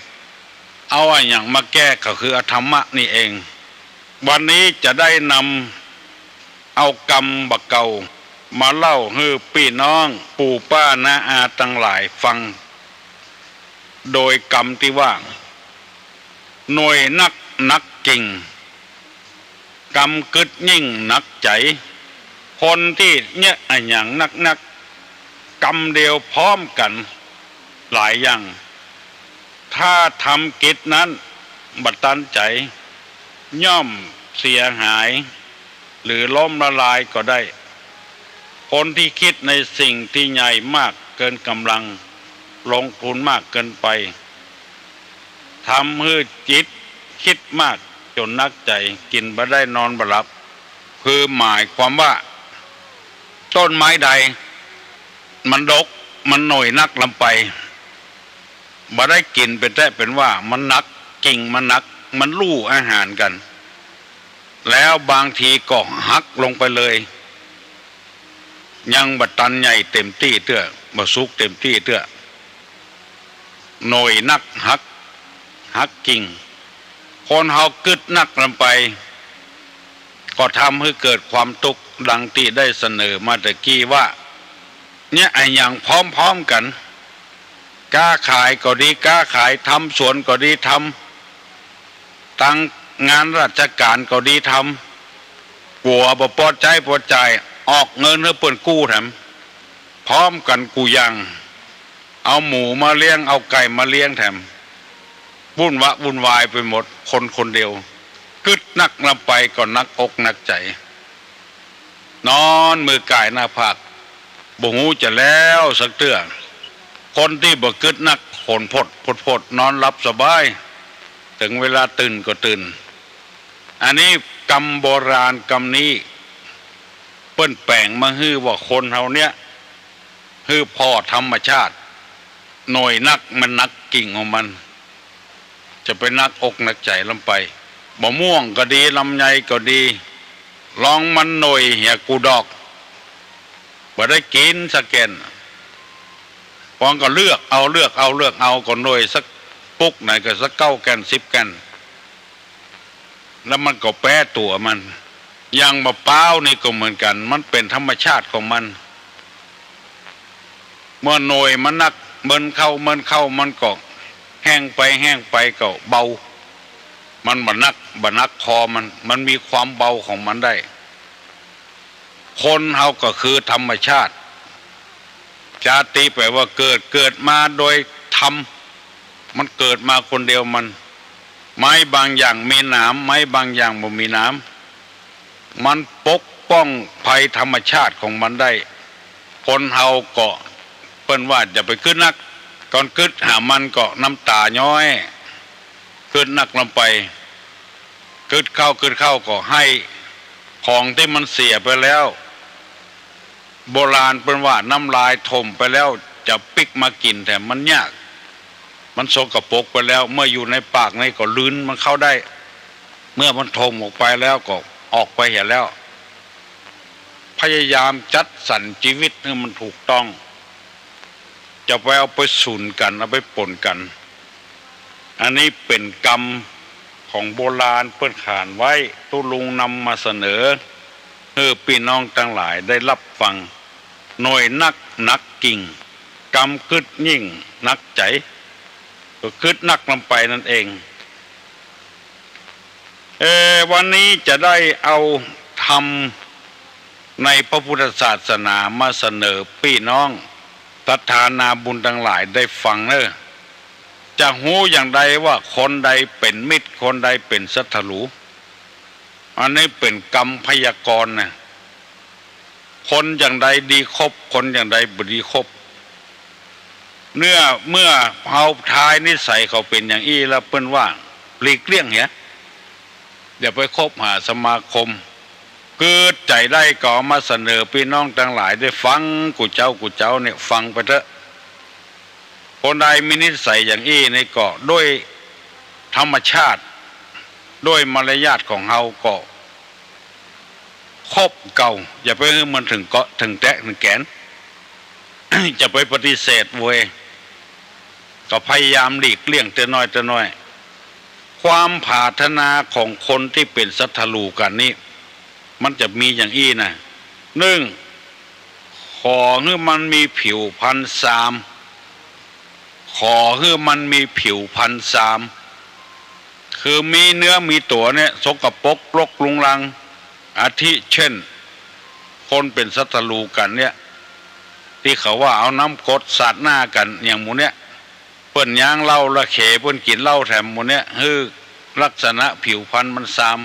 เอาอะหยังมาแก้ ก็คือเอาธรรมะนี่เอง วันนี้จะได้นำเอากำบ่าเก่า มาเล่าหื้อปี้น้องปู่ป้าน้าอาตังหลายฟัง โดยกำตี้ว่า หน่วยนักหนักจริง กำกึ๊ดยิ่งหนักใจ๋ คนตี้เยียะอะหยังนักๆ กำเดียวพร้อมกั๋นหลายอย่าง ถ้าทำกิจนั้นบ่ตันใจ๋ ย่อมเสียหาย หรือล้มละลายก็ได้ คนตี้กึ๊ดในสิ่งตี้ใหญ่มากเกินก๋ำลัง ลงทุนมากเกินไป ทำหื้อจิตกึ๊ดมากจ๋นหนักใจ๋ กิ๋นบ่ได้นอนบ่หลับ คือหมายความว่า ต้นไม้ใด มันดก มันหน่วยนักลำไป บ่ได้กิ๋นเป๋นแต๊เป๋นว่า มันหนัก กิ่งมันหนัก มันลู่อาหารกั๋น แล้วบางทีก็หักลงไปเลย ยังบ่ตันใหญ่เต็มตี้เตื้อ บ่สุกเต็มตี้เตื้อ หน่วยนักหัก หักกิ่ง คนเฮากึ๊ดนักลำไป ก็ทำหื้อเกิดความตุ๊กข์ ดังตี้ได้เสนอมาตะกี้ว่า เยียะอะหยังพร้อมๆ กั๋น ก๊าขายก็ดี ก๊าขาย ทำสวนก็ดี ทำ ตังงานราชก๋านก็ดี ทำ กั๋วบ่ปอใจ๊ปอจ่าย ออกเงินหื้อเปิ้นกู้แถม พร้อมกั๋นกู้อย่าง เอาหมูมาเลี้ยง เอาไก่มาเลี้ยงแถม วุ่นวะวุ่นวายไปหมด คนคนเดียว กึ๊ดนักลำไปก็หนักอกหนักใจ๋ นอนเมื่อยก๋ายหน้าผาก บ่ฮู้จะแล้วสักเตื้อ คนตี้บ่กึ๊ดนัก ขนพดพดพด นอนหลับสบาย เถิงเวลาตื่นก็ตื่น อันนี้กำโบราณกำนี้ เปิ้นแป๋งมาหื้อว่าคนเฮาเนี่ย หื้อผ่อธรรมชาติ หน่วยนักมันหนักกิ่งของมัน จะไปหนักอกหนักใจ๋ลำไป บ่าม่วงก็ดี ลำไยก็ดี ลองมันหน่วยเหียกู้ดอก บ่ได้กิ๋นสักแก่น ปองก็เลือกเอา เลือกเอา เลือกเอา ก็หน่วยสักปุ๊กไหนก็สักเก้าแก่น สิบแก่น แล้วมันก็แป๊ตั๋วมัน อย่างมะป๊าวนี่ก็เหมือนกั๋น มันเป๋นธรรมชาติของมัน เมื่อหน่วยมันหนัก เมินเข้า เมินเข้า มันก็แห้งไป แห้งไปก็เบา มันบ่หนัก บ่หนักคอมัน มันมีความเบาของมันได้ คนเฮาก็คือธรรมชาติ จาติแป๋ว่าเกิด เกิดมาโดยธรรม มันเกิดมาคนเดียวมัน ไม้บางอย่างมีหนาม ไม้บางอย่างบ่มีหนาม มันปกป้องภัยธรรมชาติของมันได้ คนเฮาก็เปิ้นว่าอย่าไปกึ๊ดนัก ก่อนกึ๊ดหามันก็น้ำต๋าย้อย กึ๊ดนักลำไป กึ๊ดเข้า กึ๊ดเข้าก็ไห้ ของตี้มันเสียไปแล้ว โบราณเปิ้นว่าน้ำลายถ่มไปแล้ว จะปิ๊กมากิ๋นแถมมันยาก มันสกปรกไปแล้ว เมื่ออยู่ในปากนี่ก็ลืนมันเข้าได้ เมื่อมันถ่มออกไปแล้วก็ออกไปเหียแล้ว พยายามจัดสรรจีวิตหื้อมันถูกต้อง จะไปเอาไปสุนกั๋น เอาไปป๋นกั๋น อันนี้เป๋นกำของโบราณเปิ้นขานไว้ ตุ๊ลุงนำมาเสนอ หื้อปี้น้องตังหลายได้ฮับฟัง หน่วยนักหนักกิ่ง กำกึ๊ดยิ่งหนักใจ๋ ก็กึ๊ดนักลำไปนั่นเอง เอ่อ วันนี้จะได้เอาธรรมในพระพุทธศาสนามาเสนอปี้น้องศรัทธานาบุญตังหลายได้ฟังเน่อ จะฮู้อย่างใดว่าคนใดเป๋นมิตร คนใดเป๋นศัตรู อันนี้เป๋นกำพยากรณ์นะ คนอย่างใดดีคบ คนอย่างใดบ่ดีคบ เมื่อ เมื่อเฮาทายนิสัยเขาเป๋นอย่างอี้แล้ว เปิ้นว่าหลีกเลี่ยงเหีย อย่าไปคบหาสมาคม กึ๊ดใจ๋ได้ก็เอามาเสนอปี้น้องตังหลายได้ฟัง กู้เจ๊ากู้เจ๊าเนี่ยฟังไปเต๊อะ คนใดมีนิสัยอย่างอี้นี่ก็ด้วยธรรมชาติ ด้วยมารยาทของเฮาก็ คบเก่า อย่าไปหื้อมันเถิงเกาะเถิงแต๊เถิงแก๋น จะไปปฏิเสธเว้ย ก็พยายามหลีกเลี่ยงเตื้อน้อยเตื้อน้อย ความผาถนาของคนตี้เป๋นศัตรูกั๋นนี่ มันจะมีอย่างอี้นะ นึ่ง ขอหื้อมันมีผิวพรรณซาม ขอหื้อมันมีผิวพรรณซาม คือมีเนื้อมีตั๋วเนี่ยสกปรกรกรุงรัง อาทิเช่น คนเป๋นศัตรูกั๋นเนี่ย ตี้เขาว่าเอาน้ำกรดสาดหน้ากั๋นอย่างหมู่เนี่ย เปิ้นย้างเหล้าละเขเปิ้นกิ๋นเหล้าแถมหมู่เนี่ย หื้อลักษณะผิวพรรณมันซาม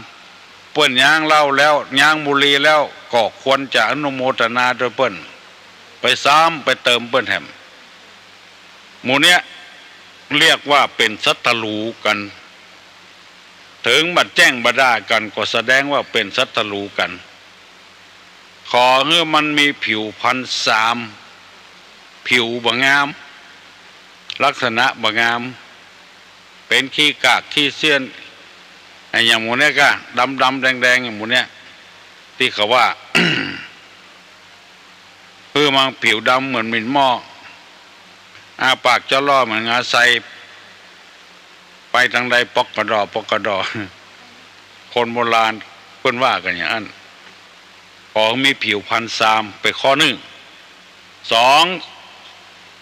เปิ้นย้างเหล้าแล้ว ย้างบุหรี่แล้ว ก็ควรจะอนุโมทนาตวยเปิ้น ไปซ้ำไปเติมเปิ้นแถม หมู่เนี้ยเรียกว่าเป๋นศัตรูกั๋น เถิงบ่แจ้งบ่ด่ากั๋นก็แสดงว่าเป๋นศัตรูกั๋น ขอหื้อมันมีผิวพรรณซาม ผิวบ่งาม ลักษณะบ่งาม เป๋นขี้กากขี้เสี้ยน อะ อย่างหมู่เนี้ยก้า ดำๆ แดงๆ อย่างหมู่เนี้ย ตี้เขาว่า หื้อมันผิวดำเหมือนหมิ่นหม้อ อ้าปากจ้อล่อเหมือนงาไซ ไปตางใดป๊อกกะดอ ป๊อกกะดอ คนโบราณเปิ้นว่ากั๋นอย่างอั้น ขอมีผิวพรรณซาม เป๋นข้อนึ่ง สอง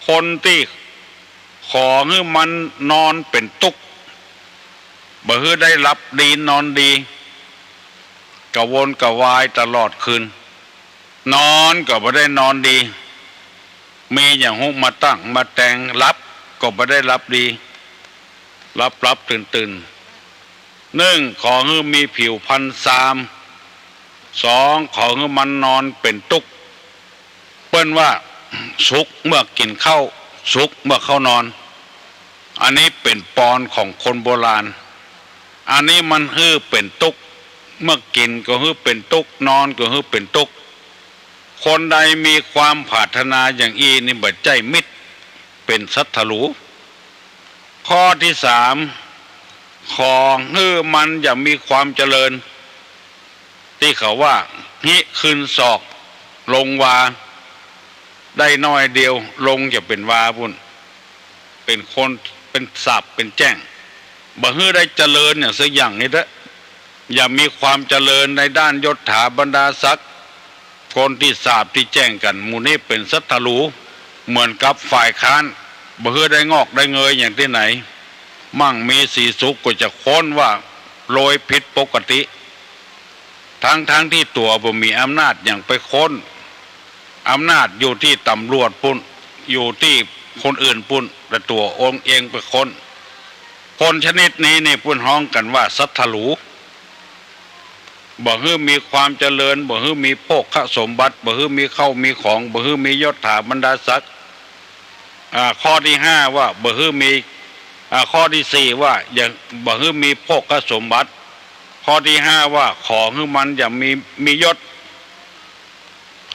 คนตี้ขอหื้อมันนอนเป๋นตุ๊กข์ บ่หื้อได้หลับดีนอนดี กระวนกระวายตลอดคืน นอนก็บ่ได้นอนดี มีอย่างฮู้มาตั้งมาแตง หลับก็บ่ได้หลับดี หลับๆ ตื่นๆ นึ่ง ขอหื้อมีผิวพรรณซาม สอง ขอหื้อมันนอนเป๋นตุ๊กข์ เปิ้นว่าสุขเมื่อกิ๋นข้าว สุขเมื่อเข้านอน อันนี้เป๋นปอนของคนโบราณ อันนี้มันหื้อเป๋นตุ๊กข์ เมื่อกิ๋นก็หื้อเป๋นตุ๊กข์ นอนก็หื้อเป๋นตุ๊กข์ คนใดมีความผาถนาอย่างอี้นี่บ่ใจ้มิตร เป๋นศัตรู ข้อตี้สาม ขอหื้อมันอย่ามีความเจริญ ตี้เขาว่า หิขึ้นศอก ลงวา ได้น้อยเดียว ลงจะเป๋นวาปู้น เป๋นคน เป๋นสาบ เป๋นแจ้ง บ่หื้อได้เจริญอย่างสักอย่างนี่เต๊อะ อย่ามีความเจริญในด้านยศถาบรรดาศักดิ์ คนตี้สาบตี้แจ้งกั๋น หมู่นี้เป๋นศัตรู เหมือนกับฝ่ายค้าน บ่หื้อได้งอกได้เงยอย่างตี้ไหน มั่งมีสีสุขก็จะค้นว่าโรยผิดปกติ ทั้งๆ ตี้ตั๋วบ่มีอำนาจหยังไปค้น อำนาจอยู่ตี้ตำรวจปู้น อยู่ตี้คนอื่นปู้น แต่ตั๋วองค์เองไปค้น คนชนิดนี้นี่เปิ้นฮ้องกั๋นว่าศัตรู บ่หื้อมีความเจริญ บ่หื้อมีโภคสมบัติ บ่หื้อมีข้าวมีของ บ่หื้อมียศถาบรรดาศักดิ์ อ่า ข้อตี้ห้าว่าบ่หื้อมี อ่า ข้อตี้สี่ว่าอย่า บ่หื้อมีโภคสมบัติ ข้อตี้ห้าว่าขอหื้อมันอย่ามี มียศ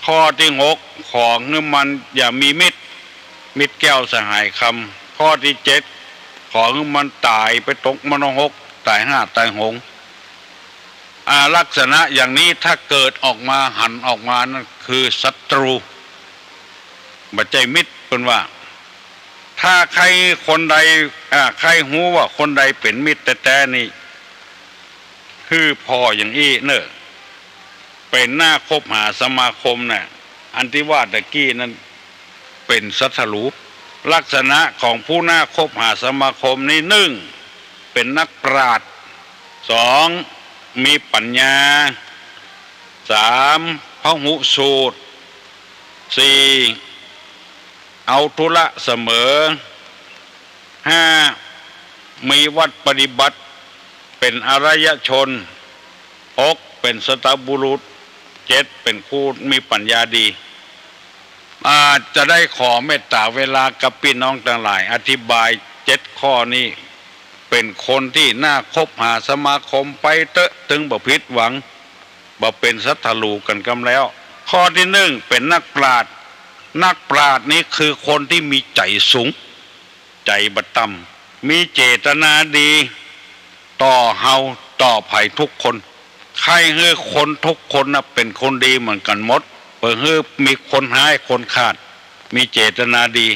ข้อตี้หก ขอหื้อมันอย่ามีมิตร มิตรแก้วสหายคำ ข้อตี้เจ็ด ขอหื้อมันต๋ายไปตกมรณะนรก ต๋ายห้าต๋ายหง อ่า ลักษณะอย่างนี้ถ้าเกิดออกมา หันออกมา นั่นคือศัตรู บ่ใจ้มิตร เปิ้นว่า ถ้าใค่คนใด อ่า ใค่ฮู้ว่าคนใดเป๋นมิตรแต๊ๆ นี่ หื้อผ่ออย่างอี้เน่อ เป๋นหน้าคบหาสมาคมน่ะ อันตี้ว่าตะกี้นั้นเป๋นศัตรู ลักษณะของผู้หน้าคบหาสมาคมนี่ นึ่ง เป๋นนักปราชญ์ สอง มีปั๋ญญา สาม พหูสูตร สี่ เอาธุระเสมอ ห้า มีวัตรปฏิบัติ เป๋นอริยชน หก เป๋นสัตบุรุษ เจ็ด เป๋นคนมีปั๋ญญาดี อาจจะได้ขอเมตต๋าเวลากับปี้น้องตังหลาย อธิบายเจ็ดข้อนี้ เป๋นคนตี้น่าคบหาสมาคมไปเต๊อะ ตึงบ่ผิดหวัง บ่เป๋นศัตรู๋กั๋นกำแล้ว ข้อตี้นึ่ง เป๋นนักปราชญ์ นักปราชญ์นี้คือคนตี้มีใจ๋สูง ใจ๋บ่ต่ำ มีเจตนาดี ต่อเฮา ต่อใผทุกคน ใค่หื้อคนทุกคนน่ะเป๋นคนดีเหมือนกั๋นหมด บ่หื้อมีคนฮ้ายคนขาด มีเจตนาดี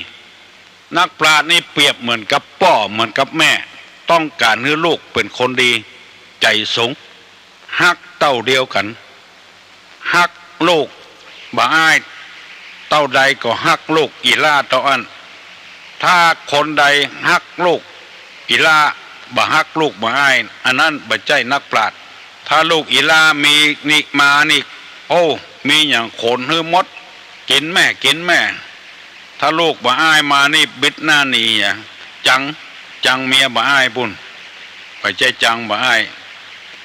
นักปราชญ์นี้เปรียบเหมือนกับป้อเหมือนกับแม่ ต้องก๋านหื้อลูกเป๋นคนดี ใจ๋สูง ฮักเต้าเดียวกั๋น ฮักลูกบ่อ้ายเต้าใดก็ฮักลูกอีหล้าเต้าอั้น ถ้าคนใดฮักลูกอีหล้า บ่ฮักลูกบ่อ้าย อันนั้นบ่ใจ้นักปราชญ์ ถ้าลูกอีหล้ามีนี่มานี่ โอ้ มีหยังขนหื้อหมด กิ๋นแม่ กิ๋นแม่ ถ้าลูกบ่อ้ายมานี่บิดหน้าหนีอะ จัง จังเมียบ่อ้ายปู้น บ่ใจ้จังบ่อ้าย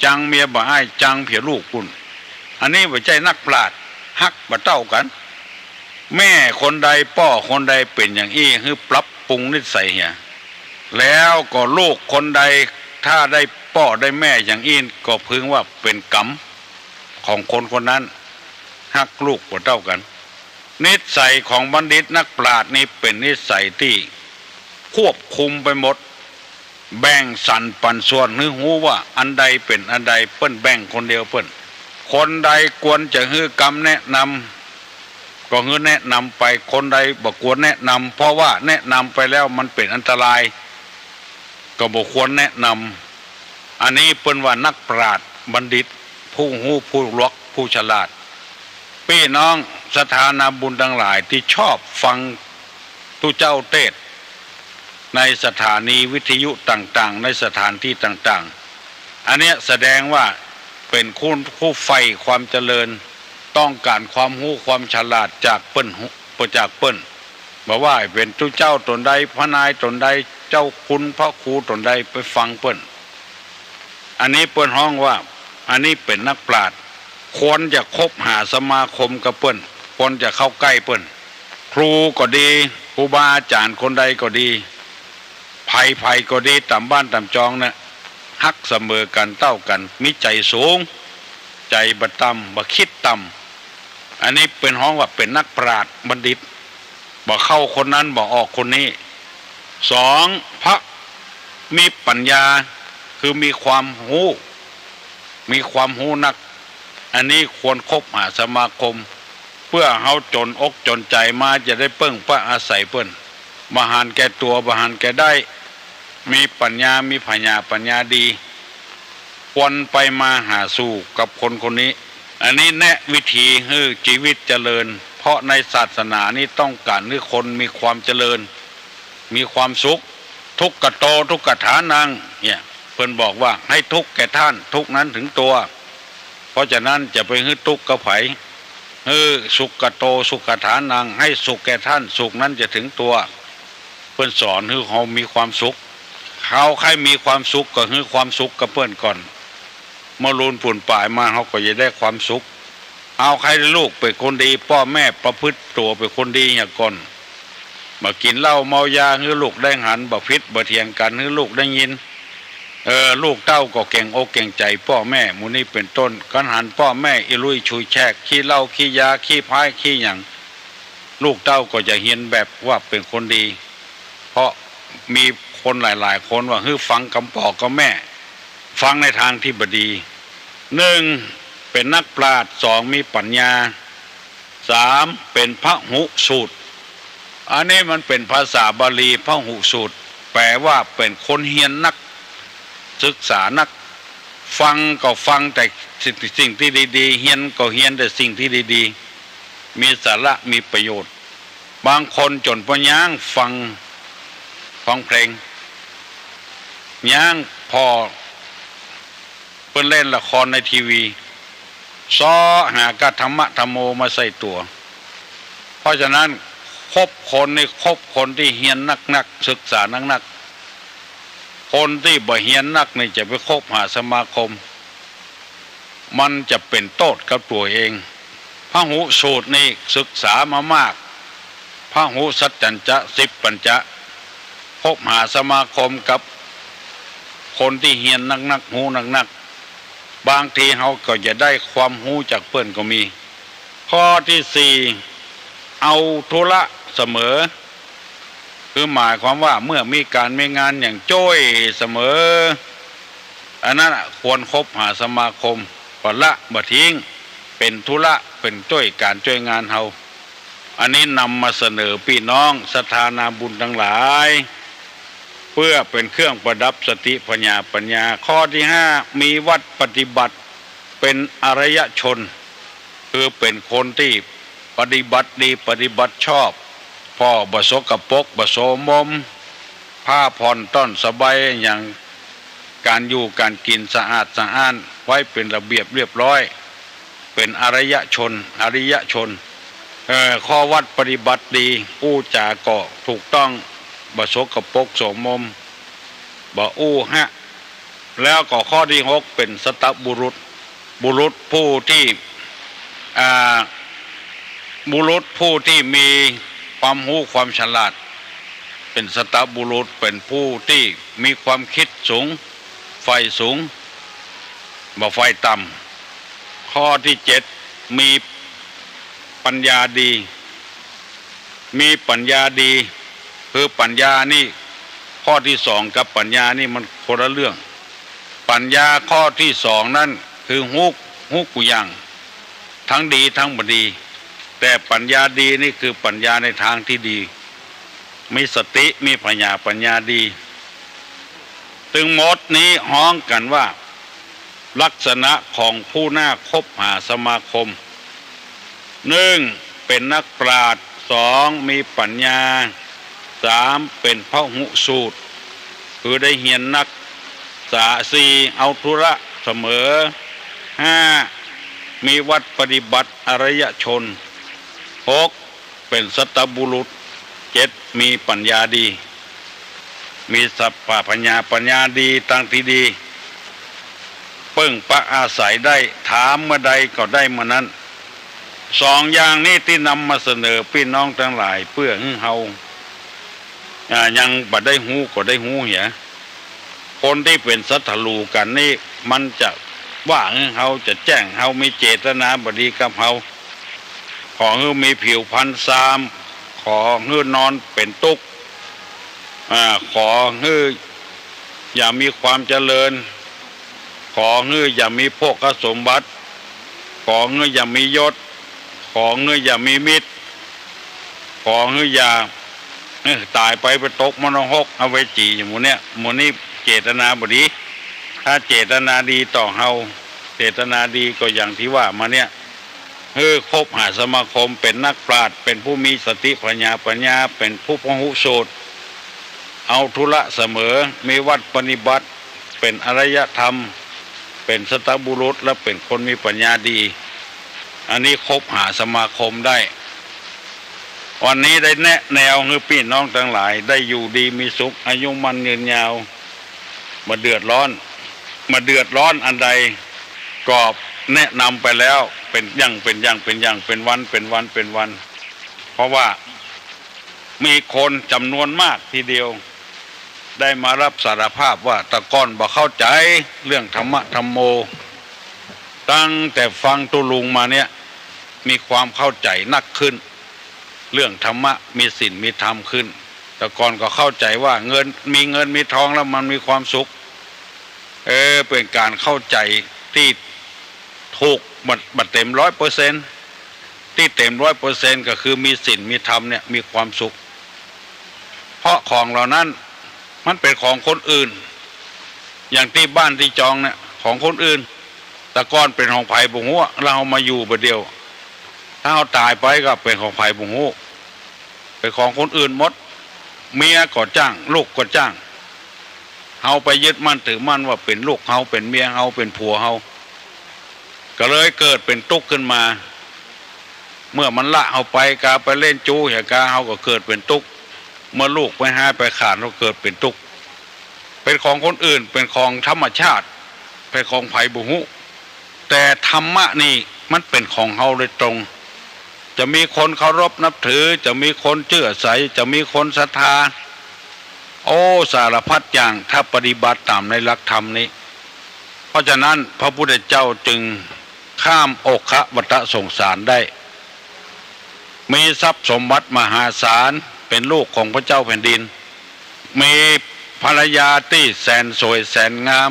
จังเมียบ่อ้าย จังเผียลูกปู้น อันนี้บ่ใจ้นักปราชญ์ ฮักบ่เต้ากั๋น แม่คนใดป้อคนใดเป๋นอย่างอี้ หื้อปรับปรุงนิสัยเหีย แล้วก็ลูกคนใดถ้าได้ป้อได้แม่อย่างอี้ ก็พึงว่าเป๋นกรรมของคนคนนั้น ฮักลูกบ่เต้ากั๋น นิสัยของบัณฑิตนักปราชญ์นี้เป๋นนิสัยตี้ควบคุมไปหมด แบ่งสรรปันส่วนหื้อฮู้ว่าอันใดเป๋นอันใด เปิ้นแบ่งคนเดียวเปิ้น คนใดควรจะหื้อกำแนะนำ ก็หื้อแนะนำไป คนใดบ่ควรแนะนำ เพราะว่าแนะนำไปแล้วมันเป๋นอันตราย ก็บ่ควรแนะนำ อันนี้เปิ้นว่านักปราชญ์บัณฑิต ผู้ฮู้ผู้หลวกผู้ฉลาด ปี้น้องศรัทธานาบุญตังหลายตี้ชอบฟังตุ๊เจ้าเตสน์ในสถานีวิทยุต่างๆ ในสถานตี้ต่างๆ อันเนี้ยแสดงว่าเป๋นคนผู้ใฝ่ความเจริญ ต้องก๋านความฮู้ความฉลาดจากเปิ้น จากเปิ้น บ่ว่าเป๋นตุ๊เจ้าต๋นใด พระนายต๋นใด เจ้าคุณพระครูต๋นใด ไปฟังเปิ้น อันนี้เปิ้นฮ้องว่า อันนี้เป๋นนักปราชญ์ ควรจะคบหาสมาคมกับเปิ้น ควรจะเข้าใก้เปิ้น ครูก็ดี ครูบาอาจ๋ารย์คนใดก็ดี ใผๆ ก็ดี ต๋ามบ้านต๋ามจองเนี่ย ฮักเสมอกั๋นเต้ากั๋น มีใจ๋สูง ใจ๋บ่ต่ำ บ่คิดต่ำ อันนี้เปิ้นฮ้องว่าเป๋นนักปราชญ์บัณฑิต บ่เข้าคนนั้น บ่ออกคนนี้ สอง พระมีปัญญา คือมีความฮู้ มีความฮู้นัก อันนี้ควรคบหาสมาคม เปื้อเฮาจ๋นอกจ๋นใจ๋มาจะได้เปิ้งป้าอาศัยเปิ้น บ่หันแก่ตั๋ว บ่หันแก่ได้ มีปัญญา มีผญาปัญญาดี ควรไปมาหาสู่กับคนคนนี้ อันนี้แนะวิธีหื้อจีวิตเจริญ เพราะในศาสนานี้ต้องก๋านหื้อคนมีความเจริญ มีความสุข ทุกขโต ทุกขฐานัง เนี่ย เปิ้นบอกว่า ให้ทุกข์แก่ท่าน ทุกข์นั้นถึงตัว เพราะฉะนั้นจะไปหื้อตุ๊กข์กับใผ หื้อสุขโต สุขฐานัง ให้สุขแก่ท่าน สุขนั้นจะถึงตัว เปิ้นสอนหื้อเฮามีความสุข เฮาใค่มีความสุขก็หื้อความสุขกับเปิ้นก่อน เมื่อลูนปูนป๋ายมา เฮาก็จะได้ความสุข เฮาใค่ลูกเป๋นคนดี ป้อแม่ประพฤติตั๋วเป๋นคนดีเหียก่อน บ่กิ๋นเหล้าเมายา หื้อลูกได้หัน บ่ผิดบ่เถียงกั๋น หื้อลูกได้ยิน เออ ลูกเต้าก็เกรงอกเกรงใจ๋ป้อแม่ หมู่นี้เป๋นต้น คันหันป้อแม่อิรุ่ยชุยแชก ขี้เหล้าขี้ยา ขี้พร้ายขี้หยัง ลูกเต้าก็จะเฮียนแบบว่าเป๋นคนดี เพราะมีคนหลายๆ คนว่าหื้อฟังกำป้อกำแม่ ฟังในทางที่บ่ดี นึ่ง เป๋นนักปราชญ์ สอง มีปัญญา สาม เป๋นพหุสูตร อันนี้มันเป๋นภาษาบาลี พหุสูตร แปลว่าเป๋นคนเฮียนนัก ศึกษานัก ฟังก็ฟังแต่สิ่ง สิ่งที่ดีๆ เฮียนก็เฮียนแต่สิ่งที่ดีๆ มีสาระ มีประโยชน์ บางคนจ๋นป้อย้างฟัง ฟังเพลง ย้างผ่อเปิ้นเล่นละครในทีวี เซาะหาก้าธรรมะธรรมโมมาใส่ตั๋ว เพราะฉะนั้นคบคนนี่คบคนตี้เฮียนนักๆ ศึกษานักๆ คนตี้บ่เฮียนนักนี่จะไปคบหาสมาคม มันจะเป๋นโต้ษกับตั๋วเอง พหุสูตรนี่ศึกษามามาก พหุสัจจัญจะ สิบปัญจะ คบหาสมาคมกับคนตี้เฮียนนักๆ ฮู้นักๆ บางทีเฮาก็จะได้ความฮู้จากเปิ้นก็มี ข้อตี้สี่ เอาธุระเสมอ คือหมายความว่าเมื่อมีก๋านมีงานหยังจ้วยเสมอ อันนั้นน่ะควรคบหาสมาคม บ่ละบ่ทิ้ง เป๋นธุระเป๋นจ้วยก๋านจ้วยงานเฮา อันนี้นำมาเสนอปี้น้องศรัทธานาบุญตังหลาย เปื้อเป๋นเครื่องประดับสติผญาปัญญา ข้อตี้ห้า มีวัตรปฏิบัติเป๋นอริยชน คือเป๋นคนตี้ปฏิบัติดีปฏิบัติชอบ ผ่อบ่สกปรกบ่โสมม ผ้าผ่อนต้อนสบาย อย่างก๋านอยู่ก๋านกิ๋นสะอาดสะอ้าน ไว้เป๋นระเบียบเรียบร้อย เป๋นอริยชน อริยชน เอ่อ ข้อวัตรปฏิบัติดี อู้จาก็ถูกต้อง บ่สกปรกโสมม บ่อู้ฮะ แล้วก็ข้อตี้หก เป๋นสัตบุรุษ บุรุษผู้ตี้ อ่า บุรุษผู้ตี้มีความฮู้ความฉลาด เป๋นสัตบุรุษ เป๋นผู้ตี้มีความกึ๊ดสูง ใฝ่สูง บ่ใฝ่ต่ำ ข้อตี้เจ็ด มีปัญญาดี มีปัญญาดี คือปัญญานี่ ข้อตี้สองกับปัญญานี่มันคนละเรื่อง ปัญญาข้อตี้สองนั้นคือฮู้ ฮู้กู้อย่าง ตึงดีตึงบ่ดี แต่ปัญญาดีนี่คือปัญญาในตางตี้ดี มีสติ มีผญาปัญญาดี ตึงหมดนี้ฮ้องกั๋นว่า ลักษณะของผู้น่าคบหาสมาคม นึ่ง เป๋นนักปราชญ์ สอง มีปัญญา สาม เป๋นพหุสูตร คือได้เฮียนนัก สา สี่ เอาธุระเสมอ ห้า มีวัตรปฏิบัติอริยชน หก เป๋นสัตบุรุษ เจ็ด มีปัญญาดี มีสัพพะปัญญา ปัญญาดี ตึงตี้ดี เปิ้งปะอาศัยได้ ถามเมื่อใดก็ได้เมื่อนั้น สองอย่างนี้ตี้นำมาเสนอปี้น้องตังหลาย เปื้อหื้อเฮา อ่า ยังบ่ได้ฮู้ก็ได้ฮู้เหีย คนตี้เป๋นศัตรูกั๋นนี่ มันจะว่าหื้อเฮา จะแจ้งเฮา มีเจตนาบ่ดีกับเฮา ขอหื้อมีผิวพรรณซาม ขอหื้อนอนเป๋นตุ๊กข์ อ่า ขอหื้ออย่ามีความเจริญ ขอหื้ออย่ามีโภคสมบัติ ขอหื้ออย่ามียศ ขอหื้ออย่ามีมิตร ขอหื้ออย่า เอ้อ ต๋ายไปไปตกมนรกอเวจี อย่างหมู่เนี้ย หมู่นี้เจตนาบ่ดี ถ้าเจตนาดีต่อเฮา เจตนาดีก็อย่างตี้ว่ามาเนี้ย หื้อคบหาสมาคม เป๋นนักปราชญ์ เป๋นผู้มีสติผญาปัญญา เป๋นผู้พหุสูตร เอาธุระเสมอ มีวัตรปฏิบัติ เป๋นอริยธรรม เป๋นสัตบุรุษ และเป๋นคนมีปัญญาดี อันนี้คบหาสมาคมได้ วันนี้ได้แนะแนวหื้อปี้น้องตังหลาย ได้อยู่ดีมีสุข อายุมั่นยืนยาว บ่เดือดร้อน บ่เดือดร้อนอันใด ก็แนะนำไปแล้ว เป๋นอย่าง เป๋นอย่าง เป๋นอย่าง เป๋นวัน เป๋นวัน เป๋นวัน เพราะว่ามีคนจำนวนมากทีเดียว ได้มารับสารภาพว่าแต่ก่อนบ่เข้าใจ๋เรื่องธรรมะธัมโม ตั้งแต่ฟังตุ๊ลุงมาเนี่ย มีความเข้าใจ๋นักขึ้น เรื่องธรรมะ มีศีลมีธรรมขึ้น แต่ก่อนก็เข้าใจ๋ว่าเงิน มีเงินมีทองแล้วมันมีความสุข เออ เป๋นก๋านเข้าใจ๋ตี้ถูก บ่ บ่เต๋มร้อยเปอร์เซ็นต์ ตี้เต๋มร้อยเปอร์เซ็นต์ก็คือมีศีลมีธรรมเนี่ยมีความสุข เพราะของเหล่านั้นมันเป๋นของคนอื่น อย่างตี้บ้านตี้จองเนี่ยของคนอื่น แต่ก่อนเป๋นของใผบ่ฮู้ แล้วเฮามาอยู่บ่าเดี่ยว ถ้าเฮาต๋ายไปก็เป๋นของใผบ่ฮู้ เป๋นของคนอื่นหมด เมียก็จ้าง ลูกก็จ้าง เฮาไปยึดมั่นถือมั่นว่าเป๋นลูกเฮา เป๋นเมียเฮา เป๋นผัวเฮา ก็เลยเกิดเป๋นตุ๊กข์ขึ้นมา เมื่อมันละเฮาไปกา ไปเล่นจู๊เหียกา เฮาก็เกิดเป๋นตุ๊กข์ เมื่อลูกไปฮ้ายไปขาน เฮาเกิดเป๋นตุ๊กข์ เป๋นของคนอื่น เป๋นของธรรมชาติ เป๋นของใผบ่ฮู้ แต่ธรรมะนี่มันเป๋นของเฮาโดยตรง จะมีคนเคารพนับถือ จะมีคนเจื้อใส จะมีคนศรัทธา โอ้ สารพัดอย่าง ถ้าปฏิบัติต๋ามในหลักธรรมนี้ เพราะฉะนั้นพระพุทธเจ้าจึงข้ามโอคะวัฏสงสารได้ มีทรัพย์สมบัติมหาศาล เป๋นลูกของพระเจ้าแผ่นดิน มีภรรยาตี้แสนสวยแสนงาม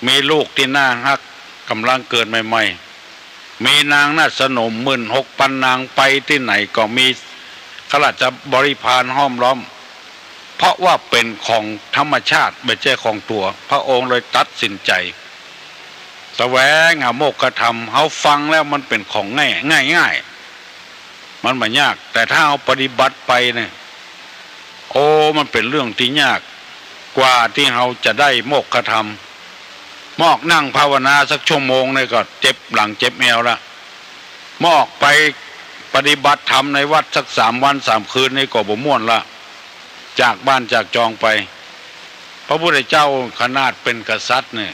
มีลูกตี้น่าฮัก ก๋ำลังเกิดใหม่ๆ มีนางนาฏสนมหมื่นหกปันนาง ไปตี้ไหนก็มีข้าราชบริพารห้อมล้อม เพราะว่าเป๋นของธรรมชาติ บ่ใจ้ของตั๋ว พระองค์เลยตัดสินใจ๋ แสวงหาโมกขธรรม เฮาฟังแล้วมันเป๋นของง่าย ง่ายๆ มันบ่ยาก แต่ถ้าเฮาปฏิบัติไปเนี่ย โอ้ มันเป๋นเรื่องตี้ยาก กว่าตี้เฮาจะได้โมกขธรรม มอกนั่งภาวนาสักชั่วโมงเนี่ยก็เจ็บหลังเจ็บแอวละ มอกไปปฏิบัติธรรมในวัดสักสามวันสามคืนนี่ก็บ่ม่วนละ จากบ้านจากจองไป พระพุทธเจ้าขนาดเป๋นกษัตริย์เนี่ย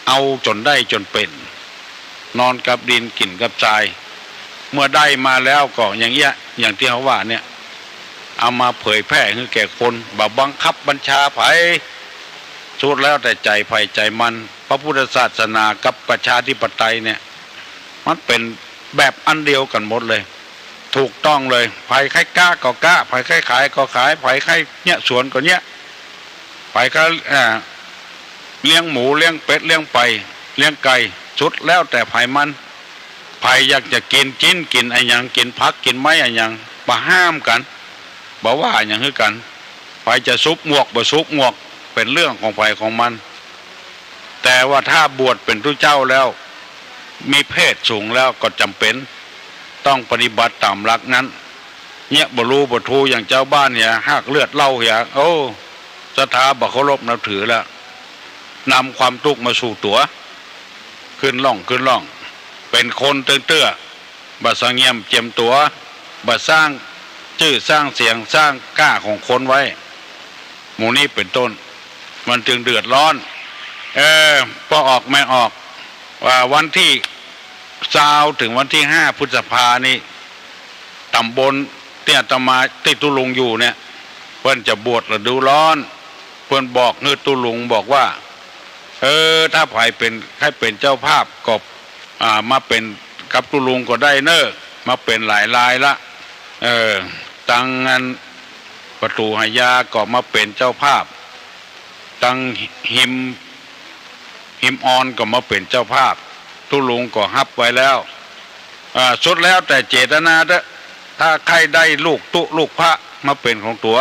เอาจ๋นได้จ๋นเป๋น นอนกับดินกิ๋นกับทราย เมื่อได้มาแล้วก็อย่างเอี้ย อย่างตี้เฮาว่าเนี่ย เอามาเผยแผ่หื้อแก่คน บ่บังคับบัญชาใผ สุดแล้วแต่ใจ๋ใผใจ๋มัน พระพุทธศาสนากับประชาธิปไตยเนี่ย มันเป๋นแบบอันเดียวกั๋นหมดเลย ถูกต้องเลย ใผใค่ก๊าก็ก๊า ใผใค่ขายก็ขาย ใผใค่เยียะสวนก็เยียะ ใผใค่ อ่า เลี้ยงหมู เลี้ยงเป็ด เลี้ยงไป เลี้ยงไก่ สุดแล้วแต่ใผมัน ใผอยากจะกิ๋นจิ๊น กิ๋นอะหยัง กิ๋นผัก กิ๋นไม้อะหยัง บ่ห้ามกั๋น บ่ว่าอะหยังหื้อกั๋น ใผจะสุบหงวก บ่สุบหงวก เป๋นเรื่องของใผของมัน แต่ว่าถ้าบวชเป๋นตุ๊เจ้าแล้ว มีเพศสูงแล้วก็จ๋ำเป๋น ต้องปฏิบัติต๋ามหลักนั้น เยียะบ่ฮู้บ่ทูอย่างจาวบ้านเหีย ฮากเลือดเหล้าเหีย โอ้ ศรัทธาบ่เคารพนับถือแล้ว นำความตุ๊กข์มาสู่ตั๋ว ขึ้นล่อง ขึ้นล่อง เป๋นคนเตื้อๆ บ่สงเงียมเจียมตั๋ว บ่สร้างจื้อสร้างเสียง สร้างก้าของคนไว้ หมู่นี้เป๋นต้น มันจึงเดือดร้อน เออ ปอออกแม่ออก ว่าวันตี้ซาวเถิงวันตี้ห้าพฤษภานี่ ต๋ำบลตี้อาตมาตี้ตุ๊ลุงอยู่เนี่ย เปิ้นจะบวชฤดูร้อน เปิ้นบอกหื้อตุ๊ลุงบอกว่า เออ ถ้าใผเป๋น ใค่เป๋นเจ้าภาพก็ อ่า มาเป๋นกับตุ๊ลุงก็ได้เน่อ มาเป๋นหลายรายละ เออ ตังอันประตู๋หายาก็มาเป๋นเจ้าภาพ ตังฮิม ฮิมออนก็มาเป๋นเจ้าภาพ ตุ๊ลุงก็ฮับไว้แล้ว อ่า สุดแล้วแต่เจตนาเต๊อะ ถ้าใค่ได้ลูกตุ๊ลูกพระมาเป๋นของตั๋ว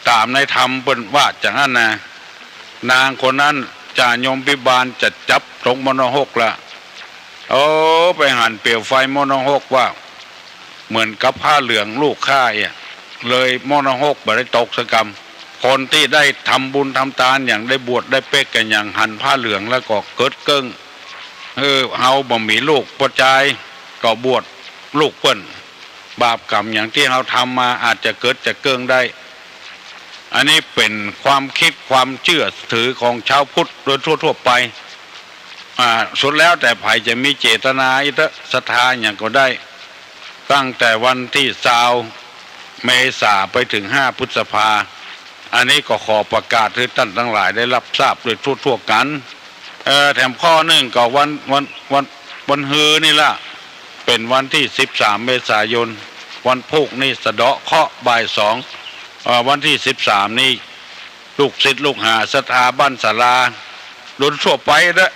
ต๋ามในธรรมเปิ้นว่าจ๋างอั้นนะ นางคนนั้นจ่าโยมพิบาลจะจับตกมรณหกละ โอ้ ไปหันเปลวไฟมรณหกว่า เหมือนกับผ้าเหลืองลูกข้าเอี้ย เลยมรณหกบ่ได้ตกสักกำ คนตี้ได้ทำบุญทำตานอย่าง ได้บวชได้เป๊กกั๋นอย่าง หันผ้าเหลืองแล้วก็เกิดเกิ้ง เออ เฮาบ่มีลูกป้อจาย ก็บวชลูกเปิ้น บาปกรรมอย่างตี้เฮาทำมาอาจจะเกิดจะเกิ้งได้ อันนี้เป๋นความคิดความเจื้อถือของชาวพุทธโดยทั่วๆ ไป อ่า สุดแล้วแต่ใผจะมีเจตนาอี้เต๊อะ ศรัทธาอะหยังก็ได้ ตั้งแต่วันตี้ซาวเมษาไปเถิงห้าพฤษภา อันนี้ก็ขอประกาศหื้อต้านตังหลายได้ฮับทราบโดยทั่วๆ กั๋น เอ่อ แถมข้อนึ่งก็วัน วัน วัน วันฮือนี่ละ เป๋นวันตี้สิบสามเมษายน วันพูกนี่สะเดาะเคราะห์บ่ายสอง เอ่อ วันตี้สิบสามนี่ ลูกศิษย์ลูกหาศรัทธาบ้านศาลา โดยทั่วไปเต๊อะ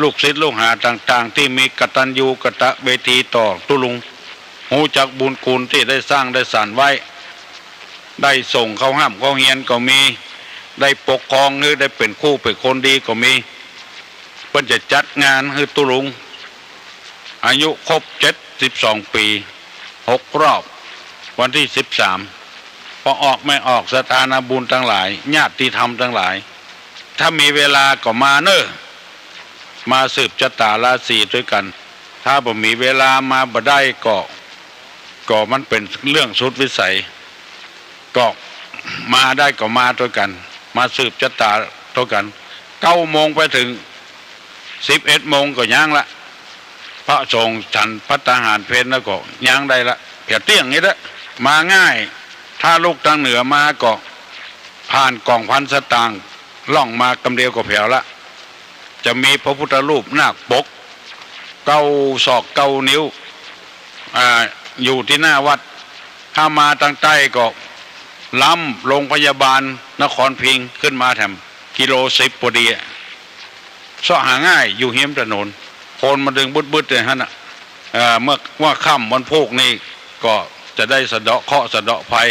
ลูกศิษย์ลูกหาต่างๆ ตี้มีกตัญญูกตเวทีต่อตุ๊ลุง ฮู้จักบุญคุณตี้ได้สร้างได้สานไว้ ได้ส่งเข้าฮ่ำเข้าเฮียนก็มี ได้ปกครองหื้อได้เป๋นครูเป๋นคนดีก็มี เปิ้นจะจัดงานหื้อตุ๊ลุง อายุครบเจ็ดสิบสองปี๋ หกรอบ วันตี้สิบสาม ปอออกแม่ออก ศรัทธานาบุญตังหลาย ญาติธรรมตังหลาย ถ้ามีเวลาก็มาเน่อ มาสืบจะต๋าราศีตวยกั๋น ถ้าบ่มีเวลามาบ่ได้ก็ ก็มันเป๋นเรื่องสุดวิสัย ก็มาได้ก็มาตวยกั๋น มาสืบจะต๋าตวยกั๋น เก้าโมงไปเถิงสิบเอ็ดโมงก็ยังละ พระสงฆ์ฉันภัตตาหารเพลแล้วก็ย่างได้ละ เปียบเตี้ยงนี่ละ มาง่าย ถ้าลุกตางเหนือมาก็ผ่านก๋องพันสตางค์ ล่องมากำเดียวก็แผวละ จะมีพระพุทธรูปนาคปก เก้าศอกเก้านิ้ว อ่า อยู่ตี้หน้าวัด ถ้ามาตางใต้ก็ล้ำโรงพยาบาลนครพิงค์ขึ้นมาแถมกิโลสิบพอดีอะ เซาะหาง่าย อยู่ฮิมถนน คนมาเดินบึดๆ เลยหั้นน่ะ เอ่อ เมื่อ เมื่อค่ำวันพูกนี่ก็จะได้สะเดาะเคราะห์สะเดาะภัย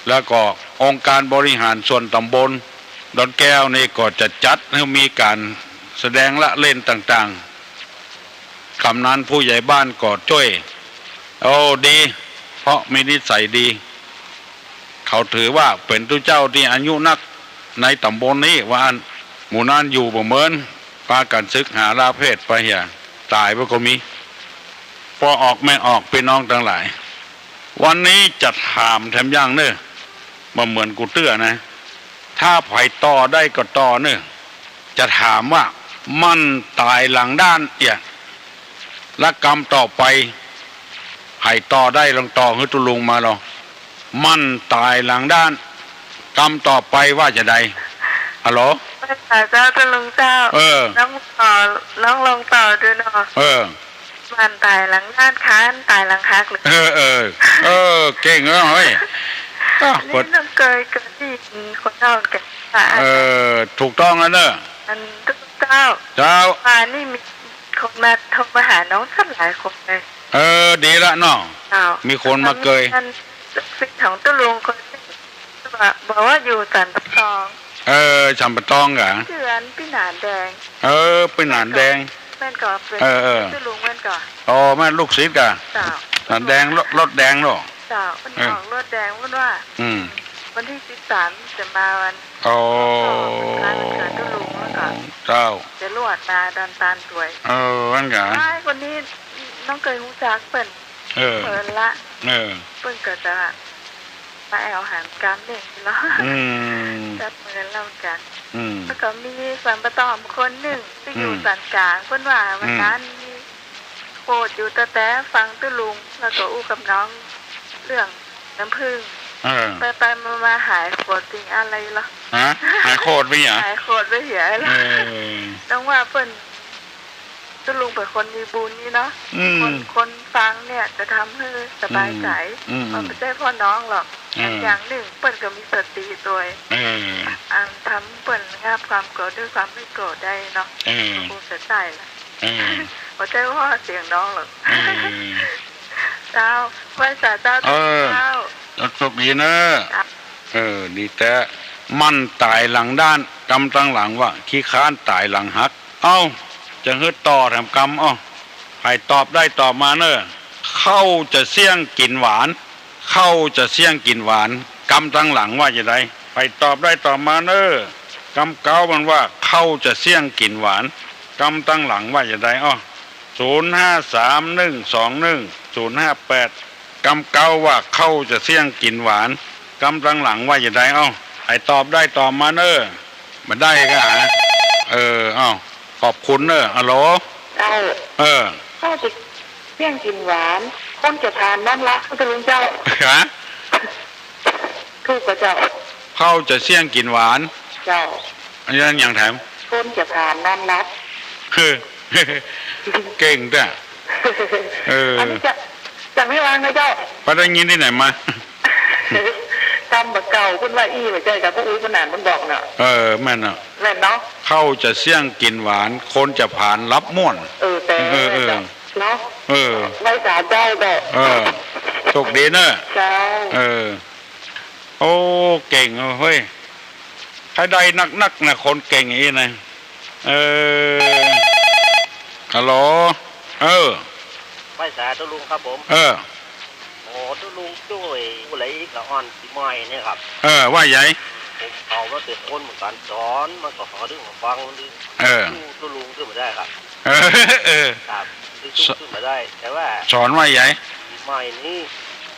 แล้วก็องค์การบริหารส่วนตำบลดอนแก้วนี่ก็จะจัดหื้อมีก๋านแสดงละเล่นต่างๆ กำนันผู้ใหญ่บ้านก็จ้วย โอ้ ดี เพราะมีนิสัยดี เขาถือว่าเป๋นตุ๊เจ้าตี้อายุนักในตำบลนี้ ว่าอั้น หมู่นั้นอยู่บ่เหมิน ปากั๋นสึกหาลาเพศไปเหีย ต๋ายไปก็มี ปอออกแม่ออก ปี้น้องตังหลาย วันนี้จะถามแถมอย่างเน่อ บ่เหมินกูเตื้อนะ ถ้าใผต่อได้ก็ต่อเน่อ จะถามว่า มันต๋ายหลังด้านเอี่ย และกำต่อไป ใผต่อได้ลองต่อหื้อตุ๊ลุงมาลอ มันต๋ายหลังด้าน กำต่อไปว่าจะใด ฮัลโหล เจ้าตุ๊ลุงเจ้า เออ น้องต่อ น้องลองต่อดูเนาะ เออ มันต๋ายหลังด้าน คานต๋ายหลังฮักเลย เออ เออ เออ เก่งเนาะเฮ้ย อ้าว นี่น้องเกย เกยได้ยินคนเฒ่าแก่ว่า เออ ถูกต้องแล้วเน่อ อันตุ๊ลุงเจ้า เจ้า ว่านี่มีคนมาโทรมาหาน้องตั้งหลายคนเลย เออ ดีละเนาะ เจ้า มีคนมาเกย อันลูกศิษย์ของตุ๊ลุงคนหนึ่ง บอกว่าอยู่สันป่าตอง เออ สันป่าตองกา จื้ออันปี้หนานแดง เออ ปี้หนานแดง แม่นก่อ เป๋น เออ เออ ตุ๊ลุงแม่นก่อ อ๋อ แม่นลูกศิษย์กา เจ้า หนานแดง รถ รถแดงเนาะ เจ้า มัน เออ ออกรถแดง มันว่า อืม วันตี้สิบสามจะมาวัน อ๋อ วันคล้ายวันเกิดตุ๊ลุง แล้วก็ เจ้า จะลวดมาดอนตาลตวย เออ ว่าอั้นกา อ้าย คนนี้น้องเกยฮู้จักเปิ้น เออ เปิ้นละ เออ เปิ้นก็จะมาแอ่วหามกำเน่อเนาะ อืม จับมือเล่ากั๋น อืม แล้วก็มีสันป่าตองคนหนึ่งตี้อยู่ อืม สันก๋าง เปิ้นว่าวันนั้น อืม มีโขดอยู่แต๊ๆ ฟังตุ๊ลุง แล้วก็อู้กับน้องเรื่องน้ำผึ้ง เออ ไปๆ มาๆ หายโขดจริงอะไรลอ ฮะ หายโขดไปเหีย หายโขดไปเหียลอ เออ น้องว่าเปิ้น ตุ๊ลุงเป๋นคนมีบุญนี่เนาะ อืม คน คนฟังเนี่ยจะทำหื้อสบายใจ๋ อืม อืม มันบ่ใจ้พ่อน้องหรอก อืม อย่างนึ่งเปิ้นก็มีสติตวย เออ อันทำเปิ้นระงับความโกรธด้วยความไม่โกรธได้เนาะ เออ คงจะใจ้ละ เออ บ่ใจ้ว่าเสียงน้องหรอก เออ เจ้า ไหว้สาเจ้า เออ เจ้า โชคดีเน่อ เจ้า เออ ดีแต๊ มันต๋ายหลังด้าน กำตังหลังว่า ขี้คร้านต๋ายหลังฮัก เอ้า จะหื้อต่อแถมกำ เอ้า ใผตอบได้ตอบมาเน่อ เข้าจะเสี้ยงกิ๋นหวาน เข้าจะเสี้ยงกิ๋นหวาน กำตังหลังว่าจะใด ใผตอบได้ตอบมาเน่อ กำเก๊ามันว่า เข้าจะเสี้ยงกิ๋นหวาน กำตังหลังว่าจะใด อ้อ ศูนย์ห้าสามหนึ่งสองหนึ่งศูนย์ห้าแปด กำเก๊าว่าเข้าจะเสี้ยงกิ๋นหวาน กำตังหลังว่าจะใด เอ้า ใผตอบได้ตอบมาเน่อ บ่ได้ก็หา เออ เอ้า ขอบคุณเน่อ ฮัลโหล เจ้า เออ เข้าจะเสี้ยงกิ๋นหวาน คนจะผ่านนอนหลับ พุทธลุงเจ้า ฮะ ถูกก่อเจ้า เข้าจะเสี้ยงกิ๋นหวาน เจ้า อันนี้ยังแถม คนจะผ่านนอนหลับ คือ เก่งแต๊ เออ อันนี้จะ จะไม่วางนะเจ้า ไปได้ยินตี้ไหนมา กำบ่าเก่า เปิ้นว่าอี้ บ่ใจ้กา พระอุ๊ยเปิ้นอ่านเปิ้นบอกเนาะ เออ แม่นเนาะ แม่นเนาะ เข้าจะเสี้ยงกิ๋นหวาน คนจะผ่านหลับม่วน เออ แต่ เออ เออ เนาะ เออ ไหว้สาเจ้าเจ้า เออ โชคดีเน่อ เจ้า เออ โอ้ เก่งเฮ้ย ใผได้นักๆ นะ คนเก่งอี้นะ เออ ฮัลโหล เออ ไหว้สาตุ๊ลุงครับผม เออ โอ้ ตุ๊ลุงจ้วย ผู้ใดกะอ่อนตี้ใหม่เนี่ยครับ เออ ว่าใหญ่ ผมเข้ามาเป๋นคนเหมือนกั๋น สอนมันก็ขอดึงมาฟังมันดึง เออ ตุ๊ลุงขึ้นมาได้ครับ เออ เออ ครับ ดึงขึ้นมาได้ แต่ว่า สอนว่าใหญ่ ตี้ใหม่นี้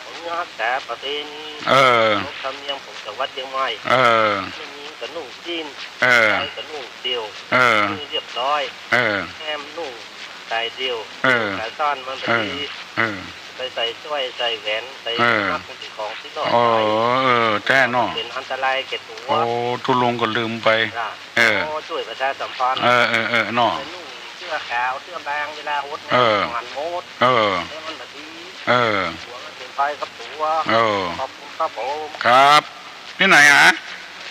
ผมรักษาประเพณี เออ ขนบธรรมเนียมของจังหวัดเจียงใหม่ เออ ผู้หญิงก็นุ่งจีน เออ ชายก็นุ่งเดี่ยว เออ ให้เรียบร้อย เออ แถมนุ่ง ใส่เดี่ยว เออ ใส่ซ่อนมัน เออ บ่ดี เออ ไปใส่สร้อย ใส่แหวน ใส่ เออ นักมันสิของสิรอด โอ้ ไป เออ แต๊เนาะ เป๋นอันตรายแก่ตั๋ว โอ้ ตุ๊ลุงก็ลืมไป จ้ะ เออ โอ้ จ้วยประชาสัมพันธ์ เออ เออ เออ เนาะ ใส่นุ่งเสื้อขาว เสื้อบาง เวลาหดน้ำ เออ หมั่นหมด เออ แล้วมันบ่ดี เออ ตั๋วมันเป๋นภัยกับตั๋ว เออ ขอบคุณครับผม ครับ ตี้ไหนฮะ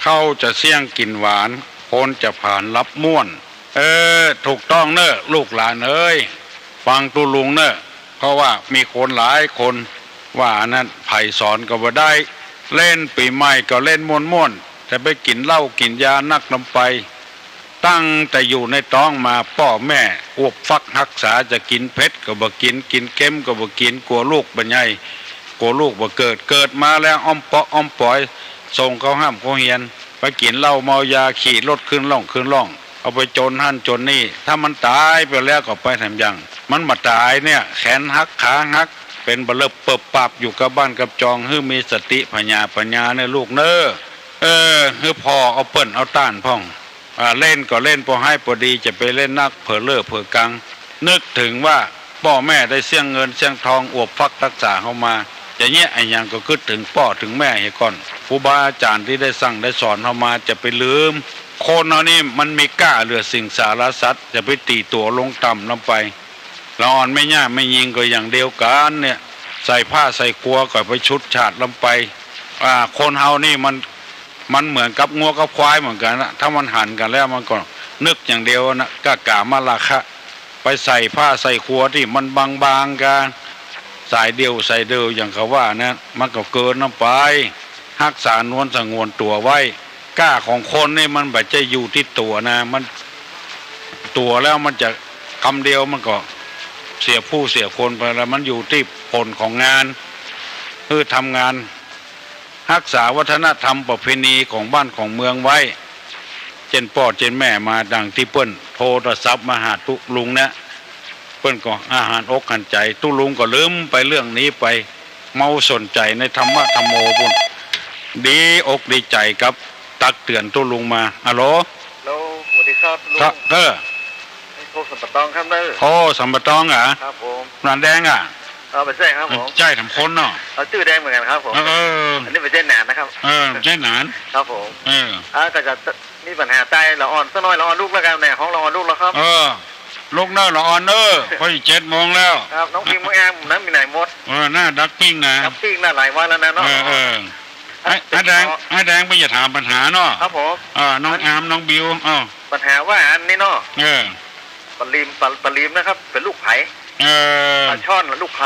เขาจะเสี้ยงกิ๋นหวาน คนจะผานหลับม่วน เออ ถูกต้องเน่อ ลูกหลานเอ๋ย ฟังตุ๊ลุงเน่อ เพราะว่ามีคนหลายคนว่าอันนั้น ใผสอนก็บ่ได้ เล่นปี๋ใหม่ก็เล่นม่วนๆ จะไปกิ๋นเหล้ากิ๋นยานักนำไป ตั้งแต่อยู่ในต๊องมา ป้อแม่อวบฟักฮักษา จะกิ๋นเผ็ดก็บ่กิ๋น กิ๋นเค็มก็บ่กิ๋น กั๋วลูกบ่ใหญ่ กั๋วลูกบ่เกิด เกิดมาแล้วอ้อมเปาะอ้อมป๋อย ส่งเข้าฮ่ำเข้าเฮียน ไปกิ๋นเหล้าเมายา ขี่รถขึ้นล่องขึ้นล่อง เอาไปจนหั้นจนนี่ ถ้ามันต๋ายไปแล้วก็ไปแถมยัง มันบ่ต๋ายเนี่ย แขนหักขาหัก เป๋นบ่าเลิบเปิบปับอยู่กับบ้านกับจอง หื้อมีสติผญาปัญญาเน่อลูกเน่อ เออ หื้อผ่อเอาเปิ้นเอาต้านพ่อง อ่า เล่นก็เล่นปอฮ้ายปอดี จะไปเล่นนักเผลอเล่อเผลอกัง นึกเถิงว่าป้อแม่ได้เสี้ยงเงินเสี้ยงทองอวบฟักฮักษาเฮามา จะเยียะอะหยังก็กึ๊ดเถิงป้อเถิงแม่เหียก่อน ครูบาอาจ๋ารย์ตี้ได้สั่งได้สอนเฮามา จะไปลืม คนเฮานี่มันมีก้าเหลือสิงสารสัตว์ จะไปตี๋ตั๋วลงต่ำลำไป ละอ่อนแม่ย่าแม่ญิงก็อย่างเดียวกั๋นเนี่ย ใส่ผ้าใส่ครัวก็ไปฉูดฉาดลำไป อ่า คนเฮานี่มัน มันเหมือนกับงัวกับควายเหมือนกั๋นนะ ถ้ามันหันกั๋นแล้วมันก็นึกอย่างเดียวนะ ก้ากามราคะ ไปใส่ผ้าใส่ครัวตี้มันบางๆ กั๋น สายเดี่ยวสายเดียวอย่างเขาว่านะ มันก็เกินลำไป ฮักษานวลสงวนตั๋วไว้ ก้าของคนนี่มันบ่ใจ้อยู่ตี้ตั๋วนะ มัน ตั๋วแล้วมันจะกำเดียวมันก็เสียผู้เสียคนไปแล้ว มันอยู่ตี้ผลของงาน คือทำงาน ฮักษาวัฒนธรรมประเพณีของบ้านของเมืองไว้ เจ้นป้อเจ้นแม่มา ดังตี้เปิ้นโทรศัพท์มาหาตุ๊ลุงเนี่ย เปิ้นก็อาหันอกหันใจ๋ ตุ๊ลุงก็ลืมไปเรื่องนี้ไป เมาสนใจ๋ในธรรมะธัมโมปู้น ดีอกดีใจ๋กับตักเตื๋อนตุ๊ลุงมา อะโหล ฮัลโหล สวัสดีครับลุง ครับ เออ นี่โทรสัมปะตองครับเน่อ โอ้ สัมปะตองเหรอ ครับผม หนานแดงอ่ะ เออ บ่ใจ้ครับผม ใจ้สามคนเนาะ เออ จื้อแดงเหมือนกั๋นครับผม เออ อันนี้บ่ใจ้หนานนะครับ เออ บ่ใจ้หนาน ครับผม เออ อ่า ก็จะมีปัญหาใต้ละอ่อนสักหน่อย ละอ่อนลุกแล้วกั๋น ในห้องละอ่อนลุกแล้วครับ เออ ลุกเน่อละอ่อนเน่อ พอจะเจ็ดโมงแล้ว ครับ น้องพิมพ์ น้องแอม นั้นไปไหนหมด เออ หน้าดักปิ้งนะ ดักปิ้งน่ะหลายวันแล้วนะเนาะ เออ เออ ไอ้ ไอ้แดง ไอ้แดงไปอย่าถามปัญหาเนาะ ครับผม เออ น้องแอม น้องบิว เอ้า ปัญหาว่าอันนี้เนาะ เออ ป๋าลีม ป๋า ป๋าลีมนะครับ เป๋นลูกใผ เออ ปลาช่อนลูกใผ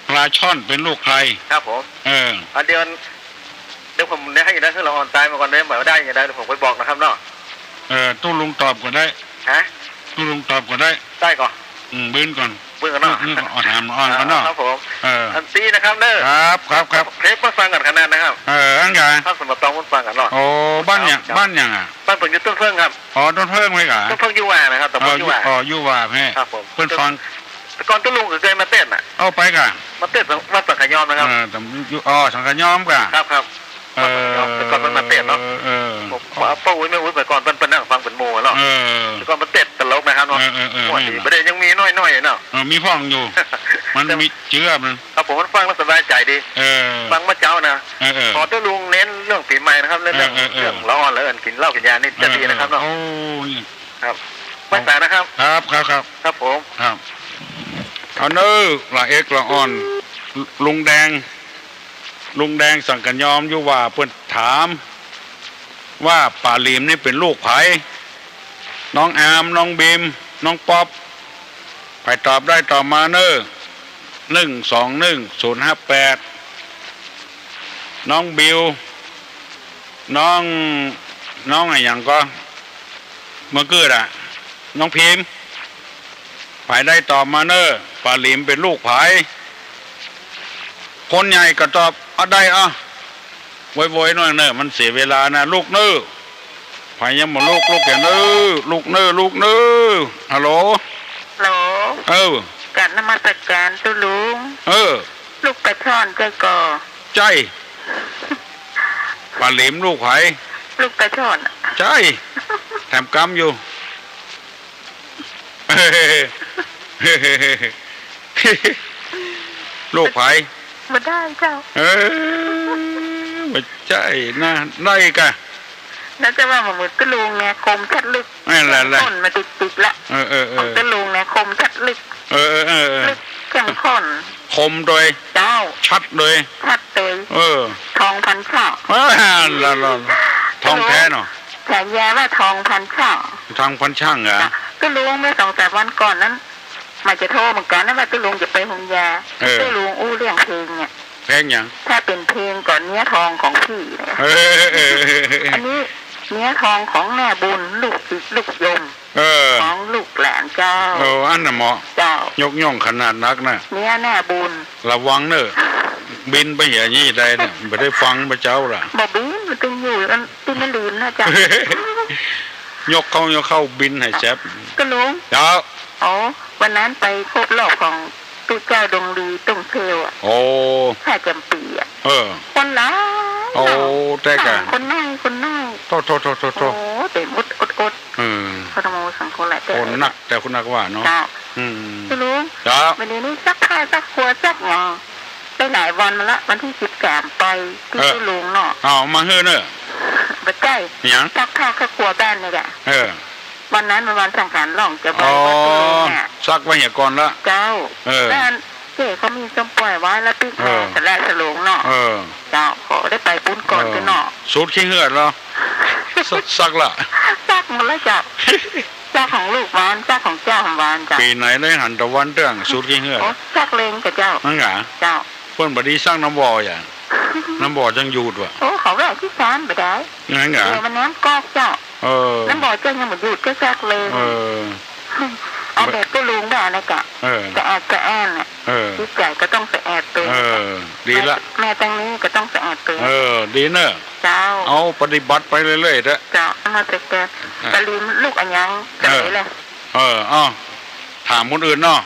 ปลาช่อนเป๋นลูกใผ ครับผม เออ อ่ะ เดี๋ยว เดี๋ยวผมได้ให้นะ คือละอ่อนตายมาก่อน เดี๋ยวบ่ได้ยังไง เดี๋ยวผมไปบอกนะครับเนาะ เออ ตุ๊ลุงตอบก็ได้ ฮะ ตุ๊ลุงตอบก็ได้ ได้ก่อ อืม บึ้นก่อน บึ้นก่อนเนาะ อืม อืม อ่อน ถามอ่อนก่อนเนาะ ครับผม เออ อันตี้นะครับเน่อ ครับ ครับ ครับ เทปมาฟังกั๋นขนาดนะครับ เออ อันกะ ฟังสมบัติตองมาฟังกั๋นเนาะ โอ้ บ้านหยัง ครับ บ้านหยังอ่ะ บ้านผมอยู่ต้นเพิ่งครับ อ๋อ ต้นเพิ่งไว้ก่ะ ต้นเพิ่งอยู่ว่านะครับ ตำบลอยู่ว่า อ๋อ อยู่ว่าแม่ ครับผม เปิ้นฟัง แต่ก่อนตุ๊ลุงก็เคยมาเต้นน่ะ เอาไปก่ะ มาเต้นวัดสังขยอมนะครับ เออ แต่อยู่ อ๋อ สังขยอมก่ะ ครับ ครับ เออ แต่ก่อนมันมาเต้นเนาะ เออ ผมว่าป้าอุ๊ยแม่อุ๊ยไปก่อน เปิ้น เปิ้นนั่งฟังเป๋นหมู่เนาะ เออ แต่ก่อนมันเต้นตลกนะครับเนาะ เออ เออ เออ ม่วนดี แม่น บ่ได้ยังมีน้อยๆเนาะ เออ มีพ่องอยู่ มันมีเจื้อมัน ครับผม มันฟังแล้วสบายใจ๋ดี เออ ฟังเมื่อเจ๊านะ เออ เออ ขอตุ๊ลุงเน้นเรื่องปี๋ใหม่นะครับ เรื่อง เออ เออ เออ เรื่องละอ่อนละเอิญกิ๋นเหล้ากิ๋นยานี่จะดีนะครับเนาะ เออ เออ โอ้ ครับ ไม่สายนะครับ ครับ ครับ ครับ ครับผม ครับ เอาเน่อ ละเอกละอ่อน ลุงแดง ลุงแดงสังขยอมอยู่ว่าเปิ้นถาม ว่าป๋าลีมนี่เป๋นลูกใผ น้องอาม น้องบีม น้องป๊อป ใผตอบได้ตอบมาเน่อ หนึ่งสองหนึ่งศูนย์ห้าแปด น้องบิว น้อง น้องอะหยังก่อ เมื่อกี้อะ น้องพิมพ์ ใผได้ตอบมาเน่อ ป๋าลีมเป๋นลูกใผ คนใหญ่ก็ตอบ เอาได้ เอา โวยๆ หน่อยเน่อ มันเสียเวลานะ ลุกเน่อ ใผยังบ่ลุก ลุกแก่เน่อ ลุกเน่อ ลุกเน่อ ฮัลโหล ฮัลโหล เออ กราบนมัสการตุ๊ลุง เออ ลูกปลาช่อนใจ้ก่อ ใจ้ ป๋าลีมลูกใผ ลูกปลาช่อน ใจ้ แถมกำอยู่ ลูกใผ บ่ได้เจ้า เออ บ่ใจ้นะ ได้กะ แล้วจะว่ามาเหมือนตุ๊ลุงเนี่ย คมชัดลึก นั่นแหละ เข้มข้นมาติดๆ ละ เออ เออ เออ ของตุ๊ลุงเนี่ย คมชัดลึก เออ เออ เออ เออ ลึกเข้มข้น คมโดย เจ้า ชัดโดย ชัดโดย เออ ทองพันช่าง เออ ละ ละ ทองแท้เนาะ ฉายาว่าทองพันช่าง ทองพันช่างเหรอ ตุ๊ลุงเมื่อสองสามวันก่อนนั้น มาจะโทรเหมือนกันนะว่าตุ๊ลุงจะไปโฮงยา เออ ตุ๊ลุงอู้เรื่องเพลงเนี่ย เพลงหยัง ถ้าเป๋นเพลงก็เนื้อทองของพี่เนี่ย เออ เออ เออ เออ อันนี้เนื้อทองของแม่บุญ ลูกศิษย์ลูกโยม เออ ของลูกหลานเจ้า เออ อันน่ะเหมาะ เจ้า ยกย่องขนาดนักนะ เนื้อแม่บุญ ระวังเน่อ บินไปเหียนี่ได้นะ บ่ได้ฟังพระเจ้าล่ะ บ่บิน มันตึงอยู่อันตี้ไม่ลืมนะเจ้า ยกเข้า ยกเข้า บินให้แซบ ตุ๊ลุง เจ้า อ๋อ วันนั้นไปครบรอบของตุ๊เจ้าดงดีต้งเซลอะ โอ้ ท่าจำปีอะ เออ คนหลาย โอ้ แต่กะ คนน้อย คนน้อย โธ่ โธ่ โธ่ โธ่ โธ่ โอ้ เต็มอด อด อด เออ ขอโทษสังคมแหละ คนนัก แต่คนนักว่าเนาะ เจ้า อืม ตุ๊ลุง เจ้า วันนี้นี่ซักผ้าซักครัวซักหยัง ได้หลายวันมาละ วันตี้สิบสามไปตี้ เออ ตุ๊ลุงเนาะ เอามาหื้อเน่อ บ่ใจ้ หยัง ซักผ้าซักครัวบ้านนี่แหละ เออ วันนั้นมันวันสังขารหลวงจะไป อ๋อ วัดตุ๊ลุงเนี่ย ซักไว้เหียก่อนละ เจ้า เออ แล้วอันเจ๊เขามีส้มป่อยไว้แล้วปิ๊ก เออ มาสละสลงเนาะ เออ เจ้า ขอได้ไปปุ้นก่อน เออ เจ้าเนาะ สูตรขี้เหือดเหรอ ซัก ซักละ ซักหมดแล้วเจ้า ซักของลูกหวาน ซักของเจ้าหวานเจ้า ปี๋ไหนได้หันตะวันเตื้องสูตรขี้เหือด โอ้ ซักเลงกับเจ้า นั่นหรอ เจ้า เปิ้นบ่ดีซักน้ำบ่ออย่าง น้ำบ่อจังหยุดว่ะ โอ้ เขาแวะตี้ศาลบ่ได้ นั่นหรอ เดี๋ยวมันน้ำก๊อกเจ้า เออ น้ำบ่อเจ้ายังบ่หยุด เจ้าซักเลง เออ เอาแบบตุ๊ลุงบ่านะกะ เออ สะอาดสะอ้านน่ะ เออ จิตใจ๋ก็ต้องสะอาดเป๋น เออ ดีละ แม่ แม่ตังนี้ก็ต้องสะอาดเป๋น เออ ดีเน่อ เจ้า เอาปฏิบัติไปเรื่อยๆ เถอะ เจ้า นมัสการ อ่ะ ปาลิมลูกอะหยัง เออ เจ๋ยเลย เออ เอา ถามคนอื่นเนาะ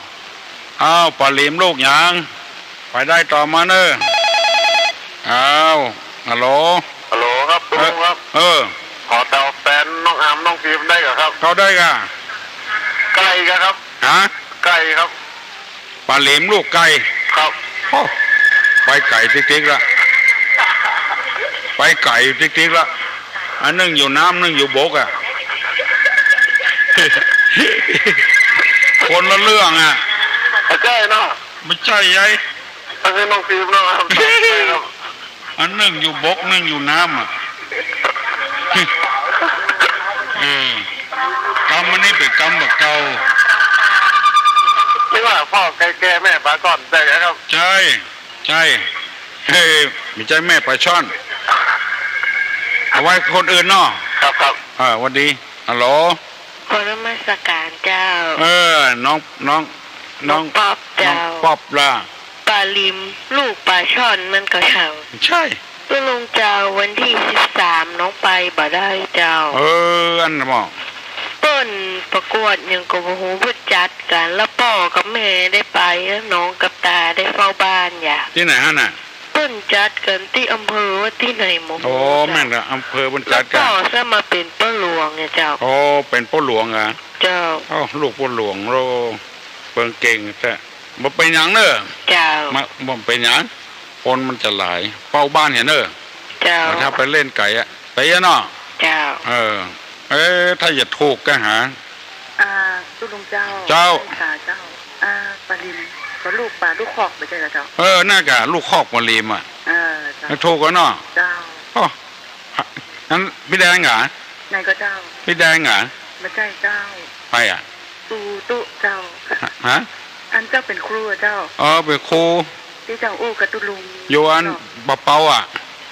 อ้าว ปาลิมลูกหยัง ไปได้ต่อมาเน่อ อ้าว ฮัลโหล ฮัลโหลครับ เออ ลุงครับ เออ ขอแต๋วแฟนน้องอามน้องฟิล์มได้ก่อครับ เข้าได้ก่ะ ไก่ก่อครับ ฮะ ไก่ครับ ปาลิมลูกไก่ ครับ โอ้ ไปไก๋ติ๊กๆ ละ ไปไก๋ติ๊กๆ ละ อันนึ่งอยู่น้ำนึ่งอยู่บกอะ คนละเรื่องอะ บ่ใจ้เนาะ บ่ใจ้ใหญ่ อันนี้น้องฟิล์มเนาะครับ อันนึ่งอยู่บกนึ่งอยู่น้ำอะ เออ กำอันนี้เป๋นกำบ่าเก่า นึกว่าพ่อไก่แก่แม่ปลาก่อน ใจ้ไหมครับ ใจ้ ใจ้ เฮ้ย บ่ใจ้แม่ปลาช่อน เอาไว้คนอื่นเนาะ ครับ ครับ อ่า หวัดดี ฮัลโหล ขอนมัสการเจ้า เออ น้อง น้อง น้อง น้องป๊อปเจ้า น้องป๊อปล่ะ ปาลิมลูกปาช่อนมันก่อเจ้า ใจ้ ตุ๊ลุงเจ้า วันตี้สิบสามน้องไปบ่ได้เจ้า เออ อันน่ะบ่ เปิ้นประกวดหยังก็บ่ฮู้ เปิ้นจัดกั๋น แล้วป้อกับแม่ได้ไป แล้วน้องกับตาได้เฝ้าบ้านอย่า ตี้ไหนหั้นน่ะ เปิ้นจัดกั๋นตี้อำเภอว่าตี้ไหนบ่ฮู้ โอ้ เจ้า แม่นละ อำเภอเปิ้นจัดกั๋น แล้วป้อซ้ำมาเป๋นป้อหลวงเนี่ยเจ้า โอ้ เป๋นป้อหลวงอะ เจ้า โอ้ ลูกป้อหลวง โอ้ เปิ้นเก่งแต๊ บ่เป๋นหยังเน่อ เจ้า มา บ่เป๋นหยัง คนมันจะหลาย เฝ้าบ้านเหียเน่อ เจ้า ถ้าไปเล่นไก๋อะ ไปอะเนาะ เจ้า เออ เอ๊ะ ถ้าจะถูกก็หา อ่า ตุ๊ลุงเจ้า เจ้า ใจ้ค่ะเจ้า อ่า ปาลิม ก็ลูกปา ลูกคอกบ่ใจ้เหรอเจ้า เออ นั่นก่ะ ลูกคอกปาลิมอะ เออ เจ้า ถูกแล้วเนาะ เจ้า โอ้ อันปี้แดงก่ะ ไหนก่อเจ้า ปี้แดงก่ะ บ่ใจ้เจ้า ใผอะ ครูตุ๊เจ้า ฮะ อันเจ้าเป๋นครูอะเจ้า เออ เป๋นครู ตี้เจ้าอู้กับตุ๊ลุง อยู่อัน เจ้า บ่าเปาอะ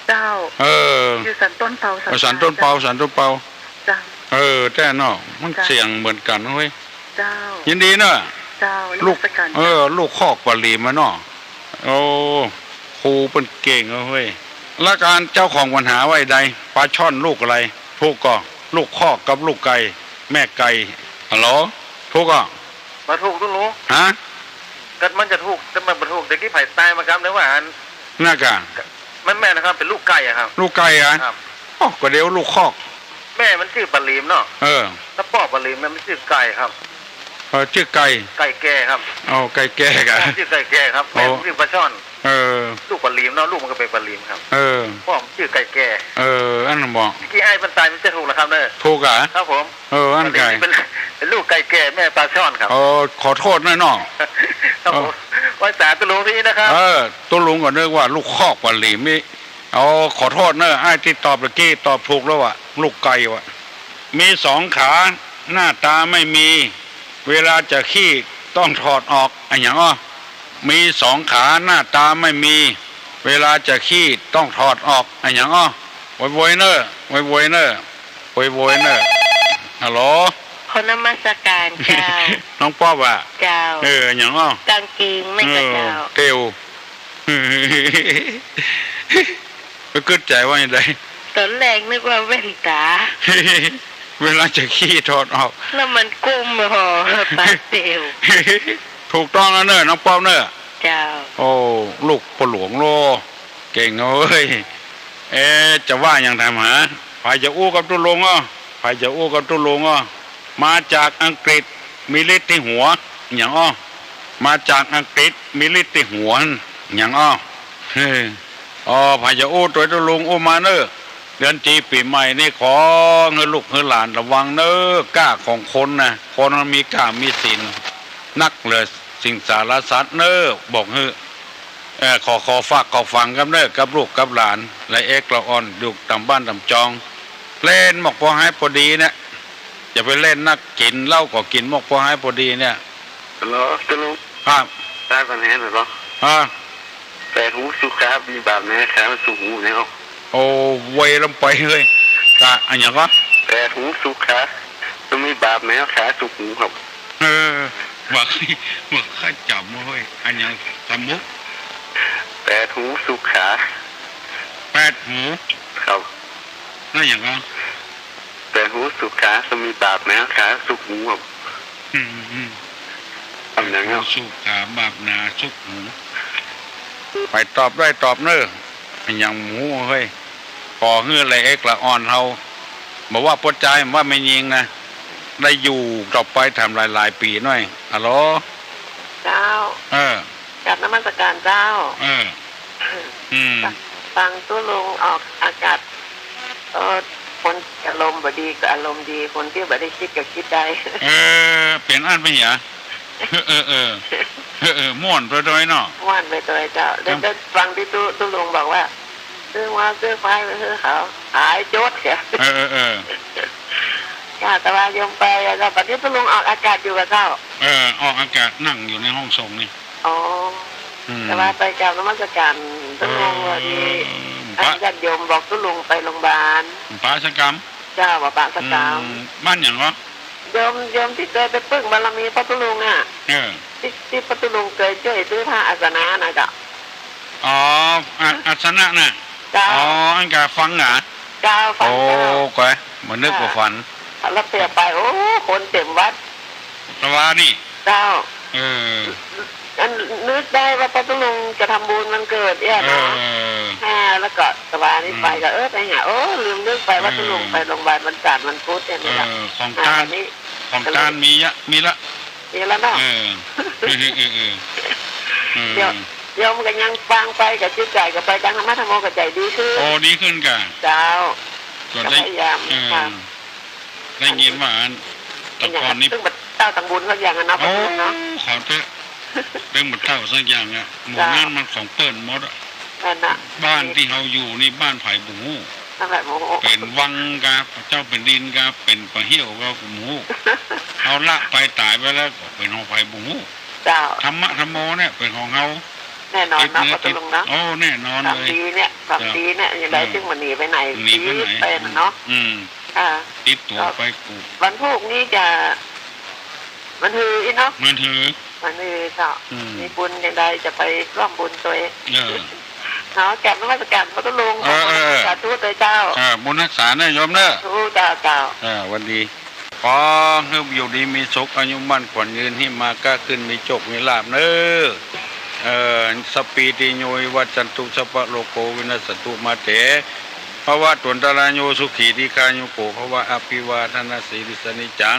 เจ้า เออ อยู่สันต้นเปา เออ สันต้นเปา สันต้นเปา เจ้า เออ แต๊เนาะ มัน เจ้า เสียงเหมือนกั๋นเว้ย เจ้า ยินดีเน่อ เจ้า ลูก นมัสการ เออ ลูกคอกปาลิมอะเนาะ โอ้ ครูเปิ้นเก่งเว้ย แล้วก๋านเจ้าของปัญหาว่าใด ปลาช่อนลูกอะไร ถูกก่อ ลูกคอกกับลูกไก่ แม่ไก่ ฮัลโหล ถูกก่อ บ่ถูกตุ๊ลุง ฮะ ก็มันจะถูก แต่มันบ่ถูก แต่กี้ไผตายมากำ หรือว่าอัน นั่นก่ะ มันแม่นนะครับ เป๋นลูกไก่อะครับ ลูกไก่อะ ครับ โอ้ ก็เดี๋ยวลูกคอก แม่มันจื้อปาลิมเนาะ เออ แล้วป้อปาลิมเนี่ยมันจื้อไก่ครับ เออ จื้อไก่ ไก่แก่ครับ อ๋อ ไก่แก่กะ พ่อจื้อไก่แก่ครับ อ๋อ แม่จื้อปลาช่อน เออ ลูกปลาหลีมเนาะ ลูกมันก็เป๋นปลาหลีมครับ เออ พ่อจื้อไก่แก่ เออ อันนั้นบ่ เมื่อกี้ไอ้มันตายมันจะถูกเหรอครับเนี่ย ถูกอะ ครับผม เออ อันไก่ เป๋น เป๋นลูกไก่แก่แม่ปลาช่อนครับ เออ ขอโต้ษนะเนาะ ครับผม เออ ไหว้สาตุ๊ลุงตี้นะครับ เออ ตุ๊ลุงก็นึกว่าลูกคอกปลาหลีมนี่ เอา ขอโต้ษเนอะ ไอ้ตี้ตอบตะกี้ตอบถูกแล้วว่ะ ลูกไก่ว่ะ มีสองขา หน้าต๋าไม่มี เวลาจะขี้ต้องถอดออก อะหยังอ้อ มีสองขา หน้าต๋าไม่มี เวลาจะขี้ต้องถอดออก อะหยังอ้อ โวยๆ เนอะ โวยๆ เนอะ โวยๆ เนอะ ฮัลโหล ขอนมัสการเจ้า น้องป๊อปอะ เจ้า เออ อะหยังอ้อ กางเกงไม่กระเจ้า เออ เตียว ไปกึ๊ดใจ๋ว่าจะใด ต๋อนแรกนึกว่าแว่นต๋า เวลาจะขี้ถอดออก แล้วมันก้มห่อต๋าเตียว ถูกต้องแล้วเนอะ น้องป๊อปเนอะ เจ้า โอ้ ลูกป้อหลวงโล เก่งเว้ย เอ๊ะ จะว่าหยังถามหา ใผจะอู้กับตุ๊ลุงอ้อ ใผจะอู้กับตุ๊ลุงอ้อ มาจากอังกฤษ มีฤทธิ์ตี้หัว อะหยังอ้อ มาจากอังกฤษ มีฤทธิ์ตี้หัว อะหยังอ้อ เฮ้ย อ๋อ ใผจะอู้ตวยตุ๊ลุงอู้มาเนอะ เดือนจีปี๋ใหม่นี่ขอหื้อลูกหื้อหลานระวังเนอะ ก้าของคนนะ คนมันมีก้ามีศีล นักเหลือสิงสารสัตว์เนอะ บอกหื้อ เอ่อ ขอ ขอฝากขอฝังกับเนอะ กับลูกกับหลาน ละเอกละอ่อน อยู่ต๋ามบ้านต๋ามจอง เล่นหมอกพอหายพอดีเนี่ย อย่าไปเล่นนัก กิ๋นเหล้าก็กิ๋นหมอกพอหายพอดีเนี่ย ฮัลโหล ตุ๊ลุง ครับ ตายปัญหาหน่อยบ่ ฮะ แปดหูสุขขา มีบาปแหม ขามันสุกหูเนี่ย โอ้ เวรลำไปเฮ้ย กะ อะหยังวะ แปดหูสุขขา มันมีบาปแหม ขาสุกหูครับ เออ บ่า บ่าข้าจ๋ำเฮ้ย อะหยัง สมมุติ แปดหูสุขขา แปดหู ครับ แล้วหยังวะ แปดหูสุขขา มันมีบาปแหม ขาสุกหูครับ อืม อืม อะหยังเนาะ สุขขา บาปหนาสุกหู ไปตอบได้ตอบเนอะ อะหยังหมูเฮ้ย ขอหื้อละเอกละอ่อนเฮา บ่ว่าป้อจาย บ่ว่าแม่ญิงนะ ได้อยู่ต่อไปแถมหลายๆ ปี๋หน้อย ฮัลโหล เจ้า เออ กราบนมัสการเจ้า เออ อืม ฟังตุ๊ลุงออกอากาศ เออ คนอารมณ์บ่ดีก็อารมณ์ดี คนตี้บ่ได้กึ๊ดก็กึ๊ดได้ เออ เป๋นอั้นไปเหีย เออ เออ เออ เออ ม่วนไปตวยเนาะ ม่วนไปตวยเจ้า แล้วก็ฟังตี้ตุ๊ ตุ๊ลุงบอกว่า ซื้อวัวซื้อควายไปหื้อเขา ขายจดเสีย เออ เออ เออ จ้า แต่ว่าโยมไปอะเจ้า ปัจจุบันตุ๊ลุงออกอากาศอยู่กับเจ้า เออ ออกอากาศนั่งอยู่ในห้องส่งนี่ อ๋อ อืม แต่ว่าไปกราบนมัสการตุ๊ลุง เออ วันนี้ เออ อันญาติโยมบอกตุ๊ลุงไปโรงพยาบาล ปะสะกำ เจ้า ว่าปะสะกำ อืม บ้านหยังวะ โยม โยมตี้เกยไปปึ้งบารมีป้อตุ๊ลุงอะ เออ ตี้ ตี้ป้อตุ๊ลุงเกยจ้วยซื้อผ้าอาสนะนะเจ้า อ๋อ อา อาสนะน่ะ เจ้า อ๋อ อันกาฟังหนา เจ้า ฟังเจ้า โอ้ ก้อย บ่นึกว่าฝัน แล้วเปียไป โอ้ คนเต๋มวัด ตะวานี่ เจ้า เออ อันนึกได้ว่าป้อตุ๊ลุงจะทำบุญวันเกิดเนี่ยเนาะ เออ อ่า แล้วก็ตะวานี้ไปก็ อืม เออ ไปหา โอ้ ลืมนึกไปว่า เออ ตุ๊ลุงไปโรงพยาบาลวันจันทร์วันพุธเนี่ย เออ นี่แหละ ของต้าน อ่า อันนี้ ของต้านมียะ มีละ มีแล้วเนาะ เออ เออ เออ เออ เออ เดี๋ยว โยมก็ยังฟังไปกับจิตใจ๋ก็ไปตางธรรมะธรรมโมกับใจ๋ดีขึ้น โอ้ ดีขึ้นกะ เจ้า ส่วน ก็ ได้ พยายาม เออ ค่ะ ได้ยินว่าอัน แต่ก่อนนี้ ตึงบัดเต้าตังบุญสักอย่างอะเนาะ โอ้ เนาะ ขอเต๊อะ ตึงบัดเต้าสักอย่างอะ หมู่ เจ้า นั้นมันของเปิ้นหมดอะ นั่นน่ะ บ้านตี้เฮาอยู่นี่บ้านใผบ่ฮู้ นั่นแหละ บ่ฮู้ เป๋นวังกา เจ้าแผ่นดินกา เป๋นป่าเฮี้ยวกา บ่ฮู้ เฮาละไปต๋ายไปแล้ว ก็เป๋นของใผบ่ฮู้ เจ้า ธรรมะธรรมโมเนี่ยเป๋นของเฮา แน่นอนเนาะ ติดเนื้อ ป้อตุ๊ลุงเนาะ ติด โอ้ แน่นอนเลย สามปีเนี่ย สามปีเนี่ย เจ้า ยังได้ เออ ตึงบ่หนีไปไหน หนีไปไหน ปีไปน่ะเนาะ อืม อ่า ติดตั๋วไปกู้ วันพูกนี้จะ วันฮืออี้เนาะ วันฮือ วันฮือเจ้า อืม มีบุญจังใดจะไปร่วมบุญตวย เออ เนาะ กราบนมัสการป้อตุ๊ลุง เออ เออ เออ สาธุตวยเจ้า เออ บุญฮักษาเน้อโยมเน้อ สาธุเจ้า เจ้า เออ หวัดดี ขอหื้ออยู่ดีมีสุข อายุมั่นขวัญยืน หิ้วมาก้าขึ้น มีโจคมีลาภเน้อ เออ สัพพีติโย วิวัชชันตุ สัพพะโรโค วินัสสันตุ มาเต ภะวะตวันตะราโย สุขี ทีฆายุโก ภะวะ อะภิวาทะนะสีลิสสะ นิจจัง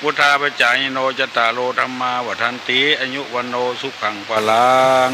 พุทธาภะจายิโน จัตตาโร ธัมมา วัฑฒันติ อายุ วัณโณ สุขัง พลัง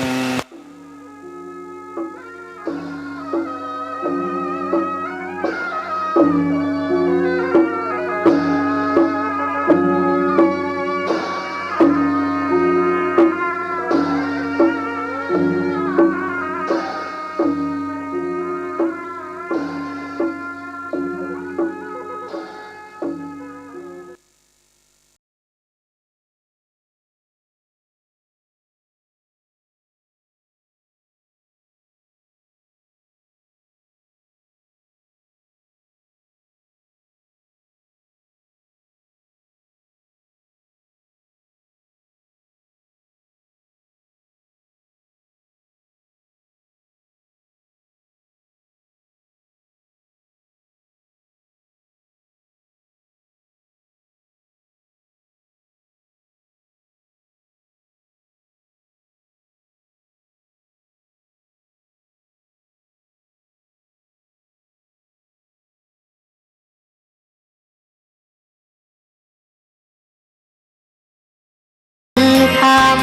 ธรรม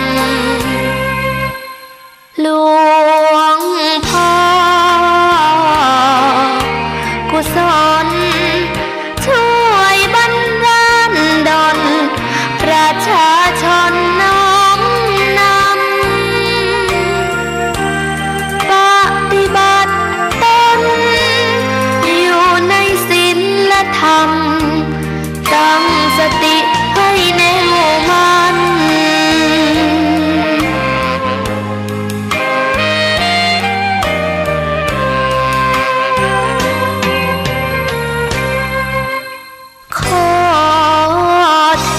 หลวงพ่อ กุศล ช่วยบันดาลดล ประชาชนน้อมนำ ปฏิบัติตน อยู่ในศีลธรรม ตั้งสติให้แน่วมั่น ขอเท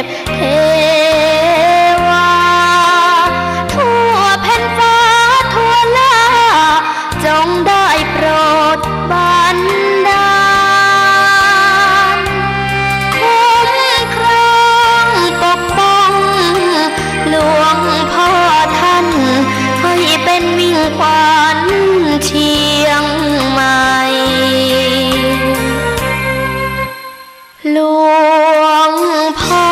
พเทวา ทั่วแผ่นฟ้าทั่วล่า จงได้โปรดบันดาล คุ้มครองปกป้อง หลวงพ่อท่าน ให้เป็นมิ่งขวัญเชียงใหม่ หลวงพ่อ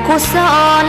กุศล